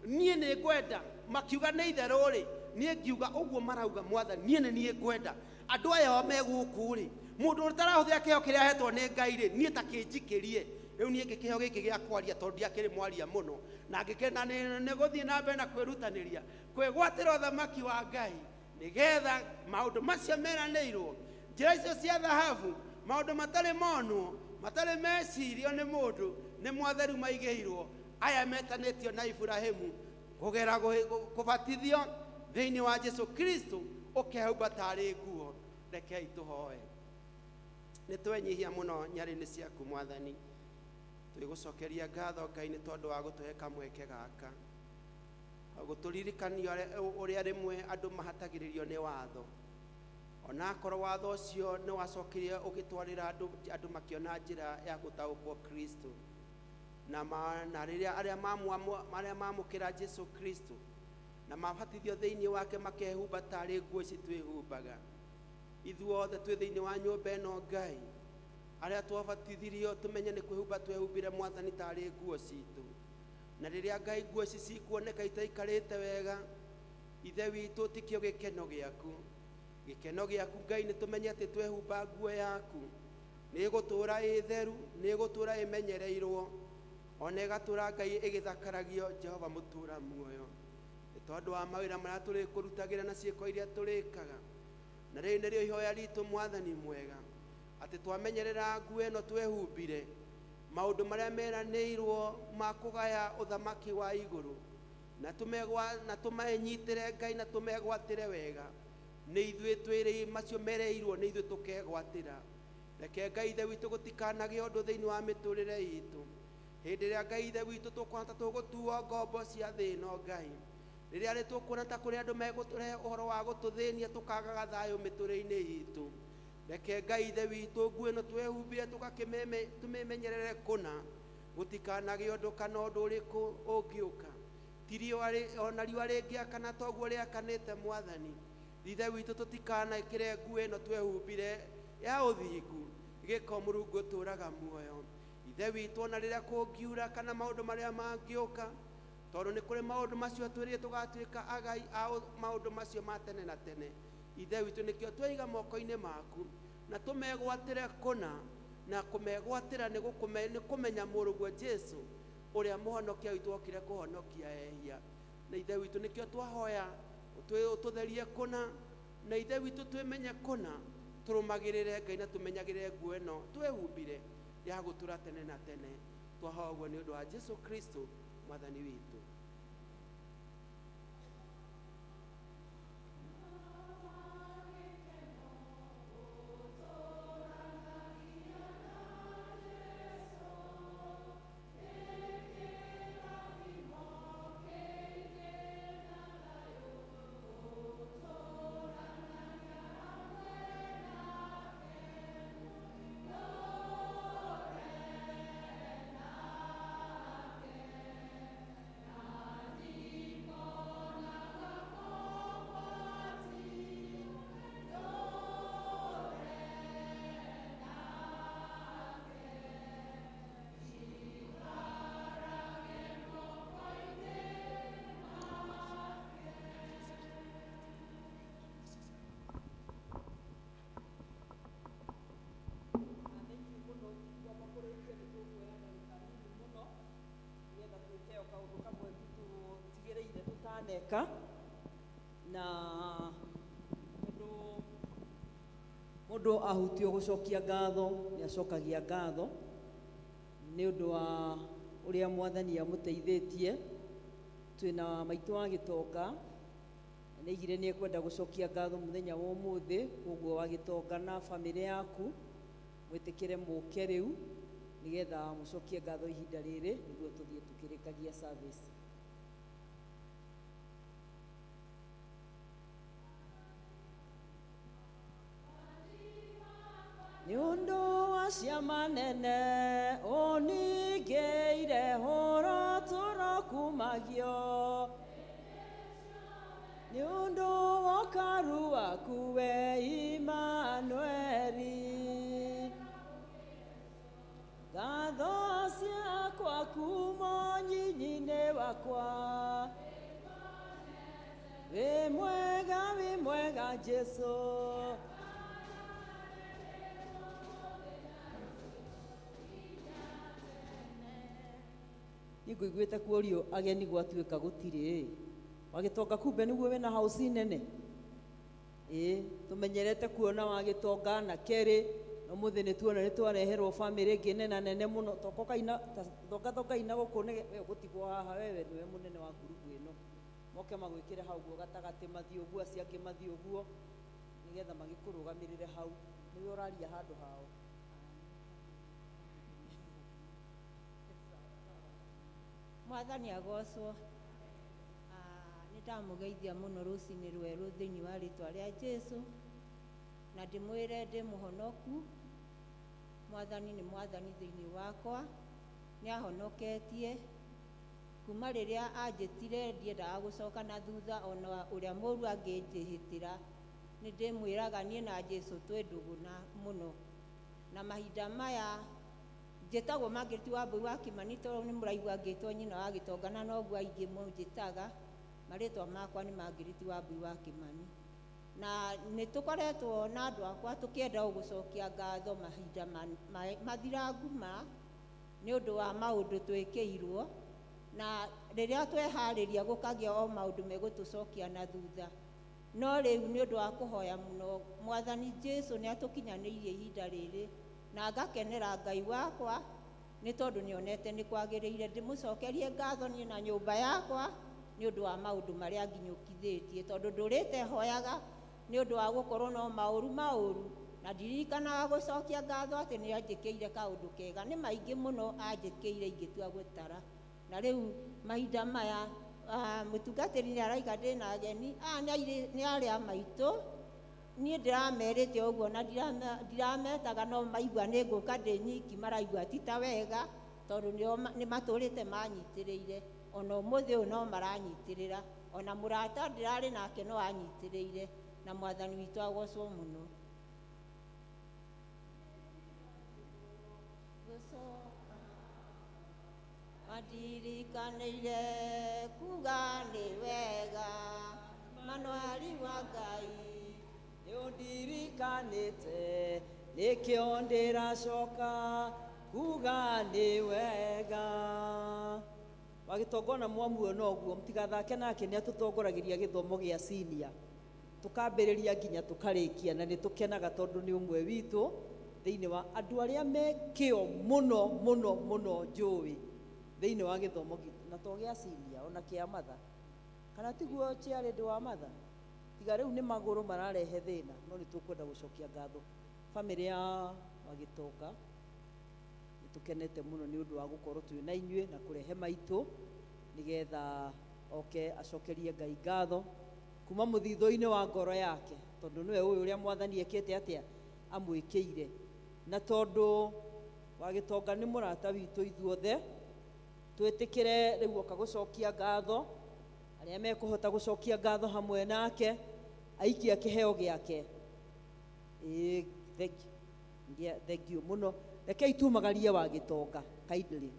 niĩ nĩ ngwenda. Makiuga nĩ itherũ rĩ, niĩ ngiuga ũguo marauga, Mwathani, niĩ nĩ niĩ ngwenda andũ aya me gũkũ rĩ, mũndũ ũtarahũthĩra kĩheo kĩrĩa ahetwo nĩ Ngai rĩ, niĩ ta kĩnjikĩrie. Rĩu niĩ ngĩkĩheo gĩkĩ gĩa kwaria, tondũ ndiakĩrĩ mwaria mũno, na ngĩkĩenda nĩ gũthiĩ na mbere na kwĩrutanĩria kwĩgwatĩra ũthamaki wa Ngai, nĩgetha maũndũ macio meranĩirwo, njĩra icio cia thahabu, maũndũ matarĩ monwo, matarĩ mecirio nĩ mũndũ, nĩ mwatheru maigĩirwo aya metanĩtio na Iburahĩmu kũgera kũbatithio thĩinĩ wa Jesu Kristo, ũkehumba tarĩ nguo. Rekei tũhoe. Nĩ twenyihia mũno nyarĩ-inĩ ciaku, Mwathani, twĩgũcokeria ngatho Ngai nĩ tondũ wa gũtũhe kamweke gaka gũtũririkania ũrĩa rĩmwe andũ mahatagĩrĩrio nĩ watho, onakorwo watho ũcio nĩ wacokire ũgĩtwarĩra andũ, andũ makĩona njĩra ya gũtaũkwo Kristo, na rĩrĩa arĩa mamũkĩra Jesu Kristo na mabatithio thĩinĩ wake, makehumba tarĩ nguo ici twĩhumbaga. Ithuothe twĩ thĩinĩ wa nyũmba ĩno, Ngai, arĩa twabatithirio, tũmenye nĩ kwĩhumba twehumbire Mwathani tarĩ nguo citũ, na rĩrĩa Ngai nguo ici cikuoneka itaikarĩte wega, Ithe witũ, tikĩo gĩkeno gĩaku. Gĩkeno gĩaku, Ngai, nĩ tũmenye atĩ twehumba nguo yaku nĩ ĩgũtũũra ĩ theru, nĩ ĩgũtũũra ĩmenyereirwo, ona ĩgatũũra, Ngai, ĩgĩthakaragio. Jehova mũtũũra muoyo, nĩ tondũ wa mawĩra marĩa tũrĩkũrutagĩra na ciĩko iria tũrĩkaga, na rĩrĩ nĩrĩo ihoya ritũ, Mwathani mwega, atĩ twamenyerera nguo ĩno twehumbire, maũndũ marĩa meranĩirwo ma kũgaya ũthamaki wa igũrũ, na tũmenyitĩre, Ngai, na tũmegwatĩre wega, nĩ ithuĩ twĩrĩ macio mereirwo, nĩ ithuĩ tũkegwatĩra. Reke, Ngai Ithe witũ, gũtikanagĩe ũndũ thĩinĩ wa mĩtũrĩre itũ hĩndĩ ĩrĩa, Ngai Ithe witũ, tũkuona ta tũgũtuo ngombo cia thĩ ĩno. Ngai, rĩrĩa rĩ tũkuona ta kũrĩ andũ megũtũrehe ũhoro wa gũtũthĩnia, tũkagaga thayũ mĩtũrĩre-inĩ itũ. Reke Ngai Ithe witũ nguo ĩno twehumbire tũmĩmenyerere kũna, gũtikanagĩe ũndũ kana ũndũ ũrĩkũ ũngĩũka. Ti riũa ona riũa rĩngĩakana toguo rĩakanĩte Mwathani. Ithe witũ tũtikanekĩre nguo ĩno twehumbire ya ũthingu, gĩko Mũrungu ũtũũraga muoyo. Ithe witũ ona rĩrĩa kũngiura kana maũndũ marĩa mangĩũka, tondũ nĩ kũrĩ maũndũ macio twĩrire tũgatuĩka agai a maũndũ macio ma tene na tene. Ithe witũ nĩkĩo tweiga moko-inĩ maku na tũmegwatĩre kũna, na kũmegwatĩra nĩ kũmenya mũrũguo Jesu ũrĩa mũhonokia witũ okire kũhonokia ehia. Na Ithe witũ nĩkĩo twahoya ũtũtherie kũna, na Ithe witũ twĩmenye kũna, tũrũmagĩrĩre Ngai na tũmenyagĩrĩre nguo ĩno twehumbire ya gũtũra tene na tene. Twahoya ũguo nĩ ũndũ wa Jesu Kristo Mwathani witũ. Tutaneka na tondu mundu ahutio gucokia ngatho ni acokagia ngatho ni undu wa uria Mwathani amuteithitie. Twina maitu wa gitonga nĩ aigire nĩ ekwenda gũcokia ngatho mũthenya wa ũmũthĩ, koguo wa gĩtonga na bamĩrĩ yaku mwĩtĩkĩre mũke rĩu nĩgetha mũcokie ngatho ihinda rĩrĩ nĩguo tũthiĩ tũkĩrĩkagia service. Nĩ ũndũ wa ciama nene ũningĩire hũra tũrokumagio, nĩ ũndũ wa ũkaru waku we Imanueli. Ngatho ciakwa kuma nyinyi-inĩ wakwa, wĩ mwega wĩ mwega Jesũ. Niĩ ngũiguĩte kuorio ageni gwatuĩka gũtirĩ. Wagĩtonga kumbe nĩguo wĩna house nene. Ĩĩ, tũmenyerete kuona wagĩtonga na kerĩ, na ũmũthĩ nĩ tuona nĩ twareherwo bamĩrĩ ĩngĩ nena nene mũno. Toka ũkaina, ta, thonga thonga ina gũkũ nĩ we ũgũtigwo haha, wewe nĩwe mũnene wa ngurubu ĩno. Moke magwĩkĩre hau ũguo gatagatĩ, mathiĩ ũguo, acio angĩ mathiĩ ũguo, nĩgetha magĩkũrũgamĩrĩre hau. Nĩwe ũraria handũ hao. Mwathani agocwo. Nĩ ndamũgeithia mũno rũcinĩ rwerũ thĩinĩ wa rĩtwa rĩa Jesũ, na ndĩmwĩre ndĩ mũhonoku. Mwathani nĩ mwathani thĩinĩ wakwa, nĩ ahonoketie kuma rĩrĩa anjĩtire ndiendaga gũcoka na thutha, ona ũrĩa mũũru angĩnjĩhĩtĩra. Nĩ ndĩmwĩraga niĩ na Jesũ twĩ ndũgũ na mũno, na mahinda maya njĩtagwo Margaret Wambui wa Kimani, tondũ nĩ mũraigua ngĩtwo nyina wa gĩtonga, na noguo aingĩ mũnjĩtaga. Marĩtwa makwa nĩ Margaret Wambui wa Kimani. Na nĩ tũkoretwo na andũ akwa tũkĩenda gũcokia ngatho mahinda mathirangu ma nĩ ũndũ wa maũndũ twĩkĩirwo, na rĩrĩa tweharĩria gũkagĩa o maũndũ megũtũcokia na thutha. No rĩu nĩ ũndũ wa kũhoya mũno Mwathani Jesũ nĩ atũkinyanĩirie ihinda rĩrĩ, na ngakenera Ngai wakwa nĩ tondũ nĩonete nĩ kwagĩrĩire ndĩmũcokerie ngatho niĩ na nyũmba yakwa nĩ ũndũ wa maũndũ marĩa nginyũkithĩtie, tondũ ndũrĩte hoyaga nĩ ũndũ wa gũkorwo no maũru maũru, na ndirikanaga gũcokia ngatho atĩ nĩ anjĩkĩire kaũndũ kega. Nĩ maingĩ mũno anjĩkĩire ingĩtua gũtara. Na rĩu mahinda maya, mũtungatĩri nĩ araiga ndĩna ageni, aya nĩ arĩa maitũ, Niĩ ndĩramerĩte ũguo na ndirametaga, no maigua nĩ ngũka ndĩ nyiki, maraigua ti ta wega, tondũ nĩo nĩ matũrĩte manyitĩrĩire. Ona ũmũthĩ ũyũ no maranyitĩrĩra, ona mũrata ndĩrarĩ nake no anyitĩrĩire, na Mwathani witũ agocwo mũno. Gũcoka mandirikanĩire kuga nĩ wega Manueli wa Ngai. Nĩũndirikanĩte, nĩkĩo ndĩracoka kuga nĩ wega. Wagĩtongona mwamuona ũguo, mũtigathake nake, nĩ atũtongoragĩria gĩthomo gĩa senior, tũkambĩrĩria nginya tũkarĩkia, na nĩ tũkenaga tondũ nĩ ũmwe witũ thĩinĩ wa andũ arĩa me kĩo mũno mũno mũno njũĩ thĩinĩ wa gĩthomo gitũ, na to gĩa senior, ona kĩa matha, kana tiguo chairlady wa matha? Tiga rĩu nĩ magũrũ mararehe thĩna, no nĩ tũkwenda gũcokia ngatho bamĩrĩ ya Wagĩtonga. Nĩ tũkenete mũno nĩ ũndũ wa gũkorwo twĩ na inyuĩ na kũrehe maitũ nĩgetha oke acokerie Ngai ngatho kuma mũthithũ-inĩ wa ngoro yake, tondũ nĩwe ũyũ ũrĩa Mwathani ekĩte atĩa amwĩkĩire. Na tondũ Wagĩtonga nĩ mũrata witũ ithuothe, twĩtĩkĩre rĩu oka gũcokia ngatho. Arĩa mekũhota gũcokia ngatho hamwe nake aikia kĩheo gĩake. Ĩĩ, thengiũ, thengiũ mũno. Rekei tumagarie Wagĩtonga kindly.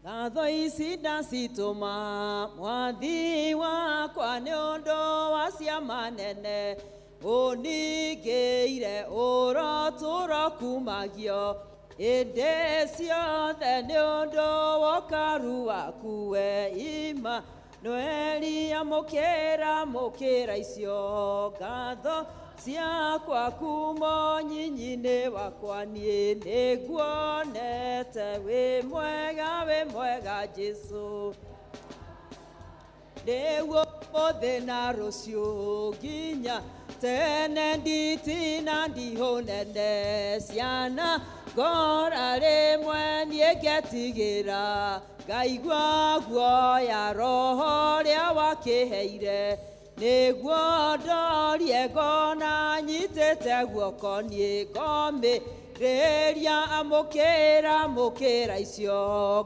Ngatho ici ndacitũma Mwathi wakwa nĩ ũndũ wa ciama nene ũningĩire, ũrotũro kumagio ĩndĩ ciothe nĩ ũndũ wa ũkaru waku we Imanueli. Amũkĩra, mũkĩra icio ngatho ciakwa kuma nyinyi-inĩ wakwa, niĩ nĩnguonete wĩ mwega, wĩ mwega Jesũ, rĩu ũmũthĩ na rũciũ nginya tene, nditina ndihũ nene ciana ngora rĩmwe niĩ ngetigĩra, ngaigua guoya roho ũrĩa wakĩheire nĩguo ndorie, ngona nyitĩte guoko niĩ ngomĩrĩria. Amũkĩra, mũkĩra icio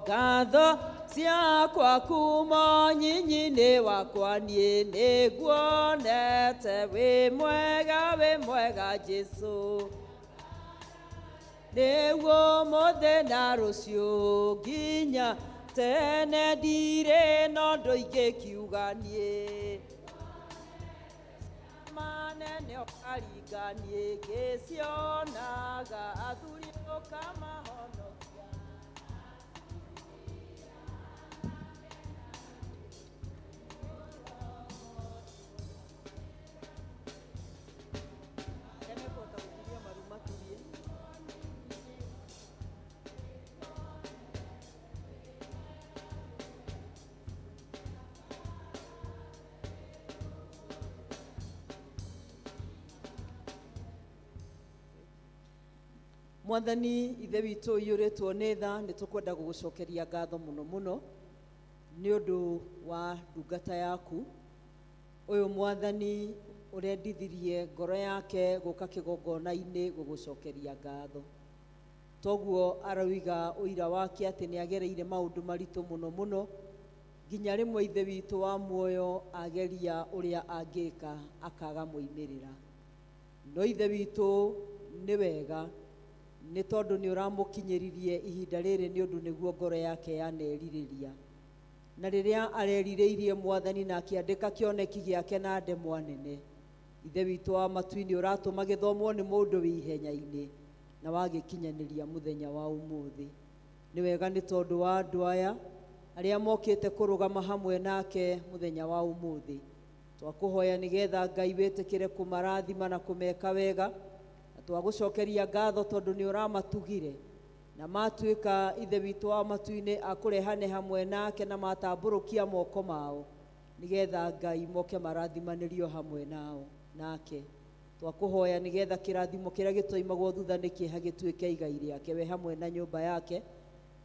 ngatho ciakwa kuma nyinyi-inĩ wakwa, niĩ nĩnguonete wĩ mwega, wĩ mwega Jesũ, rĩu ũmũthĩ na rũciũ nginya tene, ndirĩ na ũndũ ingĩkiuga niĩ manene ũkaringa, niĩ ngĩcionaga athuri ũkamahonokia. Arĩa mekũhota gũturia maru maturie. Mwathani Ithe witũ ũiyũrĩtwo nĩ tha, nĩ tũkwenda gũgũcokeria ngatho mũno mũno nĩ ũndũ wa ndungata yaku ũyũ, Mwathani, ũrendithirie ngoro yake gũka kĩgongona-inĩ gũgũcokeria ngatho. Toguo aroiga ũira wake atĩ nĩ agereire maũndũ maritũ mũno mũno, nginya rĩmwe Ithe witũ wa muoyo ageria ũrĩa angĩka akaga moimĩrĩra, no Ithe witũ nĩ wega, nĩ tondũ nĩ ũramũkinyĩririe ihinda rĩrĩ, nĩ ũndũ nĩguo ngoro yake yanerirĩria. Na rĩrĩa arerirĩirie, Mwathani, na akĩandĩka kĩoneki gĩake na ndemwa nene, Ithe witũ wa matu-inĩ, ũratũma gĩthomwo nĩ mũndũ wĩ ihenya-inĩ na wagĩkinyanĩria mũthenya wa ũmũthĩ. Nĩ wega nĩ tondũ wa andũ aya arĩa mokĩte kũrũgama hamwe nake mũthenya wa ũmũthĩ. Twakũhoya nĩgetha Ngai wĩtĩkĩre kũmarathima na kũmeka wega, na twagũcokeria ngatho tondũ nĩ ũramatugire na matuĩka, Ithe witũ wa matu-inĩ, akũrehane hamwe nake na matambũrũkia moko mao nĩgetha Ngai moke marathimanĩrio hamwe nao nake. Twakũhoya nĩgetha kĩrathimo kĩrĩa gĩtoimagwo thutha nĩ kĩeha gĩtuĩke igai rĩake we hamwe na nyũmba yake.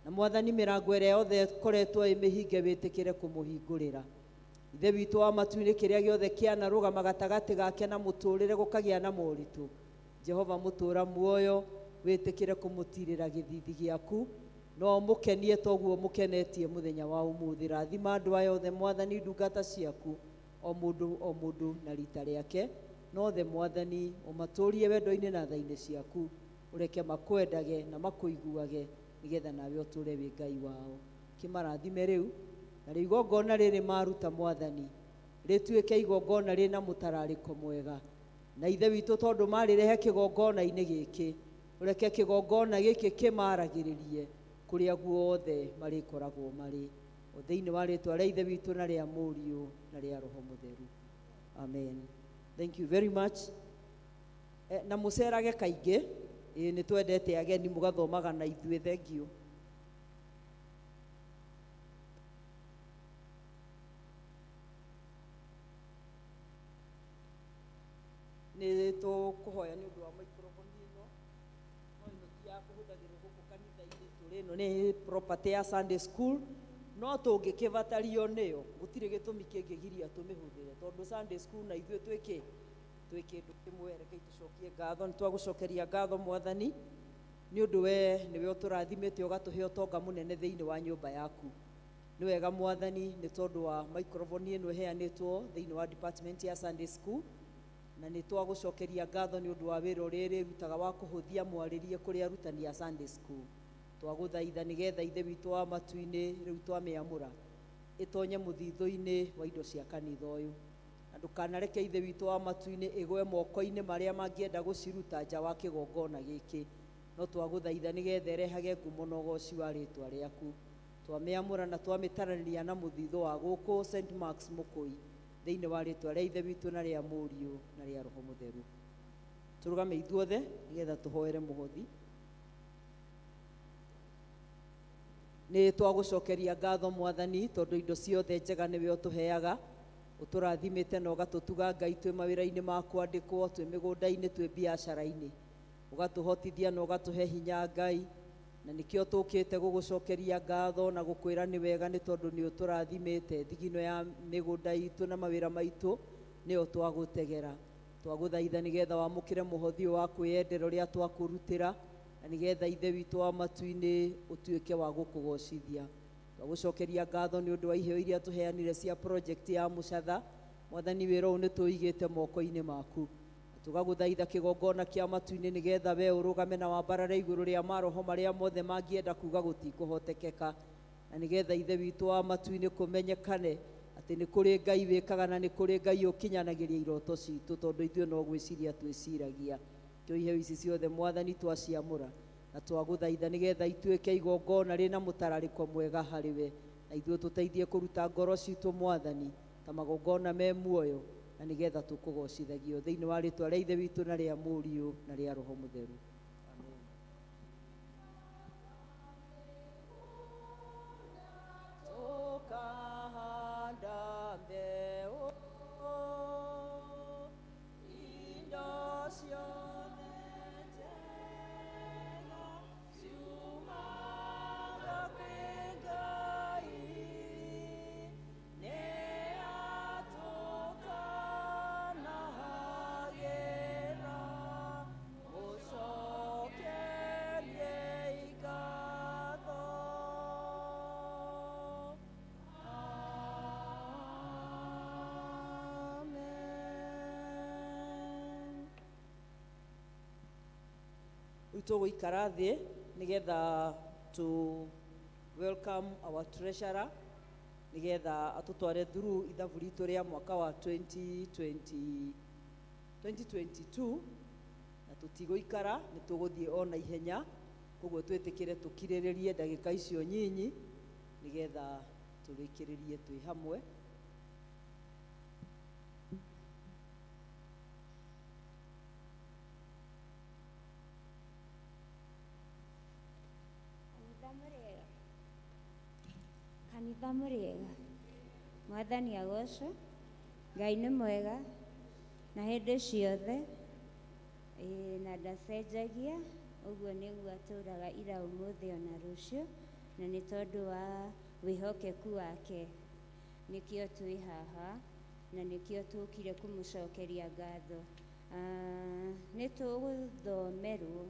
Na Mwathani, mĩrango ĩrĩa yothe ĩkoretwo ĩ mĩhinge wĩtĩkĩre kũmũhingũrĩra. Ithe witũ wa matu-inĩ, kĩrĩa gĩothe kĩanarũgama gatagatĩ gake na mũtũrĩre gũkagĩa na moritũ, Jehova mũtũra muoyo, wĩtĩkĩre kũmũtirĩra gĩthithi gĩaku no mũkenie toguo mũkenetie mũthenya wa ũmũthĩ. Rathima andũ aya othe Mwathani, ndungata ciaku, o mũndũ o mũndũ na rita rĩake, nothe Mwathani ũmatũrie wendo-inĩ na tha-inĩ ciaku, ũreke makwendage na makũiguage, nĩgetha nawe ũtũre wĩ Ngai wao. Kĩmarathime rĩu na rĩu igongona rĩrĩ maruta Mwathani rĩtuĩke igongona rĩna mũtararĩko mwega. Na Ithe witũ, tondũ marĩrehe kĩgongona-inĩ gĩkĩ, ũreke kĩgongona gĩkĩ kĩmaragĩrĩrie kũrĩa guothe marĩkoragwo marĩ, o thĩinĩ wa rĩtwa rĩa Ithe witũ na rĩa Mũriũ na rĩa Roho Mũtheru, amen. Thank you very much. Na mũcerage kaingĩ, ĩĩ nĩ twendete ageni mũgathomaga na ithuĩ. Thank you. Nĩ tũkũhoya nĩ ũndũ wa microphone ĩno, no ĩno ti ya kũhũthagĩrwo gũkũ kanitha-inĩ tũrĩ, ĩno nĩ property ya Sunday school, no tũngĩkĩbatario nĩyo gũtirĩ gĩtũmi kĩngĩgiria tũmĩhũthĩre, tondũ Sunday school na ithuĩ twĩkĩ twĩ kĩndũ kĩmwe. Rekei tũcokie ngatho. Nĩ twagũcokeria ngatho Mwathani, nĩ ũndũ we nĩwe ũtũrathimĩte ũgatũhe ũtonga mũnene thĩinĩ wa nyũmba yaku. Nĩ wega Mwathani, nĩ tondũ wa microphone ĩno ĩheanĩtwo thĩinĩ wa department ya Sunday school, na nĩ twagũcokeria ngatho nĩ ũndũ wa wĩra ũrĩa ĩrĩrutaga wa kũhũthia mwarĩrie kũrĩ arutani a Sunday school. Twagũthaitha nĩgetha Ithe witũ wa matu-inĩ, rĩu twamĩamũra ĩtonye mũthithũ-inĩ wa indo cia kanitha ũyũ, na ndũkanareke Ithe witũ wa matu-inĩ ĩgwe moko-inĩ marĩa mangĩenda gũciruta nja wa kĩgongona gĩkĩ, no twagũthaitha nĩgetha ĩrehage ngumo na ũgoci wa rĩtwa rĩaku. Twamĩamũra na twamĩtaranĩria na mũthithũ wa gũkũ St Marks Mũkũi, thĩinĩ wa rĩtwa rĩa Ithe witũ na rĩa Mũriũ na rĩa Roho Mũtheru. Tũrũgame ithuothe nĩgetha tũhoere mũhothi. Nĩ twagũcokeria ngatho Mwathani, tondũ indo ciothe njega nĩwe ũtũheaga. Ũtũrathimĩte na ũgatũtuga Ngai, twĩ mawĩra-inĩ ma kwandĩkwo, twĩ mĩgũnda-inĩ, twĩ biacara-inĩ, ũgatũhotithia na ũgatũhe hinya Ngai, na nĩkĩo tũkĩte gũgũcokeria ngatho na gũkwĩra nĩ wega, nĩ tondũ nĩ ũtũrathimĩte. Thigino ya mĩgũnda itũ na mawĩra maitũ nĩyo twagũtegera. Twagũthaitha nĩgetha wamũkĩre mũhothi ũyũ wa kwĩyendera ũrĩa twakũrutĩra, na nĩgetha Ithe witũ wa matu-inĩ ũtuĩke wa gũkũgocithia. Twagũcokeria ngatho nĩ ũndũ wa iheo iria tũheanire cia project ya mũcatha. Mwathani, wĩra ũyũ nĩ tũigĩte moko-inĩ maku, tũgagũthaitha kĩgongona kĩa matu-inĩ nĩgetha we ũrũgame na wambarare igũrũ rĩa maroho marĩa mothe mangĩenda kuga gũtikũhotekeka, na nĩgetha Ithe witũ wa matu-inĩ kũmenyekane atĩ nĩ kũrĩ Ngai wĩkaga na nĩ kũrĩ Ngai ũkinyanagĩria iroto citũ, tondũ ithuĩ no gwĩciria twĩciragia. Kĩo iheo ici ciothe Mwathani twaciamũra na twagũthaitha nĩgetha ituĩke igongona rĩna mũtararĩko mwega harĩ we, na ithuĩ tũteithie kũruta ngoro citũ Mwathani ta magongona me muoyo, na nĩgetha tũkũgocithagio, thĩinĩ wa rĩtwa rĩa Ithe witũ na rĩa Mũriũ na rĩa Roho Mũtheru, amen. Tũkahanda mbeũ indo ciothe njega ciumaga kwĩ Ngai, nĩ atũtanahagĩra, mũcokeriei ngatho. Amen. Rĩu tũgũikara thĩ nĩgetha to welcome our treasurer, nĩgetha atũtware through ithabu ritũ rĩa mwaka wa 2020 2022, na tũtigũikara, nĩ tũgũthiĩ o na ihenya, koguo twĩtĩkĩre tũkirĩrĩrie ndagĩka icio nyinyi nĩgetha tũrĩkĩrĩrie twĩ hamwe. Kanitha mũrĩega, kanitha mũrĩega, Mwathani agocwo. Ngai nĩ mwega na hĩndĩ ciothe. Ĩĩ, na ndacenjagia, ũguo nĩguo atũraga ira, ũmũthĩ ona rũciũ, na nĩ tondũ wa wĩhokeku wake. Nĩkĩo twĩ haha na nĩkĩo tũkire kũmũcokeria ngatho. Nĩ tũgũthomerwo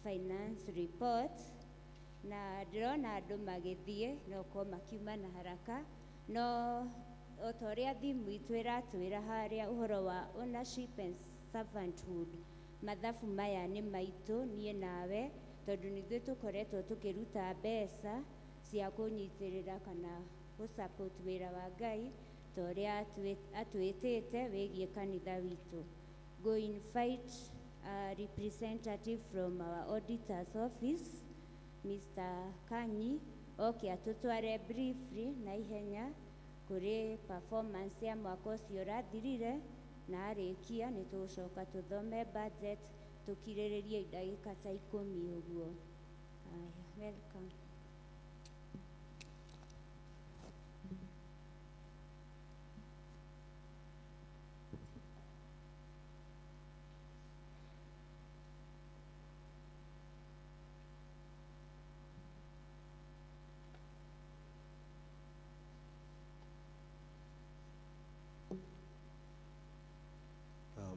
finance report na ndĩrona andũ magĩthiĩ no korwo makiuma na haraka, no o ta ũrĩa thimũ itũ ĩratwĩra harĩa ũhoro wa ownership and servanthood, mathabu maya nĩ maitũ niĩ nawe, tondũ nithuĩ tũkoretwo tũkĩruta mbeca cia kũnyitĩrĩra kana gũ-support wĩra wa Ngai ta ũrĩa atwĩtĩte wĩgiĩ kanitha witũ. Go invite a representative from our auditor's office, Mr. Kanyi, oke atũtware briefly na ihenya kũrĩ performance ya mwaka ũcio ũrathirire, na arĩkia nĩ tũgũcoka tũthome budget, tũkirĩrĩrie ndagĩka ta 10 ũguo. Aya, welcome.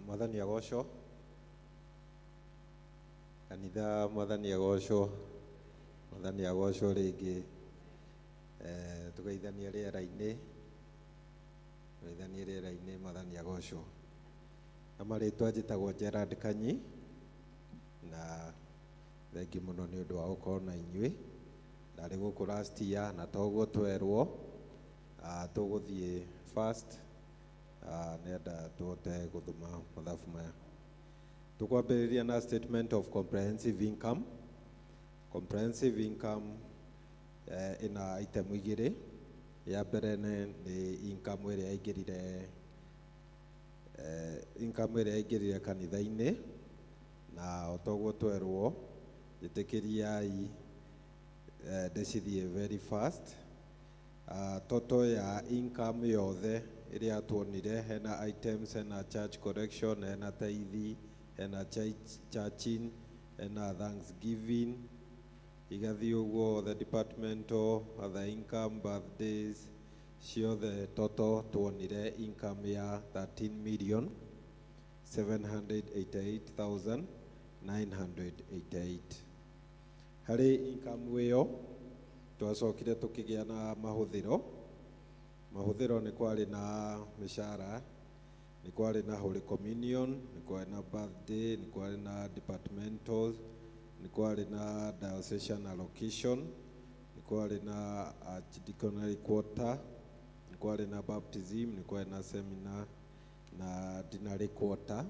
Mwathani agocwo, kanitha. Mwathani agocwo, Mwathani agocwo rĩngĩ. Tũgeithanie rĩera-inĩ, tũgeithanie rĩera-inĩ. Mwathani agocwo. Na marĩtwa njĩtagwo Gerard Kanyi, na thengi mũno nĩ ũndũ wa gũkorwo na inyuĩ. Ndarĩ gũkũ last year na toguo twerwo tũgũthiĩ fast nĩenda tũhote gũthoma mathabu maya. Tũkwambĩrĩria na statement of comprehensive income. Comprehensive income ĩna item igĩrĩ. Ya mbere nĩ income ĩrĩa yaingĩrire, income ĩrĩa yaingĩrire kanitha-inĩ, na o toguo twerwo, njĩtĩkĩriai ndĩcithiĩ very fast. Total ya income yothe ĩrĩa tuonire, hena items, hena church collection, hena tithe, hena churching, hena thanksgiving, igathiĩ ũguo, the departmental, other income, birthdays, ciothe total tuonire income ya 13 million 788,988. Harĩ income ĩyo twacokire tũkĩgĩa na mahũthĩro. Mahũthĩro nĩ kwarĩ na mĩcara, nĩ kwarĩ na Holy Communion, nĩ kwarĩ na birthday, nĩ kwarĩ na departmentals, nĩ kwarĩ na diocesan allocation, nĩ kwarĩ na archdeaconry quota, nĩ kwarĩ na baptism, nĩ kwarĩ na seminar na deanery quota.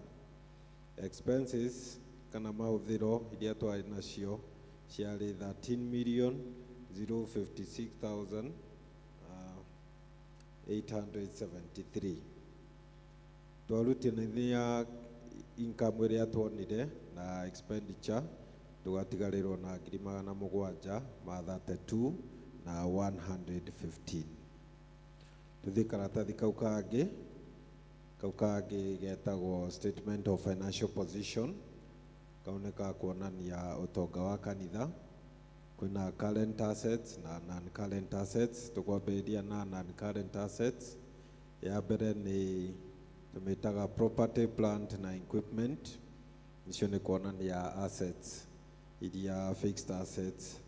Expenses kana mahũthĩro iria twarĩ nacio ciarĩ 13 million 056,000 873. Twarutithania income ĩrĩa tuonire na expenditure, tũgatigarĩrwo na 732,115. Tũthiĩ karatathi kau kangĩ. Kau kangĩ getagwo statement of financial position. Kau nĩ ka kuonania ũtonga wa kanitha. Kwĩna current assets na non-current assets. Tũkwambĩrĩria na non-current assets. Ya mbere nĩ tũmĩtaga property, plant na equipment. Icio nĩ kuonania assets iria fixed assets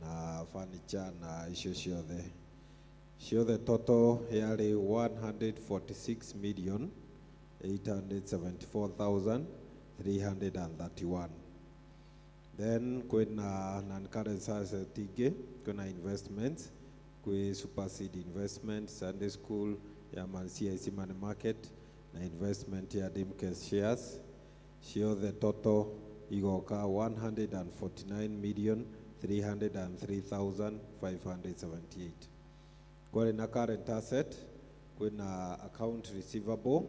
na furniture na icio ciothe. Ciothe total yarĩ 146 million 874,331. Then kwĩna non-current asset ingĩ, kwĩna investments, kwĩ superseed investment, Sunday school ya CIC money market na investment ya Dimcase shares. Ciothe total igoka 149 million 303,578. Kwarĩ na current asset, kwĩna account receivable,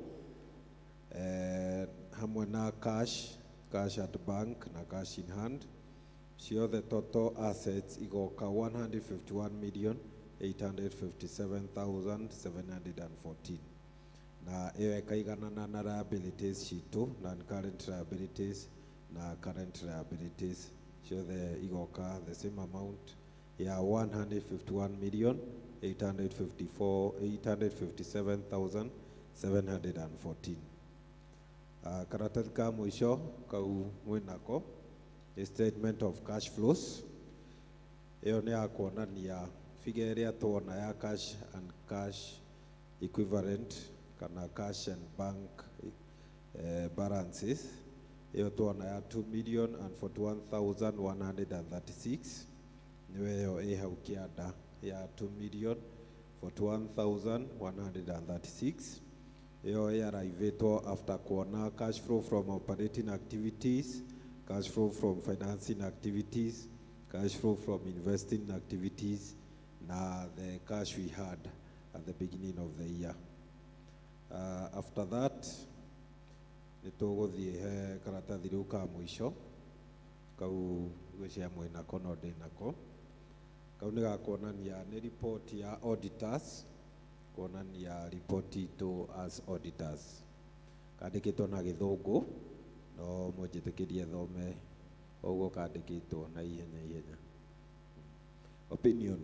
hamwe na cash, cash at bank na cash in hand. Ciothe total assets igoka 151 million 857,714, na ĩyo ĩkaiganana na liabilities citũ, non current liabilities na current liabilities, ciothe igoka the same amount ya 151 million. 854 857,714. Karatathi ka mũico kau mwĩnako nĩ statement of cash flows. Ĩyo nĩ ya kuonania figure ĩrĩa tuona ya cash and cash equivalent kana cash and bank balances. Ĩyo tuona ya 2,041,136, nĩyo ĩyo ĩ hau kĩanda ya 2,041,136. Ĩyo ĩarrivĩtwo after kuona cash flow from operating activities, cash flow from financing activities, cash flow from investing activities, na the cash we had at the beginning of the year. After that, nĩ tũgũthiĩ he karatathi rĩu ka mũico kau gwĩcia mwĩnako no ndĩnako. Kau nĩ ga kuonania nĩ report ya auditors, kuonania report itũ as auditors. Kandĩkĩtwo na Gĩthũngũ, no mũnjĩtĩkĩrie thome ũguo kandĩkĩtwo na ihenya ihenya. Opinion.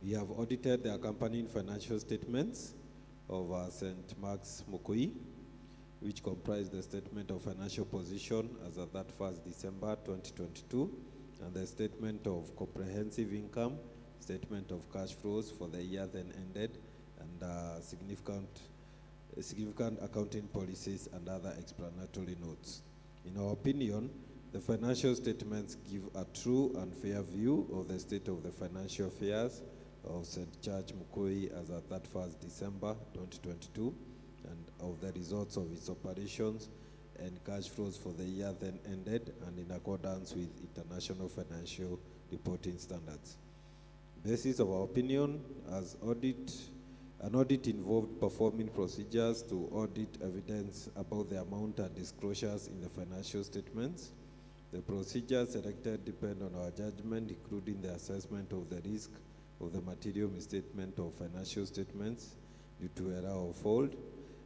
We have audited the accompanying financial statements of St. Mark's Mukui, which comprise the statement of financial position as at that 1st December 2022, and the statement of comprehensive income, statement of cash flows for the year then ended, and significant accounting policies and other explanatory notes. In our opinion, the financial statements give a true and fair view of the state of the financial affairs of St. Church Mukui as at that 1st December 2022, and of the results of its operations and cash flows for the year then ended, and in accordance with international financial reporting standards. Basis of our opinion, as audit, an audit involved performing procedures to audit evidence about the amount and disclosures in the financial statements. The procedures selected depend on our judgment, including the assessment of the risk of the material misstatement of financial statements due to error or fault.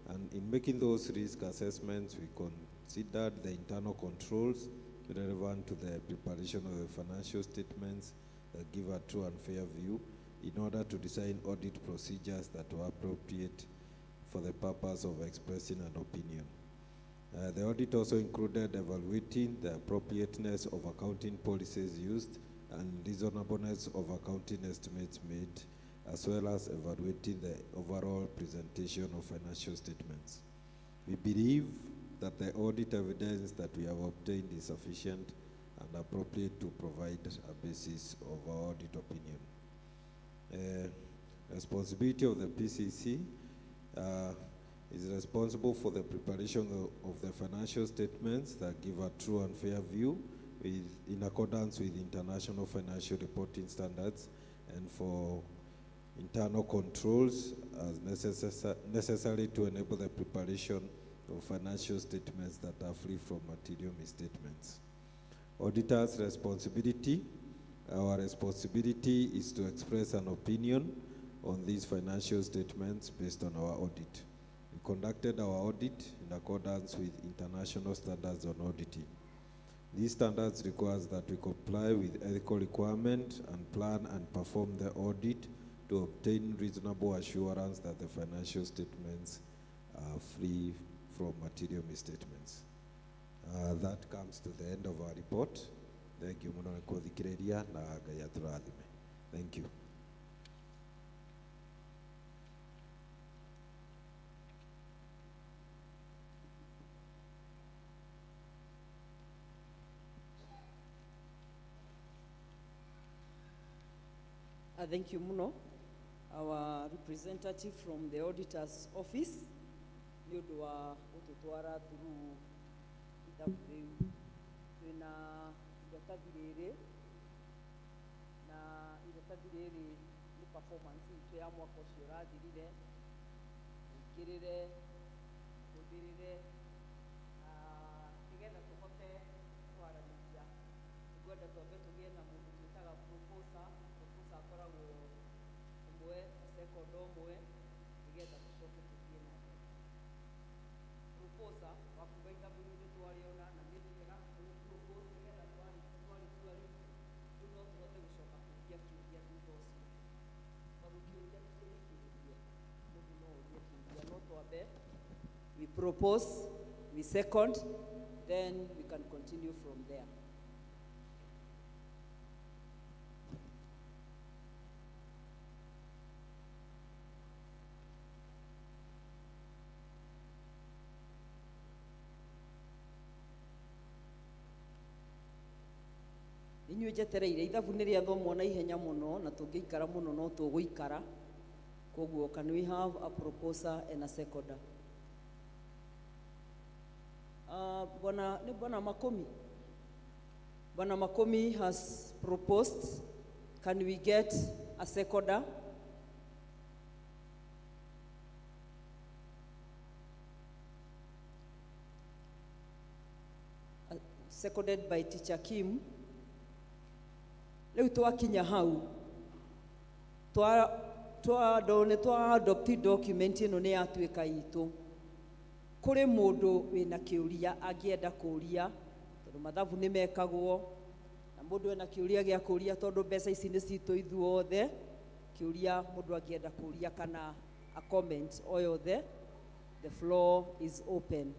And in making those risk assessments, we considered the internal controls relevant to the preparation of the financial statements that give a true and fair view in order to design audit procedures that were appropriate for the purpose of expressing an opinion. The audit also included evaluating the appropriateness of accounting policies used and reasonableness of accounting estimates made, as well as evaluating the overall presentation of financial statements. We believe that the audit evidence that we have obtained is sufficient and appropriate to provide a basis of our audit opinion. Responsibility of the PCC is responsible for the preparation of the financial statements that give a true and fair view in accordance with international financial reporting standards, and for internal controls as necessary to enable the preparation of financial statements that are free from material misstatements. Auditor's responsibility. Our responsibility is to express an opinion on these financial statements based on our audit. We conducted our audit in accordance with international standards on auditing. These standards require that we comply with ethical requirements and plan and perform the audit to obtain reasonable assurance that the financial statements are free from material misstatements. That comes to the end of our report. Thank you mũno nĩ kũthikĩrĩria na Ngai atũrathime. Thank you. Thank you muno, our representative from the auditor's office, nĩ ũndũ wa gũtũtwara through ithabu rĩu. Twĩna iratathi rĩrĩ, na iratathi rĩrĩ nĩ performance itũ ya mwaka ũcio ũrathirire, mũingĩrĩre, mũhũthĩrĩre, na nĩgetha tũhote kwaranĩria. Nĩngwenda twambe tũgĩe na mũndũ twĩtaga proposer. Proposer akoragwo ũmwe, second ũmwe, nĩgetha tũcoke tũthiĩ na mbere. Proposer wakuga ithabu rĩu nĩ twarĩona na nĩ rĩega, tũrĩ propose nĩgetha twarĩtua rĩu, rĩu no tũhote gũcoka kũria kĩũria thutha ũcio. propose, we second, then we can continue from there. Inyuĩ njetereire ithabu nĩ rĩathomwo na ihenya mũno na tũngĩikara mũno no tũgũikara. Koguo can we have a proposer and a seconder? Bwana, ni Bwana Makomi. Bwana Makomi has proposed. Can we get a seconder? Seconded by Teacher Kim. Rĩu twakinya hau twa twa nĩ twa adopt document ĩno nĩ yatuĩka itũ. Kũrĩ mũndũ wĩna kĩũria angĩenda kũũria, tondũ mathabu nĩ mekagwo na mũndũ ena kĩũria gĩa kũũria, tondũ mbeca ici nĩ citũ ithuothe. Kĩũria mũndũ angĩenda kũũria kana a comment o yothe, the floor is open.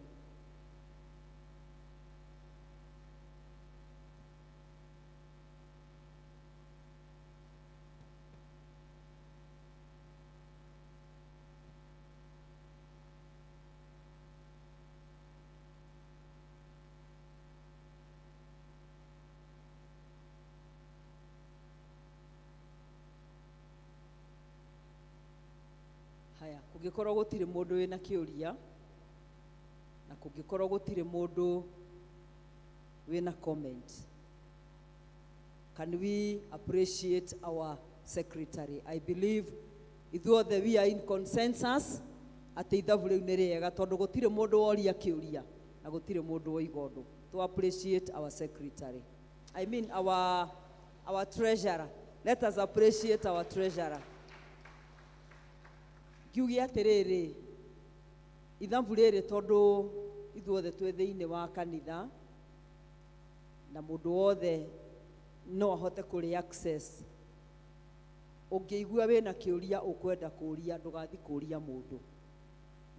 Haya, kũngĩkorwo gũtirĩ mũndũ wĩna kĩũria na kũngĩkorwo gũtirĩ mũndũ wĩna comment, can we appreciate our secretary? I believe ithuothe we are in consensus atĩ ithabu rĩu nĩ rĩega, tondũ gũtirĩ mũndũ woria kĩũria na gũtirĩ mũndũ woiga ũndũ. To appreciate our secretary, I mean our treasurer. Let us appreciate our treasurer. Ngiuge atĩrĩrĩ, ithabu rĩrĩ tondũ ithuothe twĩ thĩinĩ wa kanitha na mũndũ wothe no ahote kũrĩ access, ũngĩigua wĩna kĩũria ũkwenda kũũria, ndũgathi kũũria mũndũ.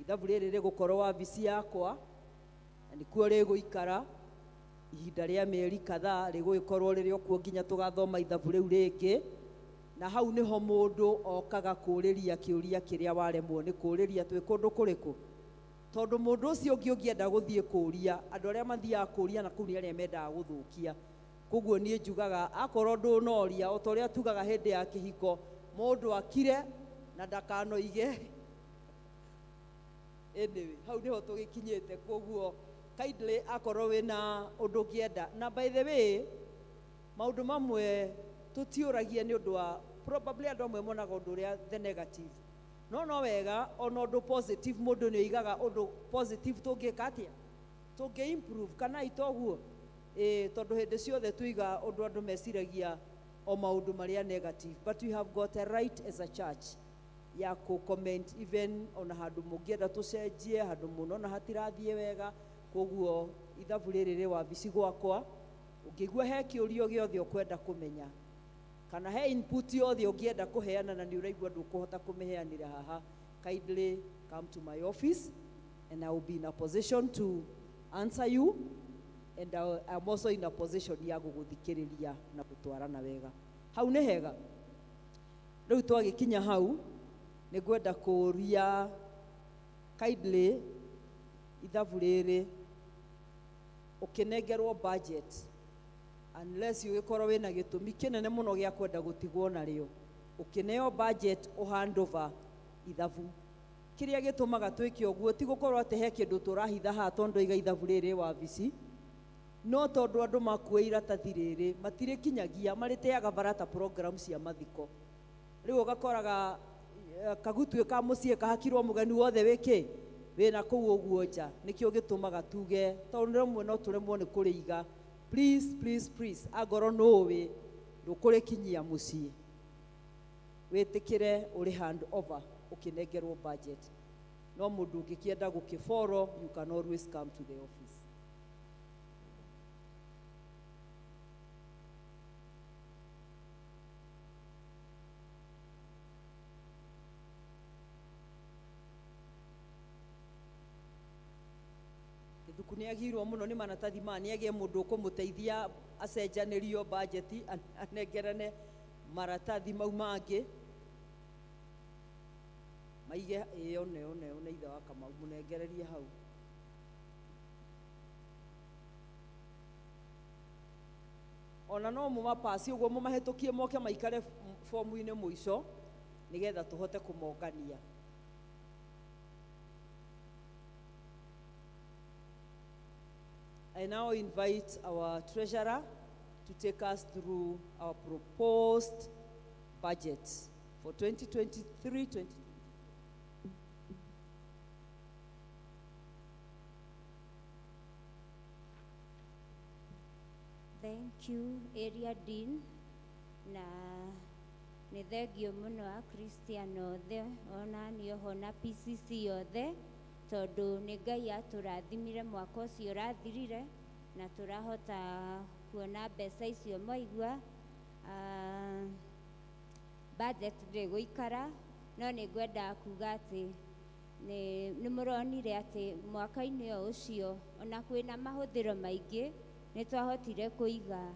Ithabu rĩrĩ rĩgũkorwo wabici yakwa na nĩkuo rĩgũikara ihinda rĩa mĩeri kadhaa, rĩgũgĩkorwo rĩrĩ o kuo nginya tũgathoma ithabu rĩu rĩngĩ. Na hau nĩho mũndũ okaga kũũrĩria kĩũria kĩrĩa waremwo nĩ kũũrĩria twĩ kũndũ kũrĩkũ, tondũ mũndũ ũcio ũngĩ ũngĩenda gũthiĩ kũũria, andũ arĩa mathiaga kũũria na kũu nĩ arĩa mendaga gũthũkia. Koguo niĩ njugaga akorwo ndũnoria, o ta ũrĩa tugaga hĩndĩ ya kĩhiko, mũndũ akire na ndakanoige. Anyway, hau nĩho tũgĩkinyĩte. Koguo kindly akorwo wĩna ũndũ ũngĩenda, na by the way, maũndũ mamwe tũtiũragia nĩ ũndũ wa probably andũ amwe monaga ũndũ ũrĩa the negative, no wega ona ũndũ positive, mũndũ nĩ oigaga ũndũ positive tũngĩka atĩa, tũngĩ improve kana itoguo. Tondũ hĩndĩ ciothe tuiga ũndũ andũ meciragia o maũndũ marĩa negative, but we have got a right as a church ya kũ comment even ona handũ mũngĩenda tũcenjie, handũ mũnona hatirathiĩ wega. Koguo ithabu rĩrĩ rĩ wabici gwakwa, ũngĩigua he kĩũria gĩothe ũkwenda kũmenya kana he input yothe ũngĩenda kũheana na nĩ ũraigua ndũkũhota kũmĩheanĩra haha, kindly come to my office and I will be in a position to answer you, and I'm also in a position ya gũgũthikĩrĩria na gũtwarana wega. Hau nĩ hega. Rĩu twagĩkinya hau, nĩ ngwenda kũũria kindly ithabu rĩrĩ ũkĩnengerwo budget, unless ũgĩkorwo wĩna gĩtũmi kĩnene mũno gĩa kwenda gũtigwo narĩo, ũkĩneo budget ũhand over ithabu. Kĩrĩa gĩtũmaga twĩke ũguo ti gũkorwo atĩ he kĩndũ tũrahitha haha tondũ iga ithabu rĩrĩ wabici, no tondũ andũ makua iratathi rĩrĩ matirĩkinyagia, marĩteaga barata program cia mathiko. Rĩu ũgakoraga kagutuĩ ka mũciĩ kahakirwo mũgeni wothe wĩkĩ wĩna kũu ũguo nja. Nĩkĩo gĩtũmaga tuge tondũ rĩmwe no tũremwo nĩ kũrĩiga. Please, please, please, angorwo nũĩ ndũkũrĩkinyia mũciĩ, wĩtĩkĩre ũrĩ hand over ũkĩnengerwo budget. No mũndũ ũngĩkĩenda gũkĩboro, you can always come to the office. nĩ agĩirwo mũno nĩ maratathi maya, nĩ agĩe mũndũ ũkũmũteithia acenjanĩrio bajeti, anengerane maratathi mau mangĩ maige ĩyo neo neo nĩ ithe wa Kamau, mũnengererie hau. Ona no mũmapasi ũguo mũmahĩtũkie moke maikare fomu-inĩ mũico nĩgetha tũhote kũmongania. I now invite our treasurer to take us through our proposed budget for 2023-2024. Thank you, Area Dean, na nĩ thengio mũno Akristiano othe ona niĩ oho na PCC othe, tondũ nĩ Ngai atũrathimire mwaka ũcio ũrathirire na tũrahota kuona mbeca icio mwaigua. Budget ndĩgũikara, no nĩ ngwenda kuga atĩ nĩ mũronire atĩ mwaka-inĩ o ũcio ona kwĩna mahũthĩro maingĩ nĩ twahotire kũiga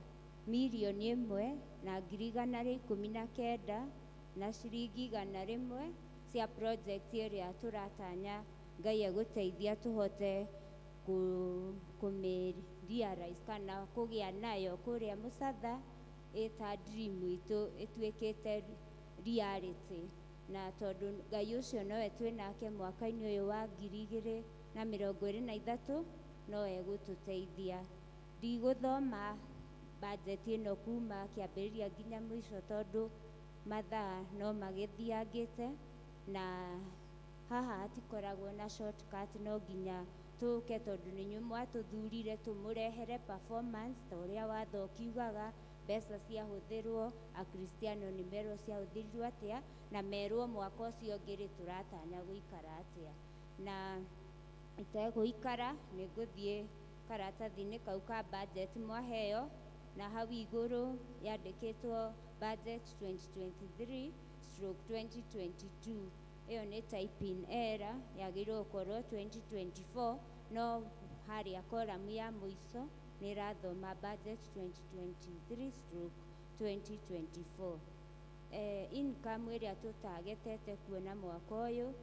1,119,000 na ciringi 100 cia project ĩrĩa tũratanya Ngai egũteithia tũhote kũmĩ realize kana kũgĩa nayo kũrĩa Mũcatha ĩta dream itũ ĩtuĩkĩte reality. Na tondũ Ngai ũcio nowe twĩnake mwaka-inĩ ũyũ wa 2023 no egũtũteithia. Ndigũthoma budget ĩno kuma kĩambĩrĩria nginya mũico tondũ mathaa no magĩthiangĩte, na haha hatikoragwo na shortcut, no nginya tũke tondũ nĩ inyuĩ mwatũthurire tũmũrehere performance ta ũrĩa watho ũkiugaga, mbeca ciahũthĩrwo, Akristiano nĩ merwo ciahũthĩrirwo atĩa, na merwo mwaka ũcio ũngĩ rĩ tũratanya gũikara atĩa. Na itegũikara nĩ ngũthiĩ karatathi-inĩ kau ka budget mwaheo, na hau igũrũ yandĩkĩtwo budget 2023/2022. Ĩyo nĩ typing error, yagĩrĩirwo gũkorwo 2024, no harĩa column ya mũico nĩ ĩrathoma budget 2023/2024. Income ĩrĩa tũtagetete kuona mwaka ũyũ,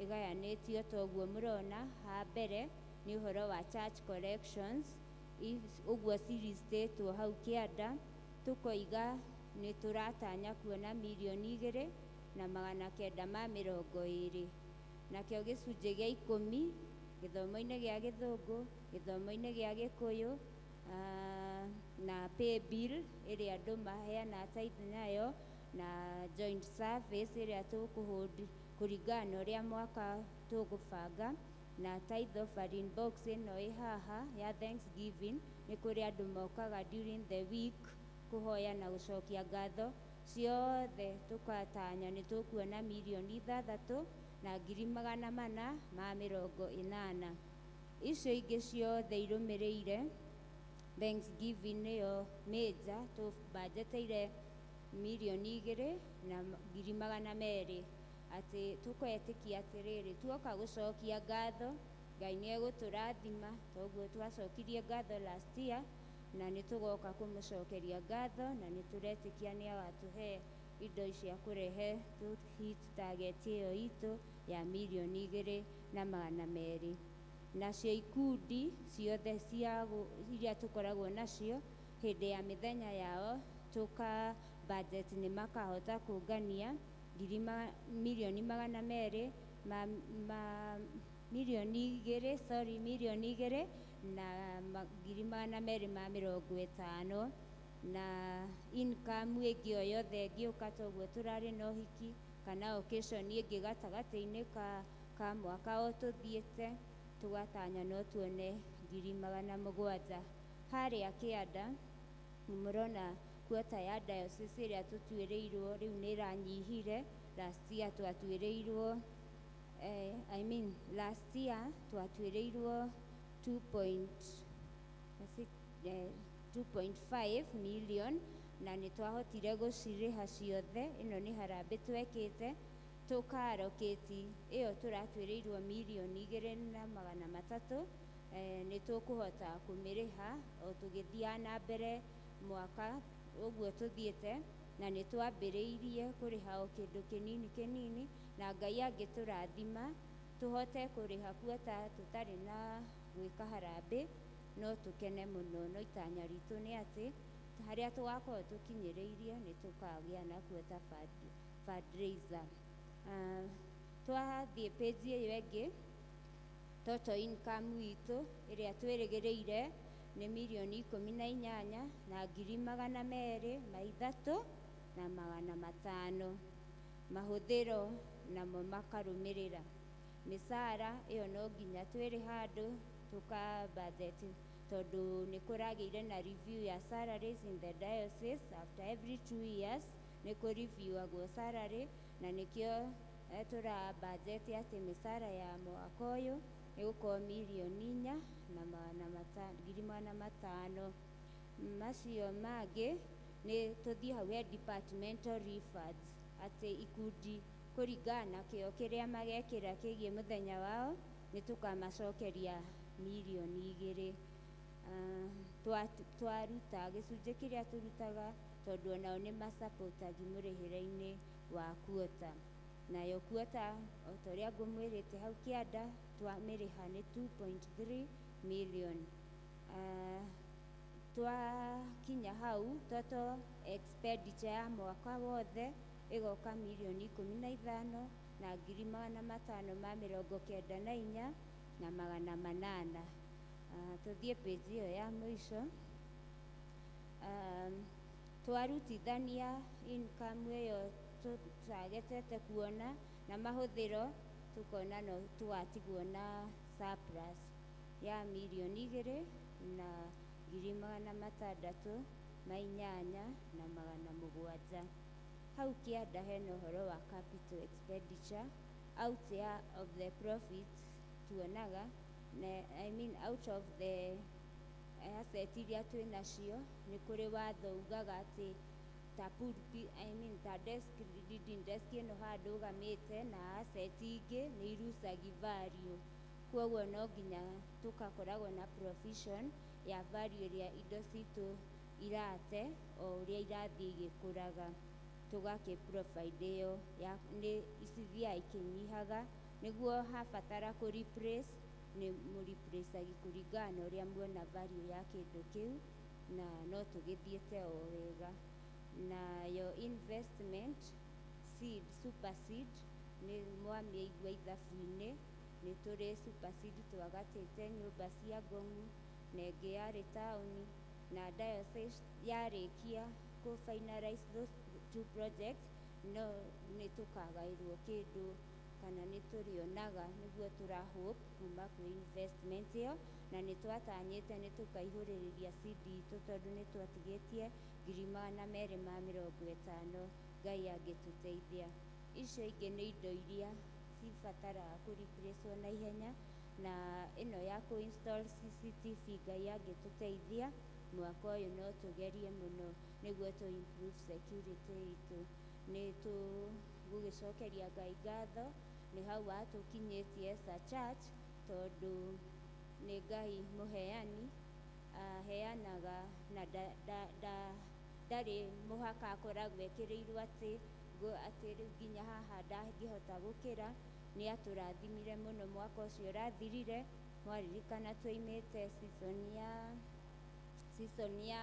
ĩgayanĩtio toguo mũrona ha mbere nĩ ũhoro wa church collections, ũguo ciristĩtwo hau kĩanda, tũkoiga nĩ tũratanya kuona 2,920,000. Nakĩo gĩcunjĩ gĩa 10 gĩthomo-inĩ gĩa Gĩthũngũ, gĩthomo-inĩ gĩa Gĩkũyũ, na pay bill ĩrĩa andũ maheanaga tithe nayo, na joint service ĩrĩa tũkũhold kũringana na ũrĩa mwaka tũgũbanga, na tithe offering box ĩno ĩ haha ya Thanksgiving, nĩ kũrĩ andũ mokaga during the week kũhoya na gũcokia ngatho. Ciothe tũkatanya nĩ tũkuona 6,480,000. Icio ingĩ ciothe irũmĩrĩire Thanksgiving nĩyo major, tũbanjeteire 2,200,000, atĩ tũketĩkia atĩrĩrĩ, tuoka gũcokia ngatho Ngai nĩ egũtũrathima, toguo twacokirie ngatho last year, na nĩ tũgoka kũmũcokeria ngatho, na nĩ tũretĩkia nĩ agatũhe indo cia kũrehe tũ hit target ĩyo itũ ya 2,200,000. Nacio ikundi ciothe iria tũkoragwo nacio hĩndĩ ya mĩthenya yao tũka budget nĩ makahota kũngania ngiri milioni magana merĩ ma, ma, milioni igĩrĩ, sorry, 2,250,000. Na income ĩngĩ o yothe ĩngĩũka toguo tũrarĩ na ũhiki kana occasion ĩngĩ gatagatĩ-inĩ ka mwaka o tũthiĩte, tũgatanya no tuone 700,000. Harĩa kĩanda nĩ mũrona quota ya diocese ĩrĩa tũtuĩrĩirwo rĩu nĩ ĩranyihire. Last year twatuĩrĩirwo, I mean last year twatuĩrĩirwo two point six, 2.5 million, na nĩ twahotire gũcirĩha ciothe. Ĩno nĩ harambĩ twekĩte. Tũkarokĩti ĩyo tũratwĩrĩirwo 2,300,000, nĩ tũkũhota kũmĩrĩha o tũgĩthiaga na mbere mwaka ũguo tũthiĩte, na nĩ twambĩrĩirie kũrĩha o kĩndũ kĩnini kĩnini, na Ngai angĩtũrathima tũhote kũrĩha kuota tũtarĩ na gwĩka harambĩ, no tũkene mũno. No itanya ritũ nĩ atĩ harĩa tũgakorwo tũkinyĩrĩirie nĩ tũkagĩa na kuota fundraiser. Twathiĩ page ĩyo ĩngĩ, total income itũ ĩrĩa twĩrĩgĩrĩire nĩ 18,203,500. Mahũthĩro namo makarũmĩrĩra. Mĩcara ĩyo no nginya twĩrĩ handũ tũka budget, tondũ nĩ kũragĩire na review ya salaries in the diocese. After every 2 years nĩ kũ reviewagwo salary, na nĩkĩo tũra budget atĩ mĩcara ya mwaka ũyũ ĩgũkorwo mirioni 4 na ngiri 500. Macio mangĩ nĩ tũthiĩ hau he departmental refunds, atĩ ikundi kũringana na kĩo kĩrĩa magekĩra kĩgiĩ mũthenya wao nĩ tũkamacokeria 2 mirioni. Twaruta gĩcunjĩ kĩrĩa tũrutaga, tondũ onao nĩ masapotagi mũrĩhĩre-inĩ wa kuota. Nayo kuota, o ta ũrĩa ngũmwĩrĩte hau kĩanda, twamĩrĩha nĩ 2.3 million. Twakinya hau, total expenditure ya mwaka wothe ĩgoka 15,594,800. Tũthiĩ page ĩyo ya mũico. Twarutithania income ĩyo tũtagetete kuona na mahũthĩro, tukona no tũgatigwo na surplus ya 2,608,700. Hau kĩanda hena ũhoro wa capital expenditure out ya of the profit tuonaga na, I mean, out of the asset iria twĩ nacio. Nĩ kũrĩ watho ugaga atĩ ta pulpit, I mean, ta desk, reading desk ĩno haha ndũgamĩte na asset ingĩ nĩ irucagi value, koguo no nginya tũgakoragwo na provision ya value ĩrĩa indo citũ irate o ũrĩa irathiĩ igĩkũraga, tũgakĩ provide ĩyo ya nĩ cithiaga ikĩnyihaga, nĩguo habatara kũ replace nĩ mũ replace kũringana na ũrĩa muona value ya kĩndũ kĩu, na no tũgĩthiĩte o wega. Nayo investment seed, super seed, nĩ mwamĩigua ithabu-inĩ, nĩ tũrĩ super seed twagatĩte nyũmba cia Ngong'u na ĩngĩ yarĩ taũni, na diocese yarĩkia kũ finalize those two projects, no nĩ tũkagaĩrwo kĩndũ kana nĩ tũrĩonaga, nĩguo tũra hope kuma kwĩ investment ĩyo, na nĩ twatanyĩte nĩ tũkaihũrĩrĩria seed itũ, tondũ nĩ twatigĩtie 250,000, Ngai angĩtũteithia. Icio ingĩ nĩ indo iria cibataraga kũ replace na ihenya, na ĩno ya kũ install CCTV, Ngai angĩtũteithia mwaka ũyũ no tũgerie mũno nĩguo tũ improve security itũ. Nĩ tũgũgĩcokeria Ngai ngatho nĩ hau atũkinyĩtie as a church, tondũ nĩ Ngai mũheani, aheanaga na ndarĩ mũhaka akoragwo ekĩrĩirwo atĩ atĩ rĩu nginya haha ndangĩhota gũkĩra. Nĩ atũrathimire mũno mwaka ũcio ũrathirire. Mwaririkana twaimĩte season ya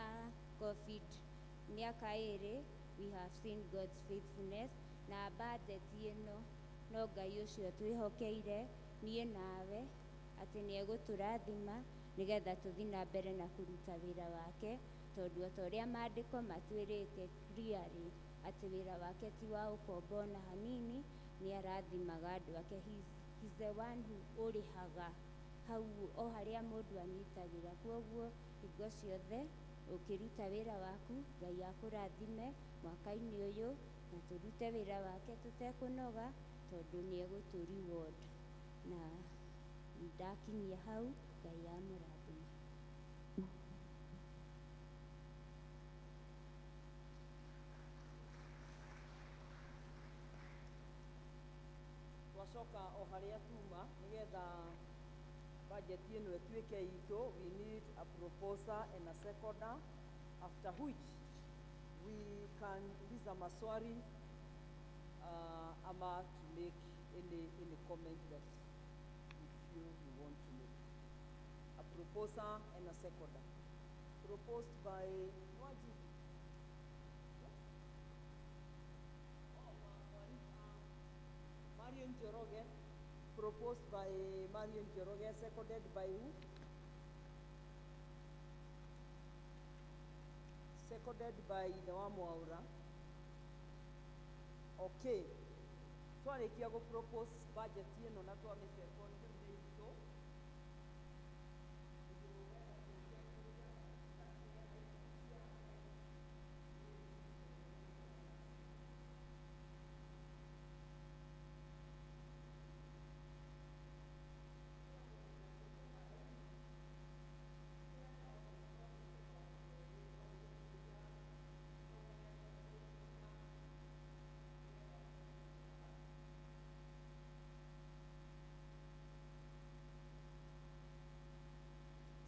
COVID mĩaka 2. We have seen God's faithfulness, na budget ĩno no Ngai ũcio twĩhokeire niĩ nawe atĩ nĩ egũtũrathima nĩgetha tũthiĩ na mbere na kũruta wĩra wake, tondũ o ta ũrĩa maandĩko matwĩrĩte clearly atĩ wĩra wake ti wa ũkombo ona hanini, nĩ arathimaga andũ ake. He's the one who ũrĩhaga hau o harĩa mũndũ anyitagĩra. Koguo hingo ciothe ũkĩruta wĩra waku, Ngai akũrathime mwaka-inĩ ũyũ, na tũrute wĩra wake tũtekũnoga, tondũ nĩ egũtũ reward. Na ndakinyia hau, Ngai amũrathime. Twacoka o harĩa tuma nĩgetha budget ĩno ĩtuĩke itũ. We need a proposer and a seconder, after which we can uliza maswali ama to make any comment that you feel you want to make. A proposer and a seconder. Proposed by Mwajibu. Marion Njoroge, proposed by Marion Njoroge, seconded by who? Seconded by ithe wa Mwaura. Okay. Twarĩkia gũ propose budget ĩno na twamĩ second, rĩu nĩ itũ.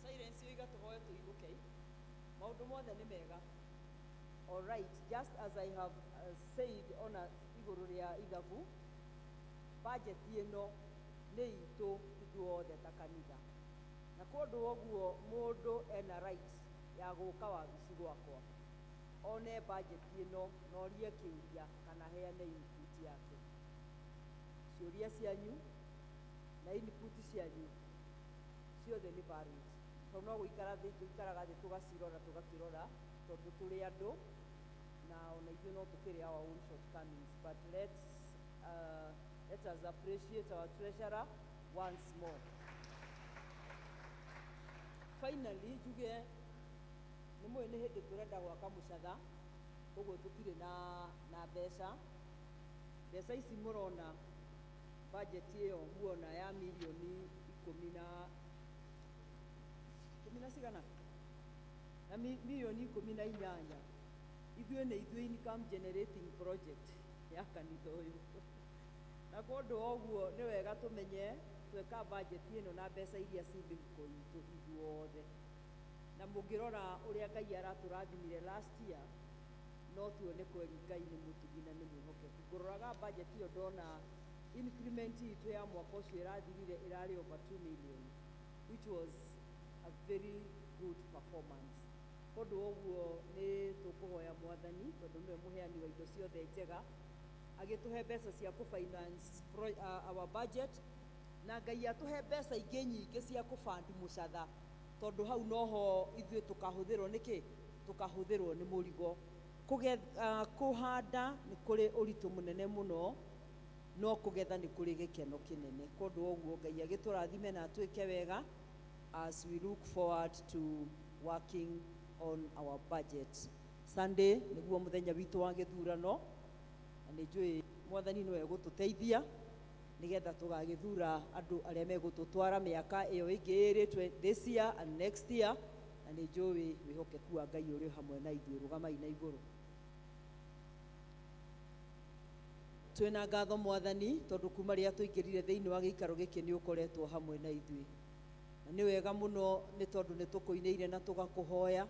Silence yoiga tũhoe tũinũke. Maũndũ mothe nĩ mega. All right, just as I have said ona igũrũ rĩa ithabu, budget ĩno nĩ itũ ithuothe ta kanitha, na kũndũ ũguo mũndũ ena right ya gũka wabici gwakwa one budget ĩno na orie kĩũria kana heane input yake. Ciũria cianyu na input cianyu ciothe nĩ valid, tondũ no gũikara thĩ tũikaraga thĩ tũgacirora, tũgakĩrora, tondũ tũrĩ andũ na ona ithuĩ no tũkĩrĩ our own shortcomings. But let us appreciate our treasurer once more. Finally, njuge nĩ mũĩ nĩ hĩndĩ tũrenda gwaka mũcatha, koguo tũtirĩ na mbeca. Mbeca ici mũrona, budget ĩyo muona ya mirioni 10 na 10 na cigana na mirioni 18, ithuĩ nĩ ithuĩ income generating project ya kanitha ũyũ, na kũndũ ũguo nĩ wega tũmenye tweka budget ĩno na mbeca iria ci mĩhuko itũ ithuothe. Na mũngĩrora ũrĩa Ngai aratũrathimire last year, no tuone kweli Ngai nĩ mũtugi na nĩ mwĩhokeku. Ngũroraga budget ĩyo ndona increment itũ ya mwaka ũcio ĩrathirire ĩrarĩ over 2 million, which was a very good performance. Kũndũ ũguo nĩ tũkũhoya Mwathani, tondũ nĩwe mũheani wa indo ciothe njega, agĩtũhe mbeca cia kũ-finance our budget, na Ngai atũhe mbeca ingĩ nyingĩ cia kũ-fund mũcatha, tondũ hau noho ithuĩ tũkahũthĩrwo nĩkĩ, tũkahũthĩrwo nĩ mũrigo. Kũhanda nĩ kũrĩ ũritũ mũnene mũno, no kũgetha nĩ kũrĩ gĩkeno kĩnene. Kũndũ ũguo Ngai agĩtũrathime na atwĩke wega as we look forward to working on our budget. Sunday nĩguo mũthenya witũ wa gĩthurano, na nĩ njũĩ Mwathani nĩwe egũtũteithia nĩgetha tũgagĩthura andũ arĩa megũtũtwara mĩaka ĩyo ĩngĩ ĩrĩ, this year and next year, na nĩ njũĩ wĩhokeku wa Ngai ũrĩ hamwe na ithuĩ. Rũgamai na igũrũ. Twĩna ngatho, Mwathani, tondũ kuma rĩrĩa tũingĩrire thĩinĩ wa gĩikaro gĩkĩ nĩ ũkoretwo hamwe na ithuĩ, na nĩ wega mũno, nĩ tondũ nĩ tũkũinĩire na tũgakũhoya,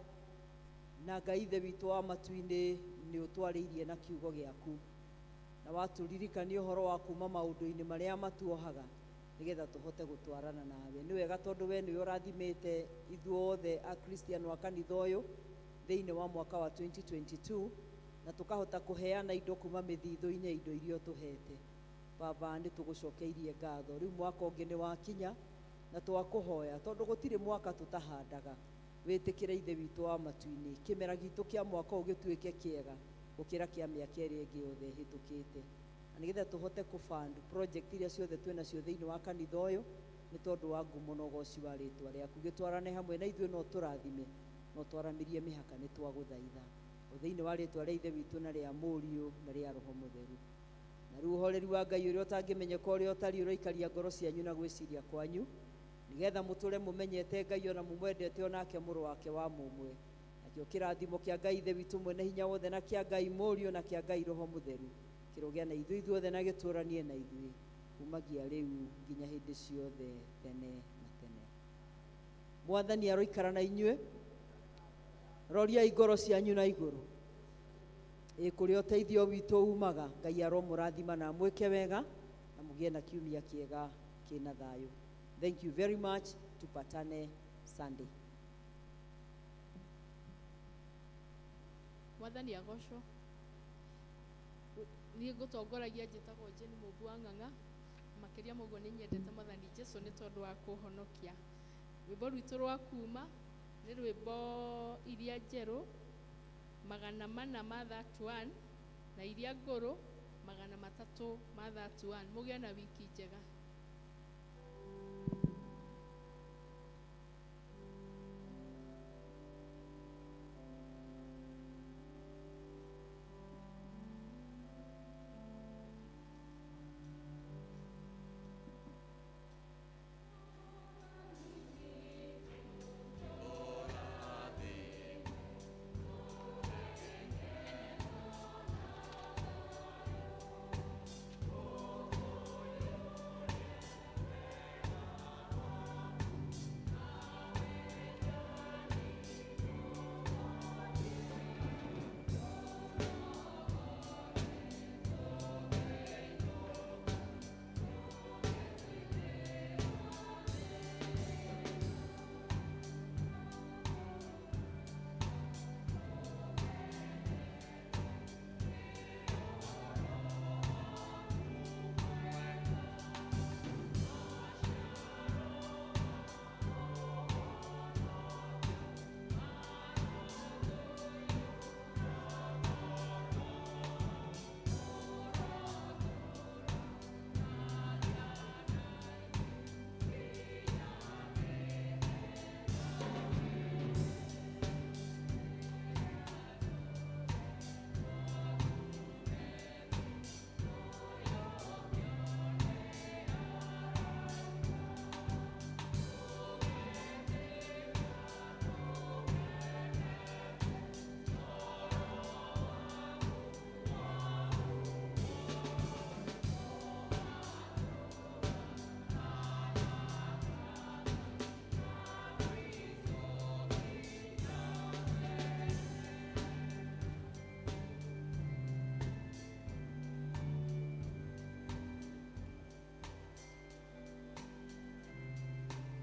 na Ngai Ithe witũ wa matu-inĩ, nĩ ũtwarĩirie na kiugo gĩaku na watũririkania ũhoro wa kuma maũndũ-inĩ marĩa matuohaga nĩgetha tũhote gũtwarana nawe. Nĩ wega tondũ we nĩwe ũrathimĩte ithuothe akristiano a kanitha ũyũ thĩinĩ wa mwaka wa 2022, na tũkahota kũheana indo kuma mĩthithũ-inĩ ya indo iria ũtũhete. Baba, nĩ tũgũcokeirie ngatho. Rĩu mwaka ũngĩ nĩ wakinya, na twakũhoya, tondũ gũtirĩ mwaka tũtahandaga, wĩtĩkĩre, Ithe witũ wa matu-inĩ, kĩmera gitũ kĩa mwaka ũyũ gĩtuĩke kĩega gũkĩra kĩa mĩaka ĩrĩa ĩngĩ yothe ĩhĩtũkĩte, na nĩgetha tũhote kũ-fund project iria ciothe twĩ nacio thĩinĩ wa kanitha ũyũ, nĩ tondũ wa ngumo na ũgoci wa rĩtwa rĩaku. Gĩtwarane hamwe na ithuĩ, no tũrathime no twaramĩrie mĩhaka. Nĩ twagũthaitha o thĩinĩ wa rĩtwa rĩa Ithe witũ na rĩa Mũriũ na rĩa Roho Mũtheru. Na rĩu ũhoreri wa Ngai ũrĩa ũtangĩmenyeka ũrĩa ũtariĩ ũroikaria ngoro cianyu na gwĩciria kwanyu, nĩgetha mũtũre mũmenyete Ngai ona mũmwendete, onake mũrũ wake wa mũmwe. Nakĩo kĩrathimo kĩa Ngai Ithe witũ mwene hinya wothe, na kĩa Ngai Mũriũ, na kĩa Ngai Roho Mũtheru kĩrogĩa na ithuĩ ithuothe na gĩtũranie na ithuĩ. Kumagia rĩu nginya hĩndĩ ciothe tene na tene. Mwathani aroikara na inyuĩ. Roriai ngoro cianyu na igũrũ. Ĩ kũrĩa ũteithio witũ umaga, Ngai aromũrathima na amwĩke wega na mũgĩe na kiumia kĩega kĩna thayũ. Thank you very much. Tupatane Sunday. Mwathani agocwo. Niĩ ngũtongoragia njĩtagwo Jane Mũmbu wa Ng'ang'a. Makĩria ma ũguo nĩ nyendete Mwathani Jesu nĩ tondũ wa kũhonokia. Rwĩmbo rwitũ rwa kuma nĩ rwĩmbo iria njerũ 431 na iria ngũrũ 331. Mũgĩe na wiki njega.